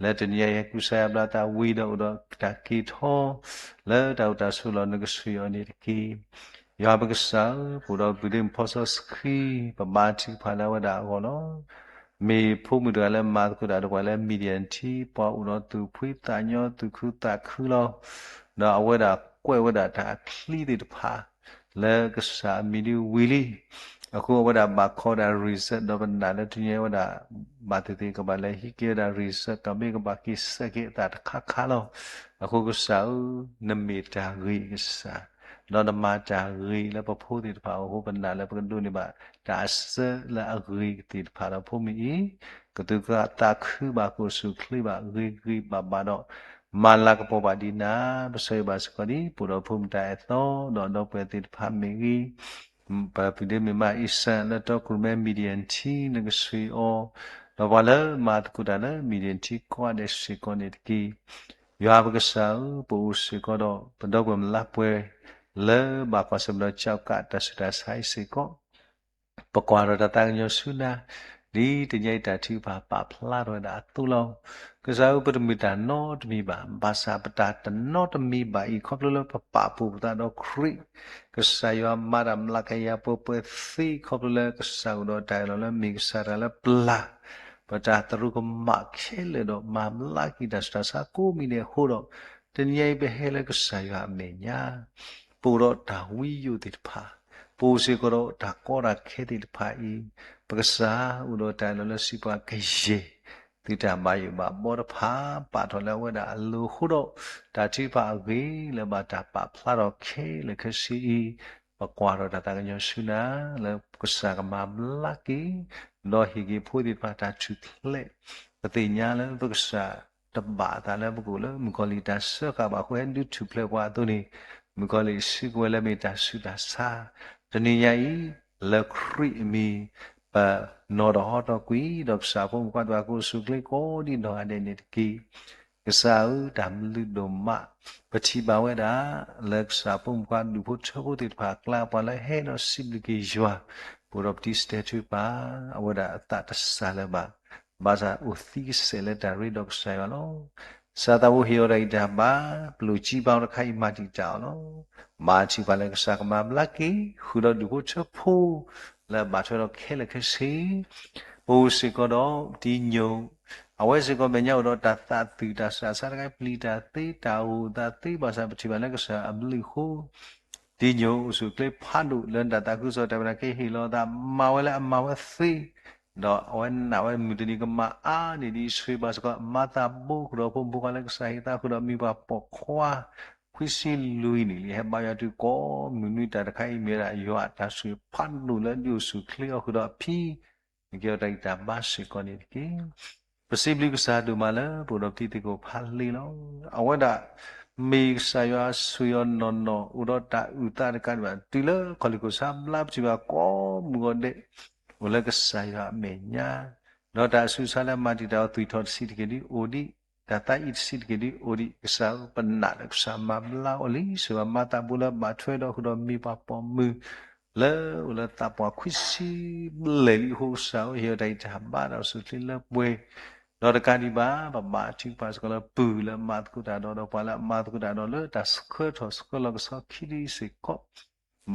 လၢတနံၤအံၤ ဟဲကူစါယါဘျါသးဝံၤဒီး အိၣ်ဒီးတၢ်က့ၤထီၣ် လၢတၢ်အိၣ်တၢ်ဆိးလီၢ် နကဆှၢအီၤန့ၣ်တက့ၢ်. ယွၤပကစၢ်ဧၢ, ပအိၣ်ဒီးပုၢ်ဒ့မုၣ်ဖီစီဆှံ ပဘါထုကဖၣ်လၢအဝဲဒၣ်အဂီၢ်လီၤ. မ့ၢ်ဖိမုၣ်တဂၤလၢမၤသကိးတၢ်ဒီးပှၤလၢ Midian ထံ ပှၤအိၣ်ဒီးသူၣ်ဖှံသးညီ သူၣ်ခုသးခုလီၤ. ဒီးအဝဲဒၣ်ကွဲးဝဲဒၣ်တၢ်အချံသ့ၣ်တဖၣ် လၢကစၢ်အမံၤဒ်ဝံၤလံ. အဃိအဝဲဒၣ်ဘၣ်ခီဒၣ် result ဒီးပနာ်လၢတနံၤအံၤဝဲဒၣ် ဘၣ်သ့ၣ်သ့ၣ်ကဘၣ်လဲၤဟံးက့ၤဝဲဒၣ် result ကမ့ၢ်ကဘၣ်က့ၤဆဲးက့ၤအသးတခါခါလီၤ. အဃိကစၢ်ဧၢ, နမ့ၢ်တၢ်ဂ့ၤကစၢ်, ဒီးနမၤတၢ်ဂ့ၤလၢပဖိသ့ၣ်တဖၣ်အဃိ ပနာ်လၢပကဒိးန့ၢ်ဘၣ်တၢ်အစၢလၢအဂ့ၤကသ့ၣ်တဖၣ်ဒီး ဖိမုၣ်အံၤ ကသူၣ်ကသးခုဘၣ် ကအိၣ်ဆူၣ်အိၣ်ချ့ဘၣ် ဂ့ၤဂ့ၤဘၣ်ဘၣ်ဒီး မၤလၤကပီၤဘၣ်ဒံးနၤ, ပဆၢဂ့ၤဘၣ်စ့ၢ်ကီးဒ် ပအိၣ်ဒီးဖိမုၣ်တၢ်အဲၣ်သီ ဒီးဒီပုၢ်ဝဲၢ်သ့ၣ်တဖၣ်မ့ၢ်ဂ့ၤ ပပုၢ်ဒ့မုၣ်မါအံၣ်စၢၣ် လၢတီခိၣ်ရိၣ်မဲ Midian ထံ နကဆှၢအီၤ, ဒီးပှၤလၢမၤသကိးတၢ်လၢ Midian ထံကိးဂၤဒဲးစ့ၢ်ကီးန့ၣ်တက့ၢ်. ယွၤပကစၢ်ဧၢ, ပအိၣ်စ့ၢ်ကီးဒီး ပဒီပုၢ်ဝဲၢ်လါပှဲၤ လၢဘၣ်ကွၢ်ဆၢၣ်မဲာ်ဒီး ကၠီကး တၢ်ဆူးတၢ်ဆါအံၤစ့ၢ်ကီး ပကွၢ်ထီၣ်တၢ်သးကညီၤဆူနၤ, ဒ်တနံၤအံၤတၢ်ထုကဖၣ်ပာ်ဖျါထီၣ်ဝဲဒၣ်အသိးလီၤ. ကစၢ်ဧၢ, ပတမ့ၢ်တၢ်နီတမံၤဘၣ်, ဘၣ်ဆၣ်ပတၢ်တနီတမံၤဘၣ်အံၤ ခီဖျိလၢပပာ်ဖှိၣ်ပသးဒီးခရံာ်, ကစၢ်ယွၤမၤတၢ်မျးကယၤပှဲၤပှဲၤသ့ ခီဖျိလၢကစၢ်အိၣ်ဒီးတၢ်အၢၣ်လီၤလၢမ့ၢ်ကစၢ်တဂၤလၢပျၢ် ပတၢ်သရူးကမၣ်ခဲလၢာ်ဒီး မၤဘျါက့ၤတၢ်ဆူးတၢ်ဆါကိးမံၤဒဲးအဃိဒီး, တနံၤအံၤပဟဲလၢကစၢ်ယွၤအမဲာ်ညါ ပအိၣ်ဒီးတၢ်ဝံယိာ်သ့ၣ်တဖၣ်, ပအိၣ်စ့ၢ်ကီးဒီးတၢ်ကီတၢ်ခဲသ့ၣ်တဖၣ်အံၤ, ပကစၢ်အိၣ်ဒီးတၢ်အၢၣ်လီၤလၢစံးပှၤကယဲၢ် သုတၢ်ဘၣ်ယိၣ်ဘၣ်ဘီတဖၣ် ပာ်ထီၣ်လၢအဝဲဒၣ်အလိၤအဃိဒီး, တၢ်ထုကဖၣ်အဂ့ၤလၢဘၣ်တၢ်ပာ်ဖျါထီၣ်ခဲလၢာ်ခဲဆ့အံၤ, ပကွၢ်ထီၣ်တၢ်သးကညီၤဆူနၤ လၢကစၢ်ကမၤဘျါက့ၤ, ဒီးဟ့ၣ်က့ၤဖိသ့ၣ်တဖၣ်တၢ်ထူၣ်ဖျဲး, ပသ့ၣ်ညါလၢပကစၢ် တဘၣ်အသးလၢပကအိၣ်လၢမုၣ်ကီၤလံၢ်တၢ်စၢဃာ်ဘၣ်အဃိ ဟဲဒုးထူၣ်ဖျဲးပှၤအသိးန့ၣ်, မုၣ်ကီၤလံၢ်စံးကဝဲၤလၢမ့ၢ်တၢ်ဆူးတၢ်ဆါ, တနံၤညါအံၤ, လၢခရံာ်အမံၤ, ပနီၢ်ထီၣ်ဟီထီၣ်ကွံာ် ဒီးကစၢ်ဖိမုၣ်ဖိခွါသ့ၣ်တဖၣ်ကအိၣ်ဆူၣ်အိၣ်ချ့ကိးဒံနီၢ်ဂၤဒဲးန့ၣ်တက့ၢ်. ကစၢ်ဧၢ, တၢ်ဘျုးဒိၣ်မး, ပထံၣ်ဘၣ်ဝဲဒၣ်, လၢကစၢ်ဖိမုၣ်ဖိခွါဒူၣ်ဖိထၢဖိသ့ၣ်တဖၣ်အကျါ ပှၤလၢဟဲဒီးစံးဘျုးက့ၤယွၤ, ပအိၣ်ဒီးပတံၤစတဲာ်ထုကဖၣ်, အဝဲဒၣ်အသးတစှၤလၢၤဘၣ် ဘၣ်ဆၣ်အိၣ်သံကစဲးလၢတၢ်ရ့ဒီးကစၢ်ယွၤလီၤ. စၢ်သးဖိဟ့ၣ်အီၤတၢ်ဂံၢ်တၢ်ဘါ, ပျိၢ်စံးဘါအီၤတခါအံၤ မၤတံာ်တာ်အီၤလီၤ. ဘါထုကဖၣ်လၢကစၢ်ကမၤဘျါက့ၤ, ဃုာ်ဒီးဒူၣ်ဖိထၢဖိ, လၢအဘၣ်ထွဲဒီးခဲလၢာ်ခဲဆ့, ပအိၣ်စ့ၢ်ကီးဒီးတံၤညိၣ်, အဝဲစ့ၢ်ကီးမဲာ်ညါအိၣ်ဒီးတၢ်သးသူၣ်တၢ်ဆးဆါတခါ ပျံၤတၢ်သ့တၢ်အိၣ်သးသ့ ဘၣ်ဆၣ်ပထံၣ်ဘၣ်လၢကစၢ်အဘျုးအဃိ တံၤညိၣ်အိၣ်ဆူၣ်အိၣ်ချ့ဖးဒိၣ်လၢနတၢ်သးခုကစီၣ်တၢ်ဘၣ်တၢ်ကဟ့ၣ်လီၤအသး မၤဝဲလၢအမၤဝဲသ့, ဒီးအဝဲနာ်ဝဲမုၢ်တနံၤကမၤအါန့ၢ်ဒံးအံၤ ဆှၢဘၣ်စ့ၢ်ကီး မၤသးဘိကဒီးဖိမုၣ်ဖိခွါလၢကစၢ်ဟ့ၣ်သးဃုာ်ဒီး မ့ၢ်ပှၤပိာ်ခွါ ခွံဆံလွံၢ်နံၣ်လံ ဟဲဘါယွၤတုၤကိးမုၢ်နွံ တၢ်တခါအံၤမ့ၢ်ဝဲဒၣ်ယွၤအတၢ်ဆိၣ်ဂ့ၤဖးဒိၣ်လၢဒုးအိၣ်ဆူၣ်အိၣ်ချ့အီၤဃုာ်ဒီးအဖံ နကဲထီၣ်တၢ်ဂံၢ်တၢ်ဘါစ့ၢ်ကီးန့ၣ်တက့ၢ်. ပစံးဘျုးကစၢ်ဒိၣ်မးလၢပအိၣ်ဒီးပတံၤသကိးဖးလ့လီၤ. အဝဲဒၣ် မ့ၢ်ကစၢ်ယွၤဆိၣ်ဂ့ၤအီၤနီၢ်နီၢ် အိၣ်ဒီးတၢ်အုၣ်သးတကးဒံးဘၣ် တုၤလၢခီၣ်လ့ၣ်ခိၣ်ဆါဘျါ ပထံၣ်ဘၣ်ကိးမုၢ်ဂီၤဒဲး အိၣ်လၢကစၢ်ယွၤအမဲာ်ညါ, ဒီးတၢ်ဆူးတၢ်ဆါလၢမၤတံာ်တာ်အီၤ သွံၣ်ထီၣ်တဆံးတက့ၢ်ဒ်အိၣ်ဒံး, တၢ်သးအံၤတဆံးတက့ၢ်ဒ်အိၣ်ဒံး, ကစၢ်ဧၢ ပနာ်လၢကစၢ်မၤဘျါအီၤလံ, စံးဘၣ်မၤသးဘိလၢဘၣ်ထွဲဒီးဃုာ်ဒီးမ့ၢ်ပှၤပိာ်မုၣ် လၢအိၣ်လၢသးပှၢ်ခွံဆံဘျဲၣ်လံအဃိ ကစၢ်ဧၢ ဟ့ၣ်အီၤတၢ်ဂံၢ်တၢ်ဘါဒီးအိၣ်ဆူၣ်အိၣ်ချ့လၢပှဲၤ, ဒီးတကးဒံးဘၣ် ပဘါထုကဖၣ်စ့ၢ်ကီးလၢပုၢ်လၢအမၤသကိးတၢ်ဒီး ဒီးပှၤလၢအမၤသကိးတၢ်ဒီးလၢတၢ်ဆှၢထီၣ်ဆှၢလီၤကဆီခံဒ်စ့ၢ်ကီး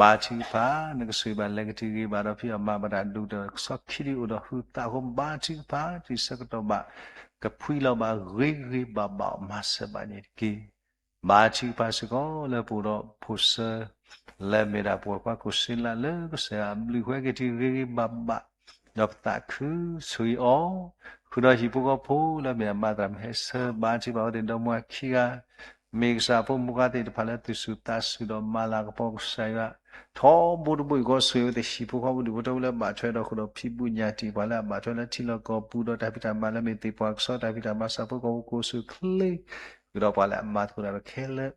ဘါထုကဖၣ် နကဆိၣ်ဂ့ၤဘၣ်လဲၤကတံၤဂ့ၤဘၣ်ဒီးဖံးအီၣ်မၤဘၣ်တၢ်ဒိၣ်ကတၢၢ်ကဆီခံဒ်အိၣ်ဒီးဟုသးအဃိ ဘါထုကဖၣ် တၢ်ဆၢကတီၢ်ဘၣ် ကဖှံလီၤဘၣ်ဂ့ၤဂ့ၤဘၣ်ဘၣ်အီၤမၤစၢၤဘၣ်န့ၣ်တက့ၢ်. ဘါထုကဖၣ်စ့ၢ်ကီးလၢပအိၣ်ဒီးဖိၣ်စၢ လၢမ့ၢ်ဒၣ်ပဝဲၢ်ခွါကိးစ့လးလၢကစၢ်ယွၤအဘျုးအဖှိၣ်ဟဲက့ၤတံၤဂ့ၤဂ့ၤဘၣ်ဘၣ် ဒီးပသးခုဆိၣ်ဂ့ၤအီၤ ဃုာ်ဒီးဟံၣ်ဖိဃီဖိလၢမ့ၢ်အမၤသရၣ်မုၣ်ဟဲဆၢ ဘါထုကဖၣ်ဝဲသ့ၣ်ဒီမါဝၤခံဂၤ မ့ၢ်ကစၢ်ဖိမုၣ်ဖိခွါသ့ၣ်တဖၣ်လၢသူၣ်ဆူၣ်သးဆူၣ်ဒီးမၤလၤကပီၤကစၢ်ယွၤ ထီဘိတဘိယူၢ်ဃီဆိၣ်ဂ့ၤဝဲသ့ၣ်ဟံၣ်ဖိဃီဖိဒူၣ်ဖိထၢဖိလၢဘၣ်ထွဲဒီးဃုာ်ဒီးဖံးဘူးညၣ်တံာ် ပှၤလၢအဘၣ်ထွဲလၢထံလီၢ်ကီၢ်ပူၤဒီးတၢ်ဖံးတၢ်မၤလၢမ့ၢ်သ့ၣ်ပှၢ်ကဆီတၢ်ဖံးတၢ်မၤ ဆၣ်ဖိကီၢ်ဖိကအိၣ်ဆူၣ်အိၣ်ချ့ ဃုာ်ဒီးပှၤလၢအမၤသကိးတၢ်ဒီးခဲလၢာ်,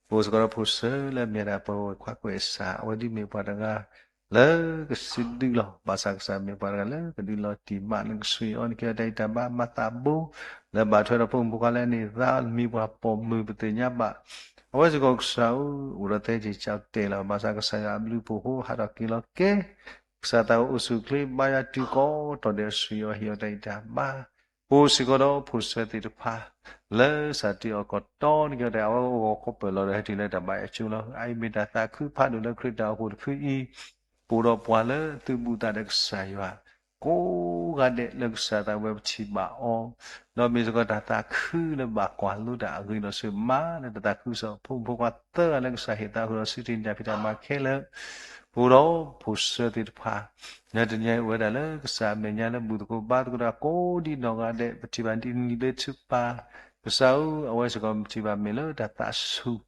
ပအိၣ်စ့ၢ်ကီးဒီးဖိၣ်စၢလၢအမ့ၢ်ဒၣ်ပဝဲၢ်ခွါကွဲးစၢ် အဝဲဒ်မ့ၢ်ပှၤတဂၤလၢကစုဒုလီၤ. ဘၣ်ဆၣ်ကစၢ်မ့ၢ်ပှၤတဂၤလၢ ကဒုးလီၤတံၢ်မး နကဆူၣ်အီၤ နကဲထီၣ်တၢ်ဂံၢ်တၢ်ဘါ မၤသးဘိ လၢဘၣ်ထွဲဒီးဖိမုၣ်ဖိခွါလၢအန့ၢ်သါ မံၤပှၢ်ပိာ်မုၣ် ပသ့ၣ်ညါဘၣ်. အဝဲစ့ၢ်ကီးကစၢ်ဧၢ, အိၣ်ဒီးသဲက့ၤကၠီတဲာ်လီၤ. ဘၣ်ဆၣ်ကစၢ်ယွၤအဘျုးအဖှိၣ်အဃိ ဟးထီၣ်က့ၤလီၤကဲ ကစၢ်သးဝဲအိၣ်ဆူၣ်အိၣ်ချ့ ဘါယွၤတုၤကိးတီၢ်ဒဲး ဆူၣ်အီၤဟ့ၣ်အီၤတၢ်ဂံၢ်တၢ်ဘါ. ပအိၣ်စ့ၢ်ကီးဒီးဖိၣ်စၢသ့ၣ်တဖၣ် လၢစးတ့အီၤကတီၢ်န့ၣ်ကဒီး အဝဲအိၣ်ဂီၤခီပၢၢ်လီၤဒီး ဟဲတုၤလၢတၢ်ဘါယွၤအစိၤလီၤ. အအံၤမ့ၢ်တၢ်သးခုဖးဒိၣ်လၢခရံာ်တၢ်အိၣ်ဖှိၣ်တဖုအံၤ, ပအိၣ်ဒီးပှၤလၢသုးဘူးသးဒီးကစၢ်ယွၤ ကိးဂၤဒဲးလၢကစၢ်သးဝဲပထံၣ်ဘၣ်အီၤ, ဒီးမ့ၢ်စ့ၢ်ကီးတၢ်သးခုလၢဘၣ်ကွၢ်လိတၢ်အဂ့ၢ်ဒီး ဆၢမၤလၢတၢ်သးခုကစီၣ် ဖိမုၣ်ဖိခွါသၢဂၤလၢကစၢ်ဟ့ၣ်သးဃုာ်ဒီး စုတ့ၢ်တၢ်ဖံးတၢ်မၤခဲလၢာ်, ပအိၣ်ဒီးဖိၣ်စၢသ့ၣ်တဖၣ် နတနံၤအံၤအိၣ်ဝဲဒၣ်လၢကစၢ်အမဲာ်ညါလၢဘူၣ်သကိးဘါသကိးတၢ်ကိးဒ်နီၢ်ဂၤဒဲး ပထံၣ်ဘၣ်ဒ်နံၤလၢထုကဖၣ်, ကစၢ်ဧၢ, အဝဲစ့ၢ်ကီးပထံၣ်ဘၣ်မ့ၢ်လၢတၢ်သးဆူၣ်,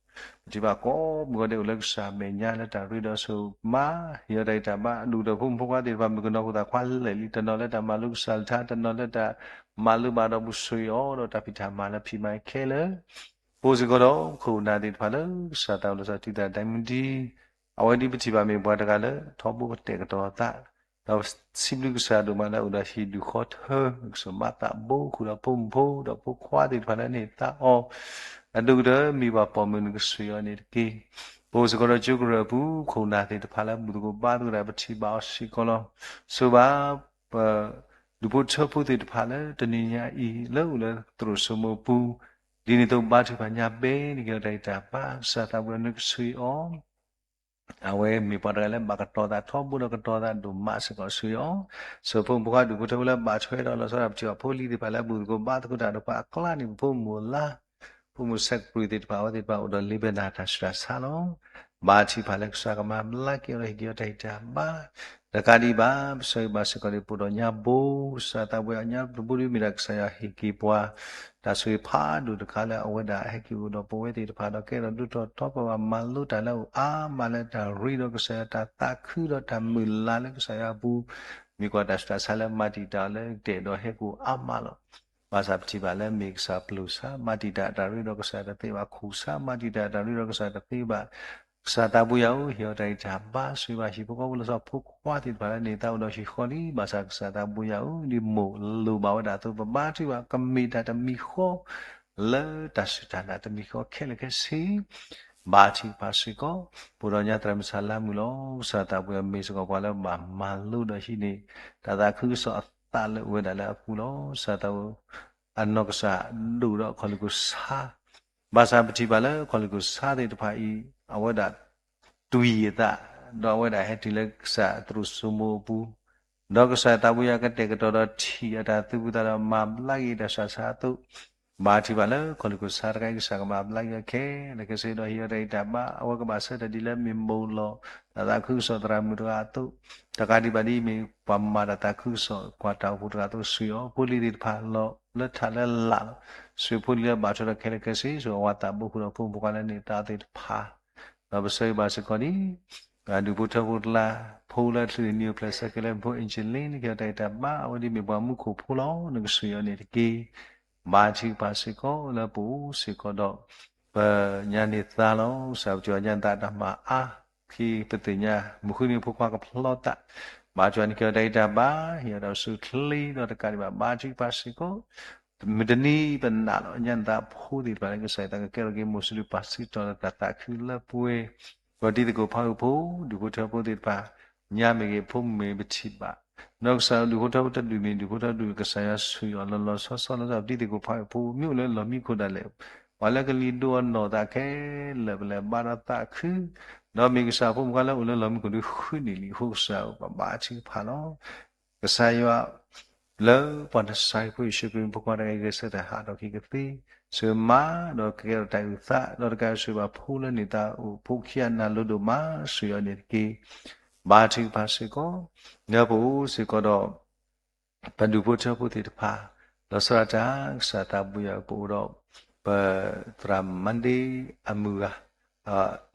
ပထံၣ်ဘၣ်ကိးမုၢ်ဂီၤဒဲးအိၣ်လၢကစၢ်အမဲာ်ညါလၢတၢ်ရ့ဒီးဆၢမၤ ဟ့ၣ်အီၤတၢ်ဂံၢ်တၢ်ဘါ အဒိၣ်ကတၢၢ်ဖိမုၣ်ဖိခွါသ့ၣ်တဖၣ် မုၣ်ကနီၤဖိသၣ်ခွါလဲၣ်လံ တနီၤလၢတၢ်မၤလိကစၢ်လၢထါ တနီၤလၢတၢ်မၤလိဘၣ်ဒီးပူၤဆူၣ်အီၤဒီးတၢ်ဖံးတၢ်မၤလၢဖံးမၤခဲလၢာ် ပအိၣ်စ့ၢ်ကီးဒီးခိၣ်နၢ်သ့ၣ်တဖၣ်လၢကစၢ်သးအိၣ်လၢစီၤတံသၣ်ဒဲမုၢ်ဒံ အဝဲဒ်ပထံၣ်ဘၣ်မ့ၢ်ပှၤတဂၤလၢထီဘိကတဲာ်ကတီၤသး, ဒီးစံးဘျုးကစၢ်ဒိၣ်မးလၢအိၣ်ဒီးဟံၣ်ဒူၣ်ဃီထၢ ကစၢ်မၤသးဘိဃုာ်ဒီးဖိမုၣ်ဖိဒီးဖိခွါသ့ၣ်တဖၣ်လၢန့ၢ်သါအီၤ, အဒိၣ်ကတၢၢ်မံၤပှၢ်ပိာ်မုၣ်နကဆူၣ်အီၤန့ၣ်တက့ၢ်. ပအိၣ်စ့ၢ်ကီးဒီးကၠိကရၢၢ်အပူၤ ခိၣ်နၢ်သ့ၣ်တဖၣ်လၢဘူၣ်သကိးဘါသကိးတၢ် ပထံၣ်ဘၣ်အီၤစ့ၢ်ကီးလီၤ. ဆိဘၣ် ပဒူၣ်ဖိထၢဖိသ့ၣ်တဖၣ်လၢတနံၤညါအံၤ လၢအိၣ်လၢသရိာ်စိမိအပူၤ, ဒ်န့ၣ်အသိးဘါထုကဖၣ်ညါဘဲန့ၣ်က့ၤဒီးတၢ်ဂံၢ်တၢ်ဘါ ကစၢ်သးဝဲနကဆူၣ်အီၤ အဝဲမ့ၢ်ပှၤတဂၤလၢဘၣ်ကတီၤသးထီဘိဒီးကတီၤသးဒိၣ်မးစ့ၢ်ကီးဆူၣ်အီၤ, ဆိဖိမုၣ်ဖိခွါဒူၣ်ဖိထၢဖိလၢဘၣ်ထွဲဒီးလီၤဆီဒၣ်ပထံၣ်ဘၣ်ဖိလံၤသ့ၣ်တဖၣ်လၢဘူၣ်သကိးဘါသကိးတၢ်ဒီးပှၤအကျါန့ၣ် ပဖိမုၣ်လါ ဖိမုၣ်ဆဲးကပြံးသ့ၣ်တဖၣ် အဝဲသ့ၣ်တဖၣ်အိၣ်ဒီးလ့ပဒၢ်တၢ်ဆူးတၢ်ဆါလီၤ. ဘါထုကဖၣ်လၢကစၢ်ကမၤဘျါက့ၤအီၤဒီးဟ့ၣ်က့ၤအီၤတၢ်ဂံၢ်တၢ်ဘါ တကးဒံးဘၣ် ပဆၢဂ့ၤဘါစ့ၢ်ကီးဒ်ပအိၣ်ဒီးညါဘိ ကစၢ်သးဝဲအညါတဘိဒ်မ့ၢ်ဒၣ်ကစၢ်ယွၤဟ့ၣ်က့ၤပှၤ တၢ်ဆိၣ်ဂ့ၤဖးဒိၣ်တခါလၢအဝဲဒၣ်ဟဲက့ၤအိၣ်ဒီးပဝဲသ့ၣ်တဖၣ်ဒီးကဲထီၣ်ဒိၣ်ထီၣ်ထီပှၤဘၣ်မၤလိတၢ်လၢအအိၣ်အါမးလၢ တၢ်ရ့ဒီးကစၢ်ယွၤတၢ်သးခုဒီးတၢ်မုၢ်လၢ်လၢကစၢ်ယွၤအပူၤ မ့ၢ်ကွၢ်တၢ်ဆူးတၢ်ဆါလၢမၤတံာ်တာ်အီၤလၢကတဲာ်ဒီးဟဲက့ၤအိၣ်အါမးလီၤ. ဘၣ်ဆၣ်ပထံၣ်ဘၣ်လၢမ့ၢ်ကစၢ်ပျိာ်ဆါ မၤတံာ်တာ်တၢ်ရ့ဒီးကစၢ်တသ့ဘၣ် ခိၣ်ဆါ မၤတံာ်တာ်တၢ်ရ့ဒီးကစၢ်တသ့ဘၣ် ကစၢ်သးဘိယွၤဧၢ ဟ့ၣ်အီၤတၢ်ဂံၢ်တၢ်ဘါ ဆိၣ်ဂ့ၤဘၣ်ဟံၣ်ဖိဃီဖိလီၤဆီဖိခွါသ့ၣ်တဖၣ်လၢန့ၢ်သါအိၣ်ဒီးဟံၣ်ဃီလံ ဘၣ်ဆၣ်ကစၢ်သးဘိယွၤဧၢ ဒ်မိၢ်လိၣ်ဘၣ်ဝဲဒၣ်အသိး ပဘါထုကဖၣ် ကမ့ၢ်တၢ်တမံၤဃီ လၢတၢ်စူၢ်တၢ်နာ်တမံၤဃီခဲလၢာ်ခဲဆ့ ဘါထုကဖၣ်စ့ၢ်ကီး ပအိၣ်ဒီးညါသရၣ်မုၣ်ဆၣ်လါမုၢ်လီၤ. ကစၢ်သးဘိယွၤမ့ၢ်စ့ၢ်ကီးပှၤလၢဘၣ်မၤလိဒီးဟံးန့ၢ် တၢ်သးခုကစီၣ်အသးလၢအိၣ်ဝဲဒၣ်လၢအပူၤလီၤ. ကစၢ်သးဘိ အနီၢ်ကစၢ်ဒိၣ်ဒီးအခီၣ်လ့ၢ်ခိၣ်ဆါ ဘၣ်ဆၣ်ပထံၣ်ဘၣ်လၢအခီၣ်လ့ၢ်ခိၣ်ဆါသ့ၣ်တဖၣ်အံၤ အဝဲဒၣ်တွံၢ်အသး ဒီးအဝဲဒၣ်ဟဲတုၤလၢကစၢ်သရိာ်စိမိအပူၤ ဒီးကစၢ်သးဘိယွၤကတဲာ်ကတီၤဒီးထံၣ်အတၢ်သးဝံၣ်သးလၢမၤဘျါက့ၤတၢ်ဆူးတၢ်ဆါအသိး ဘါထုကဖၣ်လၢခီၣ်လ့ၢ်ခိၣ်ဆါတခါအံၤ ကစၢ်ကမၤဘျါက့ၤအီၤခဲလၢာ်ခဲဆ့ဒီးဟ့ၣ်အီၤတၢ်ဂံၢ်တၢ်ဘါ အဝဲကဘၣ်ဆှၢတၢ်ဒ်လၢမ့ၢ်မိၢ်လိၣ် တၢ်သးခုကစီၣ်သရၣ်မုၣ်တဂၤအသိး တကးဒံးဘၣ်ဒ်အမ့ၢ်ပှၤမၤတၢ်သးခုကစီၣ် ကွၢ်တၢ်အိၣ်ဖှိၣ်တဂၤအသိး ဆိၣ်ဂ့ၤအီၤ ဖိလံၤသ့ၣ်တဖၣ်လီၤလၢထးလၢလာ်လီၤ. ဆိၣ်ဂ့ၤဖိလံၤလၢဘၣ်ထွဲဒီးခဲလၢာ်ခဲဆ့ ဆိၣ်ဂ့ၤအဝၤသးဘိဃုာ်ဒီးဖိမုၣ်ဖိခွါလၢန့ၢ်သါသ့ၣ်တဖၣ် ဒီးပဆၢဂ့ၤဘၣ်စ့ၢ်ကီးဒ် ဒူၣ်ဖိထၢဖိတလါ ဖိလၢအချုးန့ၢ်အဖျဲၣ်ဆၢက့ၤလၢမူဖိ Angeline န့ၣ်က့ၤအီၤတၢ်ဂံၢ်တၢ်ဘါ အဝဲဒ်မ့ၢ်ပှၤမူခိၣ်ဖိလီၤ နကဆိၣ်ဂ့ၤအီၤန့ၣ်တက့ၢ်. ဘါထုကဖၣ်စ့ၢ်ကီးလၢပအိၣ်စ့ၢ်ကီးဒီး ပညါန့ၢ်သါလီၤ. ကစၢ်ပထံၣ်အီၤညါသးတၢ်မၤအါ ခံပသ့ၣ်ညါ မုၢ်ဃုနံၤဖိခွါကဖျီသး ဘါထုကဖၣ်န့ၣ်က့ၤအီၤတၢ်ဂံၢ်တၢ်ဘါ ဟ့ၣ်အီၤတၢ်အိၣ်ဆူၣ်အိၣ်ချ့ဒီးတကးဒံးဘၣ် ဘါထုကဖၣ်စ့ၢ်ကီး မုၢ်တနံၤပနာ်လီၤ ညါန့ၢ်သါဖိသ့ၣ်တဖၣ်လၢကစၢ်ယွၤကကဲထီၣ်က့ၤ မိၢ်စံးဒုးပာ်စံးတီၤလၢတၢ်သးခုလၢပှဲၤ ဒီးတံၤသကိးဖးဂုာ်ဖိ ဒူၣ်ဖိထၢဖိသ့ၣ်တဖၣ် ညါမ့ၢ်ဂ့ၤ ဖိမုၣ်မ့ၢ်ဂ့ၤ ပထံၣ်ဘၣ် ဒီးကစၢ်ဒူၣ်ဖိထၢဖိတဒူၣ်မ့ၢ် ဒူၣ်ဖိထၢဒူၣ် ကစၢ်ယွၤဆိၣ်ဂ့ၤအီၤလီၤလီၤဆီဆီလီၤဆီ တံၤသကိးဖးဂုာ်ဖိ မ့ၢ်အိၣ်လၢလီၢ်မံခိၣ်ဒၣ်လဲာ် ပှၤလၢကလံၤဒိၣ်အီၤနီၢ်သးခဲလၢာ် ပလဲၤဘါထီၣ်သးခု ဒီးမ့ၢ်ကစၢ်ဖိမုၣ်ခွါလၢအိၣ်လၢလီၢ်မံခိၣ်ဒုးဃုနံၣ်လံအဃိ ကစၢ်ပဘါထုကဖၣ်လီၤ. ကစၢ်ယွၤ လၢပှၤနၤစၤရ့းဖိယ့ၣ်ၡူးခရံာ်ဖိခွါတဂၤအံၤ ဂဲၤဆၢထၢၣ်ဟးထီၣ်က့ၤကသ့ ဆၢမၤဒီးကကဲထီၣ်တၢ်အုၣ်သး ဒီးတကးဆိၣ်ဂ့ၤဘၣ်ဖိလၢန့ၢ်သါအိၣ် ဖိခံဂၤနၢ်လိၤဒိၣ်မး ဆိၣ်ဂ့ၤအီၤန့ၣ်တက့ၢ်. ဘါထုကဖၣ်စ့ၢ်ကီး လၢပအိၣ်စ့ၢ်ကီးဒီး ပဒူၣ်ဖိထၢဖိသ့ၣ်တဖၣ် လီၤဆီဒၣ်တၢ် ကစၢ်သးဘိယွၤ ပအိၣ်ဒီး ပသရၣ်မါဒ့အမုၢ်ဂၤ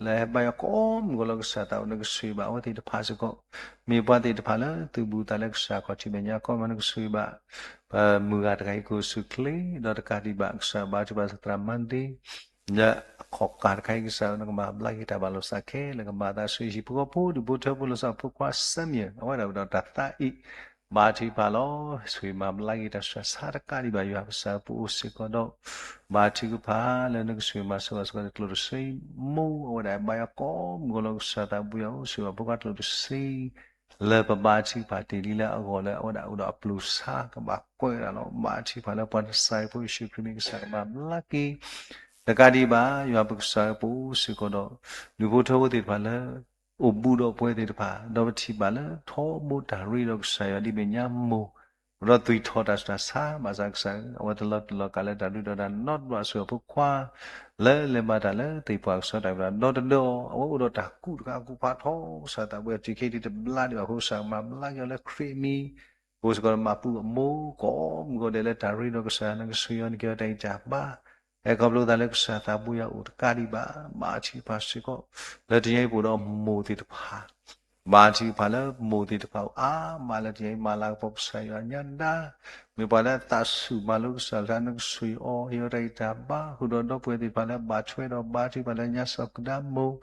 လၢဟဲဘါယွၤကိးမုၢ်ဂီၤလီၤ ကစၢ်သးအိၣ် နကဆိၣ်ဂ့ၤဘၣ်အဝဲသ့ၣ်တဖၣ်စ့ၢ်ကီး, မ့ၢ်ပှၤသ့ၣ်တဖၣ်လၢသုးဘူးသးလၢကစၢ်ခီၣ်ထံးမဲာ်ညါ ကီမး နကဆိၣ်ဂ့ၤဘၣ် ပမုၢ်ဂၤတဂၤအံၤ ကိးဆူၣ်ချ့, ဒီးတကးဒံးဘၣ် ကစၢ်ဘါထုကဖၣ်သရၣ်မါသ့ လၢအခီၣ်ကၢ်တခါအံၤ ကစၢ်နကမၤဘျါက့ၤတၢ်ဘၣ်လိာ်သးခဲလၢာ် ကမၤသးဆူယဟံၣ်ဖိဃီဖိ ဒူၣ်ဖိထၢဖိ လီၤဆီဖိခွါစၢမံၤ အဝဲဒၣ်အိၣ်ဒီးတၢ်သးအံၤ ဘါထုကဖၣ်လီၤ. ဆိၣ်ဂ့ၤမၤဘျါက့ၤတၢ်ဆူးတၢ်ဆါတကးဒံးဘၣ် ယွၤကစၢ်ပအိၣ်စ့ၢ်ကီးဒီး ဘါထုကဖၣ်လၢနကဆိၣ်ဂ့ၤမၤစၢၤဘၣ်စ့ၢ်ကီး ကျိၣ်တဆံမိၢ် အဝဲဒၣ်ဘါယွၤကိးမုၢ်ဂီၤလီၤ ကစၢ်သးဘိယွၤအိၣ်ဆိၣ်ဂ့ၤဘၣ်ဖိခွါကျိၣ်တဆံ လၢပဘါထုကဖၣ်တ့ၢ်လံလၢအဂီၢ်လၢအဝဲဒၣ်အိၣ်ဒီးအပျိၢ်ဆါကဘၣ်ကွဲးဝဲဒၣ်လီၤ. ဘါထုကဖၣ်လၢပှၤနစၤရ့းဖိယ့ၣ်ၡူးခရံာ်မ့ၢ်ကစၢ်ကမၤဘျါက့ၤ တကးဒံးဘၣ် ယွၤပကစၢ်ပအိၣ်စ့ၢ်ကီးဒီး ဒူၣ်ဖိထၢဖိသ့ၣ်တဖၣ်လၢ အိၣ်ဘူးဒီးပဝဲသ့ၣ်တဖၣ် ဒီးပထံၣ်ဘၣ်လၢထီဘိတၢ်ရ့ဒီးကစၢ်ယွၤဒ်မဲာ်ညါမိၢ် ဒီးသွံၣ်ထီၣ်တၢ်ဆူးတၢ်ဆါ ဘၣ်ဆၣ်ကစၢ် အဝဲတလီၤတူာ်လီၤကာ်လၢတၢ်ရ့ဒီးတၢ်နီတဘျီအစိၤအဖိခွါ လၢလဲၤမၤတၢ်လၢသ့ၣ်ပှၢ်ကစီတၢ်ဝဲဒၣ်ဒီတဒၢအီၤ အဝဲအိၣ်ဒီးတၢ်ကူၣ်တခါကူၣ်ဖးထီ ကစၢ်သးဘိယွၤ တုၤခဲအံၤတဘျါဒံးဘၣ်အဃိ ကစၢ်ကမၤဘျါက့ၤအီၤလၢခရံာ်အမံၤ အိၣ်စ့ၢ်ကီးဒီးမၤပူၤအမိၢ်ကိးမုၢ်ဂီၤဒဲးလၢတၢ်ရ့ဒီးကစၢ်ယွၤ နကဆိၣ်ဂ့ၤအီၤ နကဟ့ၣ်အီၤတၢ်အံၤတၢ်ဘါ ဟဲခီဖျိသးလၢကစၢ်သးဘိယွၤအိၣ်တကးဒံးဘၣ် ဘါထုကဖၣ်စ့ၢ်ကီး လၢတနံၤအံၤပအိၣ်ဒီးမိၢ်သ့ၣ်တဖၣ် ဘါထုကဖၣ်လၢမိၢ်သ့ၣ်တဖၣ်အိၣ်အါမးလၢတနံၤအံၤ မၤလၤကပီၤကစၢ်ယွၤညါဒါ မ့ၢ်ပှၤလၢအသးဆူၣ်မၤလိကစၢ်လၢ နကဆိၣ်ဂ့ၤအီၤ ဟ့ၣ်အီၤတၢ်အံၤတၢ်ဘါ ဃုာ်ဒီးဒီပုၢ်ဝဲၢ်သ့ၣ်တဖၣ်လၢဘၣ်ထွဲဒီးဘါထုကဖၣ်လၢညါစီၤကဒါမိၢ်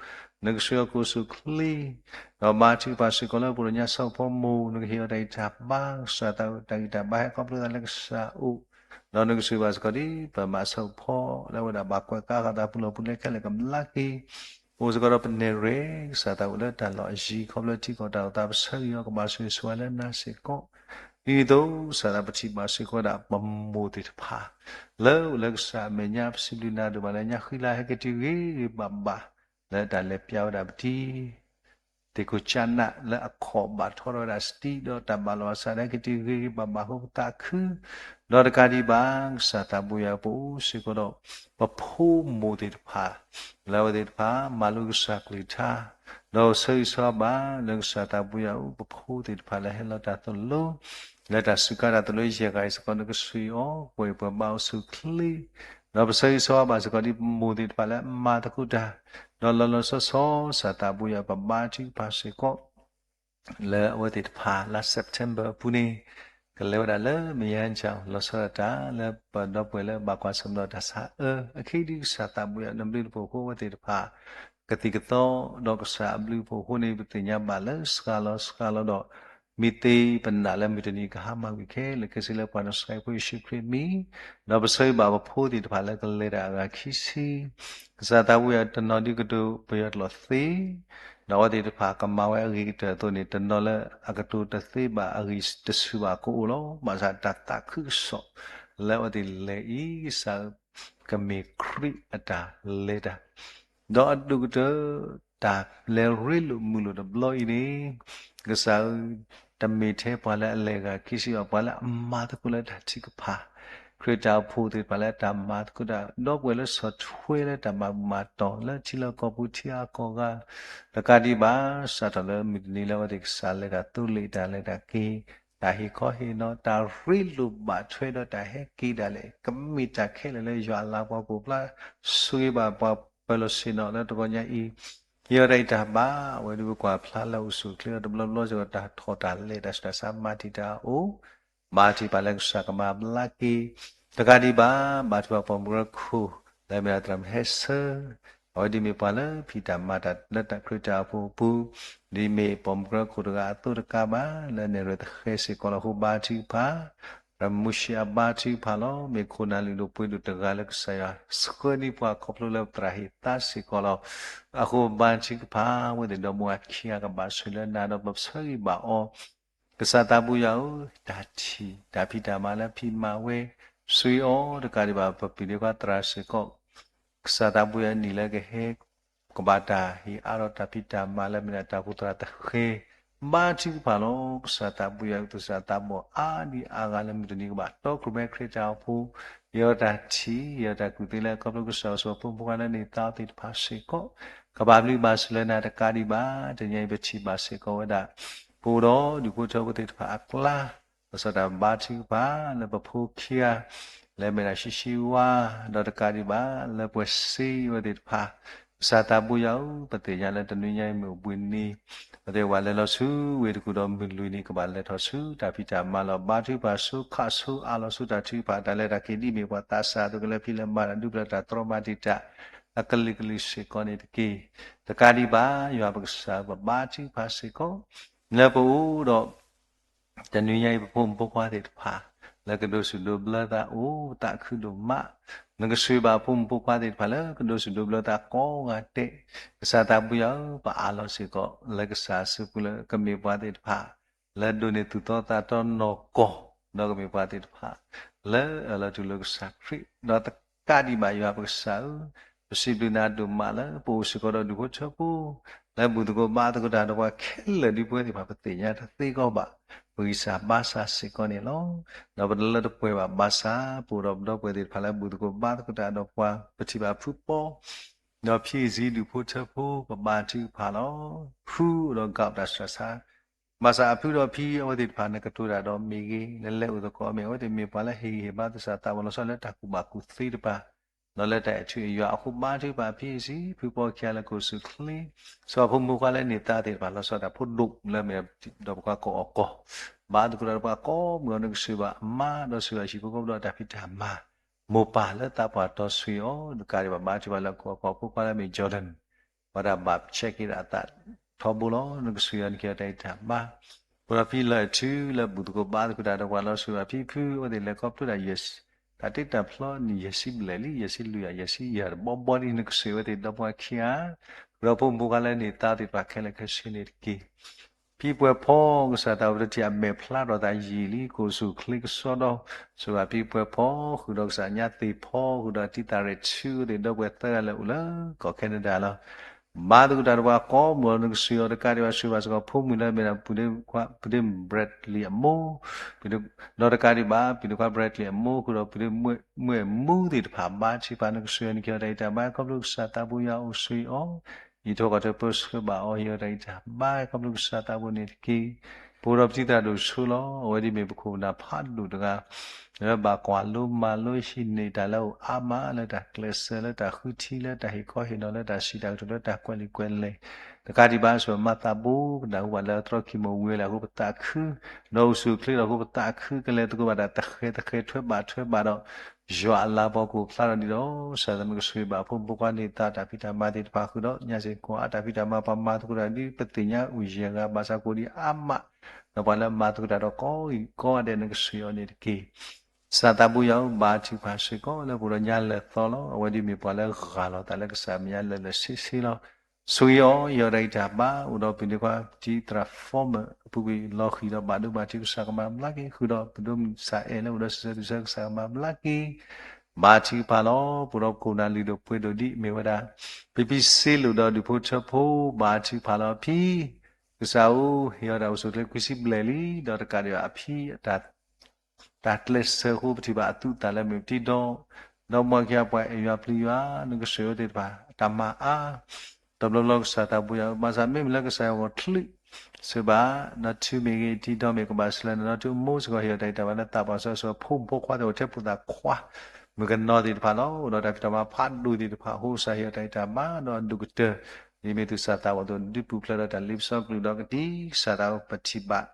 နကဆိၣ်ဂ့ၤအီၤကိးဆူၣ်ချ့ ဒီးဘါထုကဖၣ်စ့ၢ်ကီးလၢပအိၣ်ဒီးညါစီၤဖီမိၢ် နကဟ့ၣ်အီၤတၢ်အံၤတၢ်ဘါ ကစၢ်သးတၢ်အံၤတၢ်ဘါဟဲခီဖျိသးလၢကစၢ်အိၣ် ဒီးနကဆိၣ်ဂ့ၤဘၣ်စ့ၢ်ကီးဒ် ပမၤစီၤဖီ လၢအဝဲဒၣ်ဘၣ်ကွဲးကါဃာ်သးပူၤလီၢ်ပူၤလၢခဲလၢာ်ကဘျါက့ၤ အိၣ်စ့ၢ်ကီးဒီးပနဲၣ်ရွဲၣ် ကစၢ်သးအိၣ်လၢတၢ်လီၢ်အယံၤ ခီဖျိထံကီၢ်တၢ်အိၣ်သးပဆၢဂ့ၤအီၤ ကဘၣ်ဆိၣ်ဂ့ၤဆိၣ်ဝါလၢနၤစ့ၢ်ကီး ဒ်သိးကစၢ်သးပထံၣ်ဘၣ်စ့ၢ်ကီးဝဲဒၣ်ပမိၢ်သ့ၣ်တဖၣ် လၢအိၣ်လၢကစၢ်အမဲာ်ညါ ပစံးဘျုးနၤဒိၣ်မးလၢညါဃံလၤ ဟဲက့ၤတုၤဂ့ၤဂ့ၤဘၣ်ဘၣ် လၢတၢ်လဲၤပျါဝဲဒၣ်ပတံၤ သ့ၣ်ခိၣ်ကၠးနး လၢအခီၣ်ဘၣ်ထီထီၣ်ဝဲဒၣ်စတံ ဒီးတၢ်ဘၣ်လီၤအသးဒၣ်က့ၤတုၤဂ့ၤဂ့ၤဘၣ်ဘၣ်အဃိပသးခု ဒီးတကးဒံးဘၣ် ကစၢ်သးဘိယွၤပအိၣ်စ့ၢ်ကီးဒီး ပဖိမိၢ်သ့ၣ်တဖၣ် လၢအဝဲသ့ၣ်တဖၣ် မၤလိကစၢ်ကလုၢ်ကထါ ဒီးဆၢဂ့ၤဆၢဝါဘၣ် လၢကစၢ်သးဘိယွၤအိၣ် ပဖိသ့ၣ်တဖၣ်လၢဟဲလီၤတၢ်သိၣ်လိ လၢတၢ်စူးကါတၢ်သိၣ်လိယဲၢ်ဂၤအံၤစ့ၢ်ကီး နကဆိၣ်ဂ့ၤအီၤ ပှဲၤပှဲၤဘါအီၤဆူၣ်ချ့ ဒီးပဆၢဂ့ၤဆၢဝါဘၣ်စ့ၢ်ကီးဒ်ပမိၢ်သ့ၣ်တဖၣ်လၢအမၤသကိးတၢ် ဒီးလီၤလီၤဆီဆီ ကစၢ်သးဘိယွၤပဘါထုကဖၣ်စ့ၢ်ကီး လၢအဝဲသ့ၣ်တဖၣ်လါ September အပူၤန့ၣ် ကလဲၤဝဲဒၣ်လၢမဲာ်ညါကၠီ လီၤဆီဒၣ်တၢ်လၢပဒီပုၢ်ဝဲၢ်လၢဘၣ်ကွၢ်ဆၢၣ်မဲာ်ဒီးတၢ်ဆါအၢ အခံဒ်ကစၢ်သးဘိယွၤနဘျုးနဖှိၣ်အဃိ အဝဲသ့ၣ်တဖၣ် ကသံၣ်ကသီ ဒီးကစၢ်အဘျုးအဖှိၣ်အဃိန့ၣ် ပသ့ၣ်ညါဘၣ်လၢစှၤလီၤစှၤလီၤဒီး မ့ၢ်သ့ပနာ်လၢမုၢ်တနံၤကဟါမၢ်ကွံာ်ခဲလၢာ်ခဲဆ့လၢပှၤနစၤရ့းဖိယ့ၣ်ၡူးခရံာ်အမံၤ ဒီးပဆၢဂ့ၤဘၣ်ပဖိသ့ၣ်တဖၣ်လၢကလဲၤတၢ်အဂၤခံဆံ ကစၢ်သးဘိယွၤတနီၤဒ်ကတိၤပယီၤတလီၤသ့ ဒီးအဝဲသ့ၣ်တဖၣ်ကမၤဝဲအဂ့ၤကတၢၢ်အသိးန့ၣ် တနီၤလၢအကတိၤတသ့ဘၣ်အဂံၢ်တဆူၣ်ဘၣ်ကအိၣ်လီၤ. ဘၣ်ဆၣ်တၢ်သးခုကစီၣ် လၢအဝဲသ့ၣ်လဲၤအံၤ ကစၢ်ဧၢ ကမ့ၢ်ခရံာ်အတၢ်လဲၤတၢ် ဒီးအဒိၣ်ကတၢၢ် တၢ်လဲၤရ့လိာ်မုာ်လိာ်တဘျီအံၤန့ၣ် ကစၢ်ဧၢ တမ့ၢ်ထဲပှၤလၢအလဲၤအဂၤခံဆံဘၣ် ပှၤလၢအမၤသကိးလၢတၢ်ထုကဖၣ် ခရံာ်တၢ်အိၣ်ဖှိၣ်သ့ၣ်တဖၣ်လၢတၢ်မၤသကိးတၢ် ဒီပုၢ်ဝဲၢ်လၢဆီၣ်ထွဲလၢတၢ်မၤဘူၣ်မၤတီၢ်လၢထံလီၢ်ကီၢ်ပူၤထံအါကီၢ်ဂၤ တကးဒံးဘၣ် စးထီၣ်လၢမုၢ်တနံၤလၢအဝဲသ့ၣ်ကစၢ်လဲၤတၢ်သိလ့ၣ်တၢ်လဲၤတၢ်က့ၤ တၢ်ဟ့ၣ်ခီဟ့ၣ်နီၤ တၢ်ရ့လိာ်ဘၣ်ထွဲဒီးတၢ်ဟဲက့ၤဒၣ်လဲာ် ကမ့ၢ်တၢ်ခဲလၢာ်လၢယွၤအလၤကပီၤကအိၣ်ဖျါ ဆိၣ်ဂ့ၤဘၣ်ပှၤပၢၤလီၢ်ဆ့ၣ်နီၤလၢတဂီၤညါအံၤ ယွၤတၢ်အံၤတၢ်ဘါ အဝဲဒၣ်ပကွၢ်ဖျါလၢအိၣ်ဆူၣ်အိၣ်ချ့ဒီးတဘျီဘျီစ့ၢ်ကီး တၢ်ထီၣ်တၢ်လဲၤတၢ်ဆူးတၢ်ဆါမၤတံာ်တာ်အိၣ် ဘါထုကဖၣ်လၢကစၢ်ကမၤဘျါက့ၤ တကးဒံးဘၣ် ဘါထုကဖၣ်ပိာ်မုၣ်ကရၢခိၣ် လၢအမ့ၢ်ဒၣ်သရၣ်မုၣ်ဟဲဆၢ အဝဲဒ်မ့ၢ်ပှၤလၢဖံးတၢ်မၤတၢ်လၢတၢ်ခရံာ်တၢ်အိၣ်ဖှိၣ်အပူၤ ဒ်မ့ၢ်ပိာ်မုၣ်ကရၢခိၣ်တဂၤအသိးတကးဘၣ် လၢနဲၣ်ရွဲၣ်သဃဲစ့ၢ်ကီးလီၤ. အဃိဘါထုကဖၣ် ရမုၢ်ရှ့အဘါထုကဖၣ်လီၤ. မ့ၢ်ခိၣ်နၢ်လုၢ်ဒိၣ်ပှ့ၤဒိၣ်တဂၤလၢကစၢ်ယွၤဆှၢန့ၢ်ပှၤခီဖျိလၢပသရၣ်ဟ့ၣ်သါစ့ၢ်ကီးလီၤ. အဃိဘါထုကဖၣ် အဝဲသ့ၣ်ဒီမါဝၤခံဂၤကဘၣ်ဆိၣ်ဂ့ၤလၢနၤ ဒီးပဆၢဂ့ၤဘၣ်အီၤ ကစၢ်သးဘိယွၤဧၢ, တၢ်ထံၣ်တၢ်ဖံးတၢ်မၤလၢဖံးမၤဝဲ ဆိၣ်ဂ့ၤအီၤတကးဒံးဘၣ် ပပုၢ်ဒ့ခွါသရၣ်စ့ၢ်ကီး, ကစၢ်သးဘိယွၤနံၣ်လၢကဟဲ ကဘၣ်တၢ်ဟ့ၣ်အါထီၣ်တၢ်ဖံးတၢ်မၤလၢမ့ၢ်ဒၣ်တၢ်အိၣ်ဖှိၣ်သရၣ်သဃဲ, ဘါထုကဖၣ်လီၤ. ကစၢ်သးဘိယွၤကသူၣ်စၢ်သးဘီၣ်အါဒံအါဂၤလၢမုၢ်တနံၤကဘၣ်တီ ခရံာ်မဲခရံာ်တၢ်အိၣ်ဖှိၣ်, ယွၤတၢ်ထံၣ် ယွၤတၢ်ကူၣ်သ့လၢခီဖျိကစၢ်ယွၤစီၤဖိမုၣ်ဖိခွါလၢနံၣ်သးအီသ့ၣ်တဖၣ်စ့ၢ်ကီး, ကဘၣ်ဘျုးဘၣ်ဆိၣ်လၢနၤတကးဒံးဘၣ်. တနံၤအံၤပထံၣ်ဘၣ်စ့ၢ်ကီးဝဲဒၣ် ပအိၣ်ဒီးဒူၣ်ဖိထၢဖိသ့ၣ်တဖၣ်အကျါ လီၤဆီဒၣ်တၢ်ဘါထုကဖၣ်လၢပဖိခံဂၤ လၢအမ့ၢ်ဒၣ်ရှံရှံဝါ ဒီးတကးဒံးဘၣ် လၢပှၤစ့အဝဲသ့ၣ်တဖၣ် ကစၢ်သးဘိယွၤဧၢ, ပသ့ၣ်ညါလၢတနွံညါအံၤမုၢ်အိၣ်ဘှံးနံၤ, အဝဲသ့ၣ်ဝဲလဲၤလီၤဆူဝ့ၢ်တကူၣ်ဒီးမုၢ်လွံၢ်နံၤ ကဘၣ်လဲၤထီၣ်ဆူတၢ်ဖံးတၢ်မၤလီၤ. ဘါထုကဖၣ်ဆိခးဆိအးလီၤဆူတၢ်ထုကဖၣ် တၢ်လဲၤတၢ်က့ၤဒ်အမ့ၢ်ပှၤသးစၢ်အသိး ကလဲၤဖံးလဲၤမၤတၢ် ဒုးပျၢၤတၢ်တြီမၤတံာ်တာ် အကလုာ်ကလုာ်စ့ၢ်ကီးန့ၣ်တက့ၢ်. တကးဒံးဘၣ် ယွၤပကစၢ်ဧၢ, ပဘါထုကဖၣ်စ့ၢ်ကီး လၢပအိၣ်ဒီး တနွံညါအံၤ ပဖိမုၣ်ဖိခွါသ့ၣ်တဖၣ် လၢကဒိးဆူၣ်ဒိးဘျၢသးအိၣ် ပသးခုဒိၣ်မး, နကဆိၣ်ဂ့ၤဘၣ်ဖိမုၣ်ဖိခွါသ့ၣ်တဖၣ်လၢကဒိးဆူၣ်ဒိးဘျၢသးကိးဂၤဒဲး, ကစၢ်သးဘိယွၤဧၢ, ပအးလီၤစ့ၢ်ကီး လၢကစၢ်အစုပူၤလၢကမ့ၢ်ပှၤသ့ၣ်တဖၣ် လၢဒိးန့ၢ်သူၣ်သီသးသီနီၢ်ကီၢ်, ဒီးကမ့ၢ်ပှၤသ့ၣ်တဖၣ် လၢအၢၣ်လီၤတူၢ်လိာ်ကစၢ်ခရံာ်, ဒီးတကးဒံးဘၣ်ယွၤပကစၢ်ဧၢ, ပစံးဘျုးနၤဒိၣ်မးလၢ ပအိၣ်စ့ၢ်ကီးဒီးဒူၣ်ဖိထၢဖိ လၢဘူၣ်သကိးဘါသကိးတၢ်ဒီးပှၤခဲလၢာ် ဒ်ပဝဲသ့ၣ်တဖၣ် ပသ့ၣ်ညါတသ့ကီးဘၣ်, ပဂံၢ်စၢ်ဘါစၢ်စ့ၢ်ကီးန့ၣ်လီၤ. ဒီးပတလၢတပှဲၤဘၣ်ဘၣ်ဆၣ် ပအိၣ်ဒီးပဒီပုၢ်ဝဲၢ်သ့ၣ်တဖၣ်လၢဘူၣ်သကိးဘါသကိးတၢ်ဒီးပှၤ ပထံၣ်ဘၣ်ဖုပီ ဒီးဖံအံၤဒူၣ်ဖိထၢဖိ ပဘါထုကဖၣ်လီၤ. ဖုအိၣ်ဒီးကးတၢ်ဆှၢဆါ ဘၣ်ဆၣ်အဖုဒီးဖံအဝဲသ့ၣ်တဖၣ် နကတိၤတၢ်ဒီးမ့ၢ်ဂ့ၤ, နလဲၤအိၣ်သကိးမ့ၢ် အဝဲသ့ၣ်မ့ၢ်ပှၤလၢဟ့ၣ်ဂံၢ်ဟ့ၣ်ဘါသဆၣ်သးဝဲလီၤဆီလၢတၢ်ကူၣ်ဘၣ်ကူၣ်သ့တဖၣ်, ဒီးလၢတၢ်အဲၣ်ထူအဲၣ်ယွၤအဃိ ဘါထုကဖၣ်ဖံအံၤ ဖုပီခံဂၤလၢကအိၣ်ဆူၣ်ချ့, စီၤဖိမုၣ်ဖိခွါလၢန့ၢ်သါသ့ၣ်တဖၣ် လီၤဆီဒၣ်တၢ်ဖိဒိၣ်လၢမ့ၢ်ဒီးပှၤကိးအီၤကီၢ်, ဘါသကိးတၢ်ဒီးပှၤကိးမုၢ်အီၤ နကဆိၣ်ဂ့ၤဘၣ်အမါ ဒီးဆိၣ်ဂ့ၤဘၣ်ဟံၣ်ဖိဃီဖိဒီးတၢ်ဖံးတၢ်မၤ, မိၢ်ပၢ်လၢသးပှၢ်တီဆှံအီၤ, တကးဒံးဘၣ် ဘါထုကဖၣ်လၢအဖိခွါလၢအမ့ၢ် Jordan ပှၤတၢ်ဘၣ်ဆဲးက့ၤဒီးအသးထီဘိလီၤ. နကဆိၣ်ဂ့ၤအီၤ နကဟ့ၣ်အီၤတၢ်ဂံၢ်တၢ်ဘါ, ပှၤဒီးဖံလၢအထူလၢဘူၣ်သကိးဘါသကိးတၢ်ဒီးပှၤ လီၤဆိၣ်ဂ့ၤဘၣ်ဖံဖု အဝဲသ့ၣ်လဲၤခီဖျိတၢ် တၢ်တ့တၢ်ဖျီန့ၣ် ယဲၢ်ဆံဘျဲၣ်လံ, ယဲၢ်ဆံလွံၢ်ယၤ, ယဲၢ်ဆံယဲၢ်တဘီဘီလံ, နကဆိၣ်ဂ့ၤအဝဲသ့ၣ်ဒီးပှၤခံဂၤ, ဃုာ်ဒီးဖိမုၣ်ဖိခွါလၢန့ၢ်သါသ့ၣ်တဖၣ်ခဲလၢာ်ခဲဆ့န့ၣ်တက့ၢ်. ဖံပှဲၤဖီ ကစၢ်သးဝဲတထံၣ်အမဲာ်ဖျါထီၣ်သးယံာ်လံ, ကအိၣ်ဆူၣ်ချ့ကစီဒီ, ဆိၣ်ဂ့ၤဘၣ်ဖံပှဲၤဖီ, ဃုာ်ဒီးကစၢ်ညါသ့ၣ်ဖီ, ဃုာ်ဒီးတံၢ်သၣ်ရဲၣ်ထူ အဝဲသ့ၣ်ဒီပုၢ်ဝဲၢ်သၢဂၤလၢအိၣ်လၢကီၢ် Canada လီၤ. ဘါသကိးတၢ်ဒီးပှၤကိးမုၢ်အီၤ နကဆိၣ်ဂ့ၤအီၤ တကးဒံးဘၣ် ဆိၣ်ဂ့ၤဘၣ်စ့ၢ်ကီးဖိမုၣ်လၢအမ့ၢ်ဒၣ် ပုၢ်ဒ့ Bradley အမိၢ်, ဒီးတကးဒံးဘၣ် ပုၢ်ဒ့ခွါ Bradley အမိၢ် ဃုာ်ဒီးပုၢ်ဒ့မုၣ်အမူသ့ၣ်တဖၣ် ဘါထုကဖၣ် နကဆိၣ်ဂ့ၤအီၤ နကဟ့ၣ်အီၤတၢ်ဂံၢ်တၢ်ဘါ ခီဖျိကစၢ်သးဘိယွၤအိၣ်ဆိၣ်ဂ့ၤအီၤ, အံးထွဲကွၢ်ထွဲပၢဆှၢဘၣ်အီၤ ဟ့ၣ်အီၤတၢ်ဂံၢ်တၢ်ဘါ ခီဖျိကစၢ်သးဘိန့ၣ်တက့ၢ်. ပအိၣ်ဒီးပတံၢ်သၣ်ဒိၣ်ဆိလီၤ. အဝဲဒ်မ့ၢ်ပခိၣ်ပနၢ်ဖးဒိၣ်တဂၤ လၢဘၣ်ကွၢ်လိမၤလိဟံးန့ၢ်တၢ်လၢအအိၣ်အါမး လၢတၢ်ကျဲးစၢး လၢတၢ်ဃုထံ လၢတၢ်ဟ့ၣ်ခီဟ့ၣ်နီၤ လၢတၢ်စံးတၢ်ကတိၤ လၢတၢ်ကွဲးလံာ်ကွဲးလဲၢ်, တကးဒံးဘၣ် ဆိၣ်မၤသးဘိကနၣ်ဟူဘၣ်လၢအသရီခံမီၤဝံၤဝဲလၢအဃိ ပသးခု, ဒီးအိၣ်ဆူၣ်အိၣ်ချ့ဒီးအဃိ ပသးခု ကလဲၤသကိးဘၣ်တၢ်သဃဲၤသဃဲၤ ထွဲဘၣ်ထွဲဘၣ်ဒီး ယွၤအလၤကပီၤကအိၣ်ဖျါထီၣ်ဒ်ဒီး ကစၢ်သးမုၢ်ကဆိၣ်ဂ့ၤဘၣ် ဖိမုၣ်ဖိခွါန့ၢ်သါတၢ်ဖံးတၢ်မၤသ့ၣ်တဖၣ်ဃုာ်ဒီး ညါစ့ၢ်ကီးအါတၢ်ဖံးတၢ်မၤ ပှၤမၤသကိးတၢ်ဒ်ပသ့ၣ်ညါအိၣ်ယဲၢ်ဂၤ ဘၣ်ဆၣ်ကအိၣ်ဒံးအါမး, ဒီးပှၤလၢမၤသကိးတၢ်ဒီးကိးဂၤဒဲး နကဆိၣ်ဂ့ၤအီၤန့ၣ်တက့ၢ်. ကစၢ်သးဘိယွၤဧၢ, ဘါထုကဖၣ်စ့ၢ်ကီးလၢပအိၣ်ဒီးညါလၢာ်သီလီၤ. အဝဲဒ်မ့ၢ်ပှၤလၢဂၢ်လီၤသးလၢကစၢ်မဲာ်ညါလၢာ်လၢာ်ဆ့ဆ့လီၤ. ဆိၣ်ဂ့ၤအီၤ ဟ့ၣ်အီၤတၢ်ဂံၢ်တၢ်ဘါ, အိၣ်ဒီးပုၢ်ဒ့ခွါ တံၢ်သရၣ် Former အပူၤကွံာ်လီၤဃံၤဒီးဘၣ်ဒိဘၣ်ထံး ကစၢ်ကမၤဘျါက့ၤ, ဃုာ်ဒီးပဒိၣ်မုၣ်စၢ်အဲၣ်လၢအိၣ်ဒီးစံးဆၢသူၣ်ဆၢ ကစၢ်ကမၤဘျါက့ၤ, ဘါထုကဖၣ်လီၤ. ပအိၣ်ဒီးပခိၣ်ပနၢ်လုၢ်ဒိၣ်ပှ့ၤဒိၣ်ဒ်အမ့ၢ်ဝဲဒၣ် ဖံဖံစ့လိာ်ဒီးဒူၣ်ဖိထၢဖိ ဘါထုကဖၣ်လီၤ. ဖံ ကစၢ်ဧၢ, ဟ့ၣ်အီၤတၢ်အိၣ်ဆူၣ်ချ့ခွံဆံဘျဲၣ်လံ, ဒီးတကးဒံးဘၣ်အဖံ တၢ်ကျဲးစၢးအဃိ ပထံၣ်ဘၣ်အသူးအသၣ်လၢမ့ၢ်ပတံဒီး, ဒီးပှၤခံဂၤပှၤအဲၣ်ယွၤပျံၤယွၤ, နကဆိၣ်ဂ့ၤအဝဲသ့ၣ်တဖၣ် တၢ်မၤအါ, တဘျီဘျီကစၢ်သးဘိယွၤ, ဘၣ်ဆၣ်မ့မ့ၢ်လၢကစၢ်ယွၤဂီၢ်ချုး, စံးဘၣ်, နီၢ်ထူမ့ၢ်ဂ့ၤ တံဒီမ့ၢ်ကဘၣ်စၢၤလၢနနီၢ်ထူမိၢ်စ့ၢ်ကီး ဟ့ၣ်အီၤတၢ်ဂံၢ်တၢ်ဘါလၢသးပှၢ်စီဆှံ ဖိမုၣ်ဖိခွါသ့ၣ်အိၣ်ထဲဖိသၣ်ခွါ မုၣ်ကနီၤသ့ၣ်တဖၣ်လီၤ. အိၣ်ဒီးတၢ်ဖံးတၢ်မၤဖးဒိၣ်သ့ၣ်တဖၣ်အဃိ ကစၢ်ဟ့ၣ်အီၤတၢ်ဂံၢ်တၢ်ဘါဒီးအဒိၣ်ကတၢၢ် ဒ်မ့ၢ်သူၣ်စၢ်သးဘီၣ်အသိး ဒုးပူၤဖျဲးဒီးတၢ်လ့ပစီကလုၢ်ဒီးကဒံကစၢ်သး ပထံၣ်ဘၣ်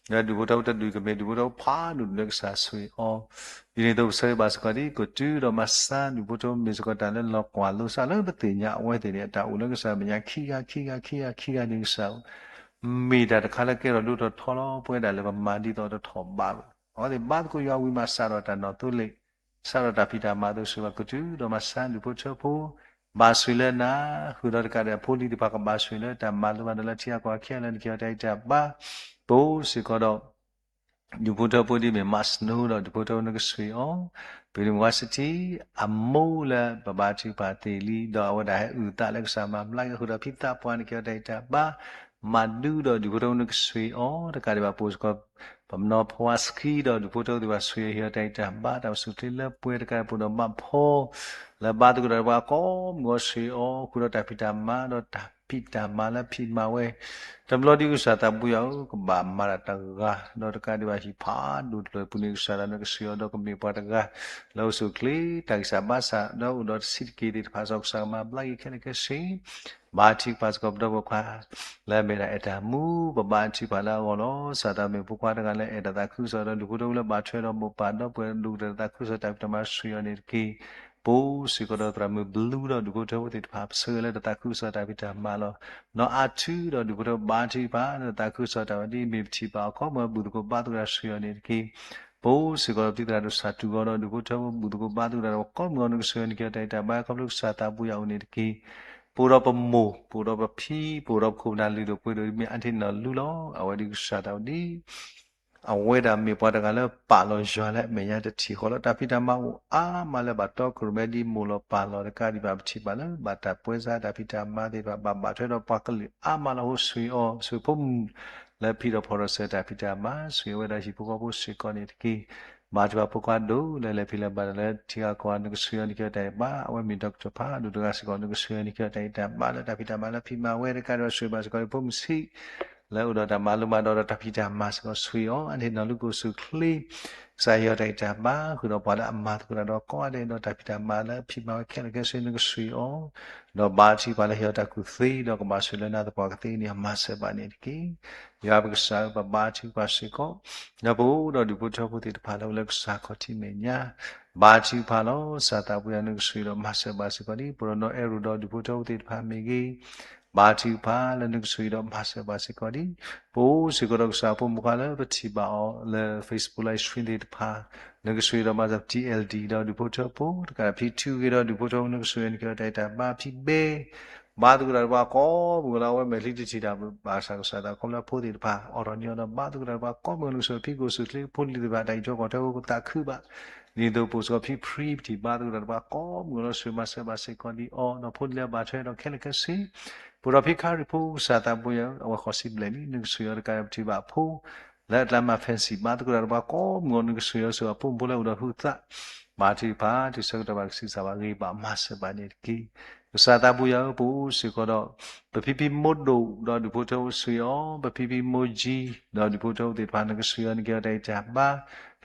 လၢဒူၣ်ဖိထၢဖိတဒူၣ်ကမ့ၢ်ဒူၣ်ဖိထၢဖိဖးဒိၣ်လၢကစၢ်ဆိၣ်ဂ့ၤအီၤ, ဒ်န့ၣ်အသိးပဆၢဂ့ၤဘၣ်စ့ၢ်ကီးဒ် ကတုၤဒီးမၤစၢၤဒူၣ်ဖိထၢဖိ မ့ၢ်စ့ၢ်ကီးတၢ်လၢလီၤကွၢ်လိစးလၢပသ့ၣ်ညါအဝဲသ့ၣ်န့ၣ် အတၢ်အိၣ်လၢကစၢ်မဲာ်ညါခံဂၤခံဂၤခံဂၤခံဂၤန့ၣ် ကစၢ် မ့ၢ်တၢ်တခါလၢကဲထီၣ်ဒိၣ်ထီၣ်ထီလီၤ. ပဝဲဒၣ်လၢပမၤဒ်သိးတထီၣ်ဘးဘၣ်. အဝဲသ့ၣ်ဘါသကိးယွၤဝံၤမး စးထီၣ်တၢ်နီၣ်သိလ့ၣ်, စးထီၣ်တၢ်ဖံးတၢ်မၤအသိး ဆိၣ်ဂ့ၤဘၣ်ကတုၤဒီးမၤစၢၤဒူၣ်ဖိထၢဖိ, ဘၣ်ဆိၣ်လၢနၤ, ဃုာ်ဒီးတကးဒံးအဖိလံၤသ့ၣ်တဖၣ် ကဘၣ်ဆိၣ်လၢတၢ်မၤလိဘၣ်ဒီးလၢထံဂၤကီၢ်ဂၤခဲလၢာ် နကဟ့ၣ်အီၤတၢ်ဂံၢ်တၢ်ဘါ, ပအိၣ်စ့ၢ်ကီးဒီး ဒူၣ်ဖိထၢဖိဒ်မ့ၢ် Mark Snow ဒီးဒူၣ်ဖိထၢဖိ နကဆိၣ်ဂ့ၤအီၤ, ပဒိၣ်မုၣ်ဝါစထံ အမိၢ်လၢပဘါထုကဖၣ်သ့ၣ်လံ, ဒီးအဝဲဒၣ်ဟဲအုၣ်သးလၢကစၢ်မၤဘျါက့ၤ ဃုာ်ဒီးဖံသးပှၢ် နကဟ့ၣ်အီၤတၢ်ဂံၢ်တၢ်ဘါ, မၤဒူဒီးဒူၣ်ဖိထၢဖိ နကဆိၣ်ဂ့ၤအီၤ, တကးဒံးဘၣ်ပအိၣ်စ့ၢ်ကီး ပမနီၢ်ဖဝါစခံ ဒီးဒူၣ်ဖိထၢဖိသ့ၣ်တဖၣ် ဆိၣ်ဂ့ၤအီၤ ဟ့ၣ်အီၤတၢ်ဂံၢ်တၢ်ဘါ တၢ်အိၣ်ဆူၣ်ချ့လၢပှဲၤ တကးဒံးပအိၣ်ဒီးဘၣ်ဖီ လၢဘါသကိးတၢ်ဒီးပှၤကိးမုၢ်ဂီၤ ဆှ့ၣ်အီၤ ဃုာ်ဒီးတၢ်ဖံးတၢ်မၤ ဒီးတၢ်ဖံးတၢ်မၤလၢဖံးမၤဝဲ တဘျီဒ်ကစၢ်သးဘိယွၤဧၢ, ကဘၣ်မၤတၢ်တဂၤ ဒီးတကးဒံးဘၣ်ဟံၣ်ဖးဒိၣ်တဖျၢၣ်အပူၤန့ၣ် ကစၢ်သးဘိယွၤကဆှ့ၣ်အီၤ ဒီးကမ့ၢ်ပှၤတဂၤ လၢအိၣ်ဆူၣ်အိၣ်ချ့ တၢ်ဂံၢ်စၢ်ဘါစၢ် ဒီးအိၣ်ဒီးတဆံးတက့ၢ်သ့ၣ်တဖၣ် စီၤကစၢ်ကမၤဘျါက့ၤခဲလၢာ်ခဲဆ့ ဘါထုကဖၣ်စ့ၢ်ကီးပဒီပုၢ်ဝဲၢ်ခွါ လၢအမ့ၢ်ဒၣ်အဲၣ်တၢ်မူ ပဘါထုကဖၣ်လၢအဂီၢ်လီၤ. ကစၢ်သးဘိယွၤမ့ၢ်ဖိခွါတဂၤလၢအဲၣ်တၢ်သးခုကစီၣ်ဒီး ဒူၣ်ဖိထၢဖိလၢဘၣ်ထွဲဒီးမိၢ်ပၢ်ဒီပုၢ်ဝဲၢ် ဒိၣ်ကတၢၢ်တၢ်သးခုကစီၣ်တၢ်ဖံးတၢ်မၤ ဆှ့ၣ်အီၤန့ၣ်တက့ၢ်. ပအိၣ်စ့ၢ်ကီးဒီးသရၣ်မုၣ်ဘျူးဒီးဒူၣ်ဖိထၢဖိသ့ၣ်တဖၣ် ပဆၢဂ့ၤလၢတၢ်သးခုကစီၣ်တၢ်ဖံးတၢ်မၤလီၤ. နီၢ်အါထုဒီးဒူၣ်ဖိထၢဖိဘါထုကဖၣ်လၢတၢ်သးခုကစီၣ်တၢ်ဝဲဒ်အမ့ၢ်ပထံၣ်ဘၣ်အီၤ ကိးမုၢ်ဂီၤ ဘူၣ်သကိးဘါသကိးတၢ်ဆှ့ၣ်အီၤန့ၣ်တက့ၢ်. ပအိၣ်စ့ၢ်ကီးဒီးပတံၤသရၣ်ဒိၣ်ဆၣ်တူၢ်ဂီၤဒီးဒူၣ်ဖိထၢဖိဘူၣ်သကိးဘါသကိးတၢ်ဒီးပှၤကိးမုၢ်ဂီၤ နကဆှ့ၣ်အီၤန့ၣ်က့ၤအီၤတၢ်အံၤတၢ်ဘါ ခီဖျိကစၢ်သးဘိယွၤအိၣ်န့ၣ်တက့ၢ်. ပအိၣ်ဒီးပမိၢ် ပအိၣ်ဒီးပဖံ ပအိၣ်ဒီးပခိၣ်ပနၢ်လုၢ်ဒိၣ်ပှ့ၤဒိၣ် မ့ၢ်အါန့ၢ်နီၢ်လူလီၤ. အဝဲဒ်ကစၢ်သးဘိယွၤ အဝဲဒၣ်မ့ၢ်ပှၤတဂၤလၢပာ်လီၤယွၤလၢအမဲာ်ညါတထံၣ်ဃီလီၤ. တၢ်ဖံးတၢ်မၤအိၣ်အါမးလၢဘၣ်တီခိၣ်ရိၣ်မဲဒ်မိၢ်လီၤပၢ်လီၤတကးဒံးဘၣ် ပထံၣ်ဘၣ်လၢဘၣ်တၢ်ပှဲၤစးတၢ်ဖံးတၢ်မၤသ့ၣ်တဖၣ် ဘၣ်ဘၣ်ထွဲဒီးပှၤကလုာ်အါမးလီၤ. အဃိဆှ့ၣ်အီၤ ဆှ့ၣ်ဖိမုၣ်လၢဖံးဒီးဖီၣ်ဒီးစၢၤတၢ်ဖံးတၢ်မၤ ဆှ့ၣ်အီၤဝဲဒၣ်ဟံၣ်ဖိဃီဖိစ့ၢ်ကီးန့ၣ်တက့ၢ်. ဘါထုကဖၣ်ဖိခွါဒိၣ်လၢလဲၤဖံးလဲၤမၤတၢ်လၢထံဂၤကီၢ်ဂၤ နကဆှ့ၣ်အီၤန့ၣ်က့ၤအီၤတၢ်အံၤတၢ်ဘါ အဝဲမ့ၢ်ဒီကထၢၣ်ဖးဒိၣ်တဂၤစ့ၢ်ကီး နကဆှ့ၣ်အီၤန့ၣ်က့ၤအီၤတၢ်အံၤတၢ်ဘါလၢတၢ်ဖံးတၢ်မၤလၢတၢ်ဖံးမၤဝဲတကးဒံးဘၣ် ဆှ့ၣ်ဘၣ်စ့ၢ်ကီးန့ၣ် ဖိမုၣ်ဆံး လၢအိၣ်ဒီးတၢ်မၤလိမၤဒိးဒီးတၢ်ဖံးတၢ်မၤစ့ၢ်ကီး ဆှ့ၣ်အီၤ အါန့ၢ်နီၢ်လူကအိၣ်ဆူၣ်အိၣ်ချ့ ကစၢ်ဟ့ၣ်အီၤတၢ်အံၤတၢ်ဘါ ဃုာ်ဒီးပှၤလၢအမၤသကိးတၢ်ဒီးကိးဂၤဒဲးဒီးတၢ်ဖံးတၢ်မၤလၢဖံးမၤဝဲခဲလၢာ်ခဲဆ့ နကဆှ့ၣ်အီၤ ဒီးဘါထုကဖၣ်လၢဟ့ၣ်အီၤတၢ်ကူၣ်သ့ ဒီးကဘၣ်ဆိၣ်လၢနၤသပှၢ်ကသ့န့ၣ် အမၤစၢၤဘၣ်န့ၣ်တက့ၢ်. ယွၤပကစၢ်ဧၢ ပဘါထုကဖၣ်စ့ၢ်ကီး ဒီးပအိၣ်ဒီးဒူၣ်ဖိထၢဖိသ့ၣ်တဖၣ်လၢအိၣ်လၢကစၢ်ခီၣ်ထံးမဲာ်ညါ ဘါထုကဖၣ်လီၤ. ကစၢ်သးဘိယွၤ နကဆှ့ၣ်ဒီးမၤစၢၤဘၣ်စ့ၢ်ကီးဒ် ပရၢနီၣ်အဲၣ်ရူးဒီးဒူၣ်ဖိထၢဖိသ့ၣ်တဖၣ်မ့ၢ်ဂ့ၤ ဘါထုကဖၣ်လၢနကဆှ့ၣ်ဒီးမၤစၢၤဘၣ်စ့ၢ်ကီးဒ် ပအိၣ်စ့ၢ်ကီးဒီးကစၢ်ဖိမုၣ်ခွါလၢပထံၣ်ဘၣ်အီၤလၢ Facebook live stream သ့ၣ်တဖၣ် နကဆှ့ၣ်ဒီးမၤစၢၤ T L D ဒီးဒူၣ်ဖိထၢဖိ တကးဒံးဖံထူဂ့ၤဒီးဒူၣ်ဖိထၢဖိ နကဆှ့ၣ်အီၤန့ၣ်က့ၤအီၤတၢ်အံၤတၢ်ဘါ ဖံဘဲ ဘါသကိးတၢ်ဒီးပှၤကိးမုၢ်ဂီၤလၢအဝဲမဲာ်ချံတထံၣ်တၢ်ဘၣ်ဆၣ်ကစၢ်သးခီဖျိအဖိသ့ၣ်တဖၣ် အိးထီၣ်န့ၢ်အီၤဒီးဘါသကိးတၢ်ဒီးပှၤကိးမုၢ်ဂီၤ နကဆှ့ၣ်ဖံကိၣ်ဆူၣ်ချ့ ဖိလံၤသ့ၣ်တဖၣ် တၢ်အံးထွဲကွၢ်ထွဲဖိကသးခုဘၣ် ဒ်သိးပအိၣ်စ့ၢ်ကီးဖံဖြံ ပထံၣ်ဘါသကိးတၢ်ဒီးပှၤကိးမုၢ်ဂီၤလီၤ ဆှ့ၣ်မၤစၢၤဘၣ်စ့ၢ်ကီးဒ်အီၤ ဒီးဖိလံၤလၢအဘၣ်ထွဲဒီးခဲလၢာ်ခဲဆ့ ပအိၣ်ဒီးဖံခါရံၣ်ဖိ ကစၢ်သးဘိယွၤဧၢ အဝဲဃိးဆံဘျဲၣ်လံ နကဆှ့ၣ်အီၤတကးဒံးပထံၣ်ဘၣ်အဖိ လၢအကျါမၤ fancy ဘါသကိးတၢ်ဒီးပှၤကိးမုၢ်ဂီၤ နကဆှ့ၣ်အီၤဆူအဖိမုၣ်ဖိလၢအိၣ်ဒီးဟုးသး ဘါထုကဖၣ် တုၤဆၢကတီၢ်ဘၣ်ကစံးစၢ်ဘၣ်ဂ့ၤဘၣ်မၤစၢၤဘၣ်န့ၣ်တက့ၢ်. ကစၢ်သးဘိယွၤဧၢ ပအိၣ်စ့ၢ်ကီးဒီး ပဖံဖံမိၢ်ဒိၣ်ဒီးဒူၣ်ဖိထၢဖိဆှ့ၣ်အီၤ ပဖံဖံမိၢ်ကၠံဒီးဒူၣ်ဖိထၢဖိသ့ၣ်တဖၣ် နကဆှ့ၣ်အီၤန့ၣ်က့ၤအီၤတၢ်အံးတၢ်ဘါ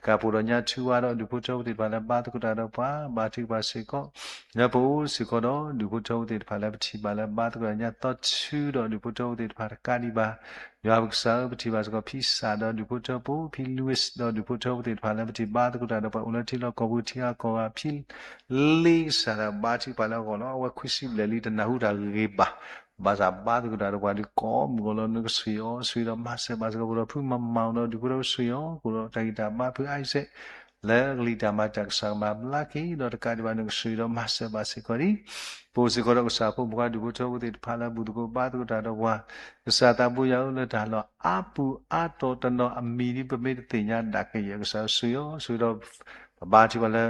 တကးပအိၣ်ဒီးညါထူဝါဒီးဒူၣ်ဖိထၢဖိသ့ၣ်တဖၣ်လၢဘါသကိးတၢ်ဒီးပှၤ ဘါထုကဖၣ်စ့ၢ်ကီး လၢပအိၣ်စ့ၢ်ကီးဒီးဒူၣ်ဖိထၢဖိသ့ၣ်တဖၣ်လၢပထံၣ်ဘၣ်လၢဘါသကိးတၢ် ညါသီထူဒီးဒူၣ်ဖိထၢဖိသ့ၣ်တဖၣ်တကးဒံးဘၣ် ယွၤပကစၢ်ဧၢ ပထံၣ်ဘၣ်စ့ၢ်ကီးဖံစၢ်ဒီးဒူၣ်ဖိထၢဖိ ဖံ Louis ဒီးဒူၣ်ဖိထၢဖိသ့ၣ်တဖၣ်လၢပထံၣ်ဘါသကိးတၢ်ဒီးပှၤအိၣ်လၢထံလီၢ်ကီၢ်ပူၤထံဂၤကီၢ်ဂၤ ဖံလ့ကစၢ်ဒီးဘါထုကဖၣ်လၢအဂီၢ်လီၤ. အဝဲခွံဆံဘျဲၣ်လံ တနၢ်ဟူတၢ်ဂ့ၤဘၣ် ဘၣ်ဆၣ်ဘါသကိးတၢ်ဒီးပှၤဒ်ကိးမုၢ်ဂီၤလီၤ နကဆှ့ၣ်အီၤ ဆှ့ၣ်ဒီးမၤစၢၤဘၣ်စ့ၢ်ကီး ပအိၣ်ဒီးဖုမၤမၤအီၤဒီးဒူၣ်ဖိထၢဖိဆှ့ၣ်အီၤ ပအိၣ်ဒီးတၢ်ဂံၢ်တၢ်ဘါဖု Isaac လၢကလံၤတၢ်မၤတၢ်ကစၢ်ကမၤဘျါက့ၤ ဒီးတကးဒံးဘၣ် နကဆှ့ၣ်ဒီးမၤစၢၤဘၣ်စ့ၢ်ကီးဒ် ပအိၣ်စ့ၢ်ကီးဒီးကစၢ်ဖိမုၣ်ခွါဒူၣ်ဖိထၢဖိသ့ၣ်တဖၣ်လၢ ဘူၣ်သကိးဘါသကိးတၢ်ဒီးပှၤ ကစၢ်သးဘိယွၤဧၢ လၢတၢ်လီၢ်အါပူၤအါတီၤတနီၤအမံၤဒ်ပမ့ၢ်တသ့ၣ်ညါဒၣ်ကယဲၢ် ကစၢ်ဆှ့ၣ်အီၤ ဆှ့ၣ်ဒီး ပဘါထုကဖၣ်လၢ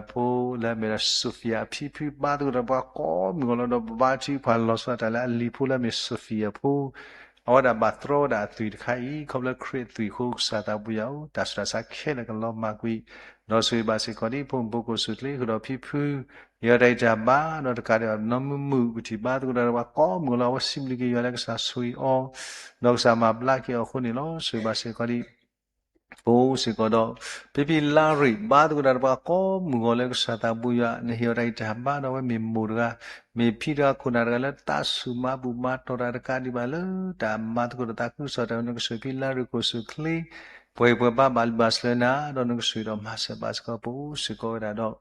ဖိလၢအမ့ၢ်ဒၣ် Sophia အဖံဖု ဘါသကိးတၢ်ဒီးပှၤကိးမုၢ်ဂီၤလီၤ ဒီးပဘါထုကဖၣ်လီၤဆီဒၣ်တၢ်လၢအလံၤဖိလၢအမ့ၢ် Sophia အဖိ အဝဲဒၣ်ဘၣ်တြီဝဲဒၣ်အသွံၣ်တခါအံၤ ခီဖျိခရံာ်အသွံၣ်အဃိ ကစၢ်သးဘိယွၤဧၢ တၢ်ဆူးတၢ်ဆါခဲလၢာ်ကလီၤမၢ်ကွံာ် ဒီးဆိၣ်ဂ့ၤဘၣ်စ့ၢ်ကီးဒ်ဖိမုၣ်ဖိကအိၣ်ဆူၣ်ချ့ ဃုာ်ဒီးဖံဖု ယွၤတၢ်အံးတၢ်ဘါ ဒီးတကးဒံးဘၣ်နီၢ်မုာ်မုာ် ပထံၣ်ဘါသကိးတၢ်ဒီးပှၤကိးမုၢ်ဂီၤလီၤ အဝဲစံးဘျုးက့ၤယွၤလၢကစၢ်ဆိၣ်ဂ့ၤအီၤ ဒီးကစၢ်မၤဘျါက့ၤအီၤအဃိန့ၣ်လီၤ. ဆိၣ်ဂ့ၤဘၣ်စ့ၢ်ကီးဒ် ပအိၣ်စ့ၢ်ကီးဒီး ဖံဖံလါရ့ၣ် ဘါသကိးတၢ်ဒီးပှၤကိးမုၢ်ဂီၤလၢကစၢ်သးဘိယွၤ နဟ့ၣ်အီၤတၢ်အံးတၢ်ဘါ ဒီးအဝဲမ့ၢ်မိၢ်တဂၤ မ့ၢ်ဖံတဂၤခိၣ်နၢ်တဂၤလၢတၢ်ဆူၣ်မၤဘူၣ်မၤတီၢ်တၢ်တကးဒံးဘၣ်လၢ တၢ်မၤသကိးတၢ်သးခုကစီၣ်တၢ် နကဆိၣ်ဖံလါရ့ၣ်ကအိၣ်ဆူၣ်ချ့ ပှဲၤပှဲၤဘါဘၣ်လံဘၣ်စၢၤနၤ ဒီးနကဆိၣ်ဒီးမၤစၢၤဘၣ်စ့ၢ်ကီး ပအိၣ်စ့ၢ်ကီးဝဲဒၣ်ဒီး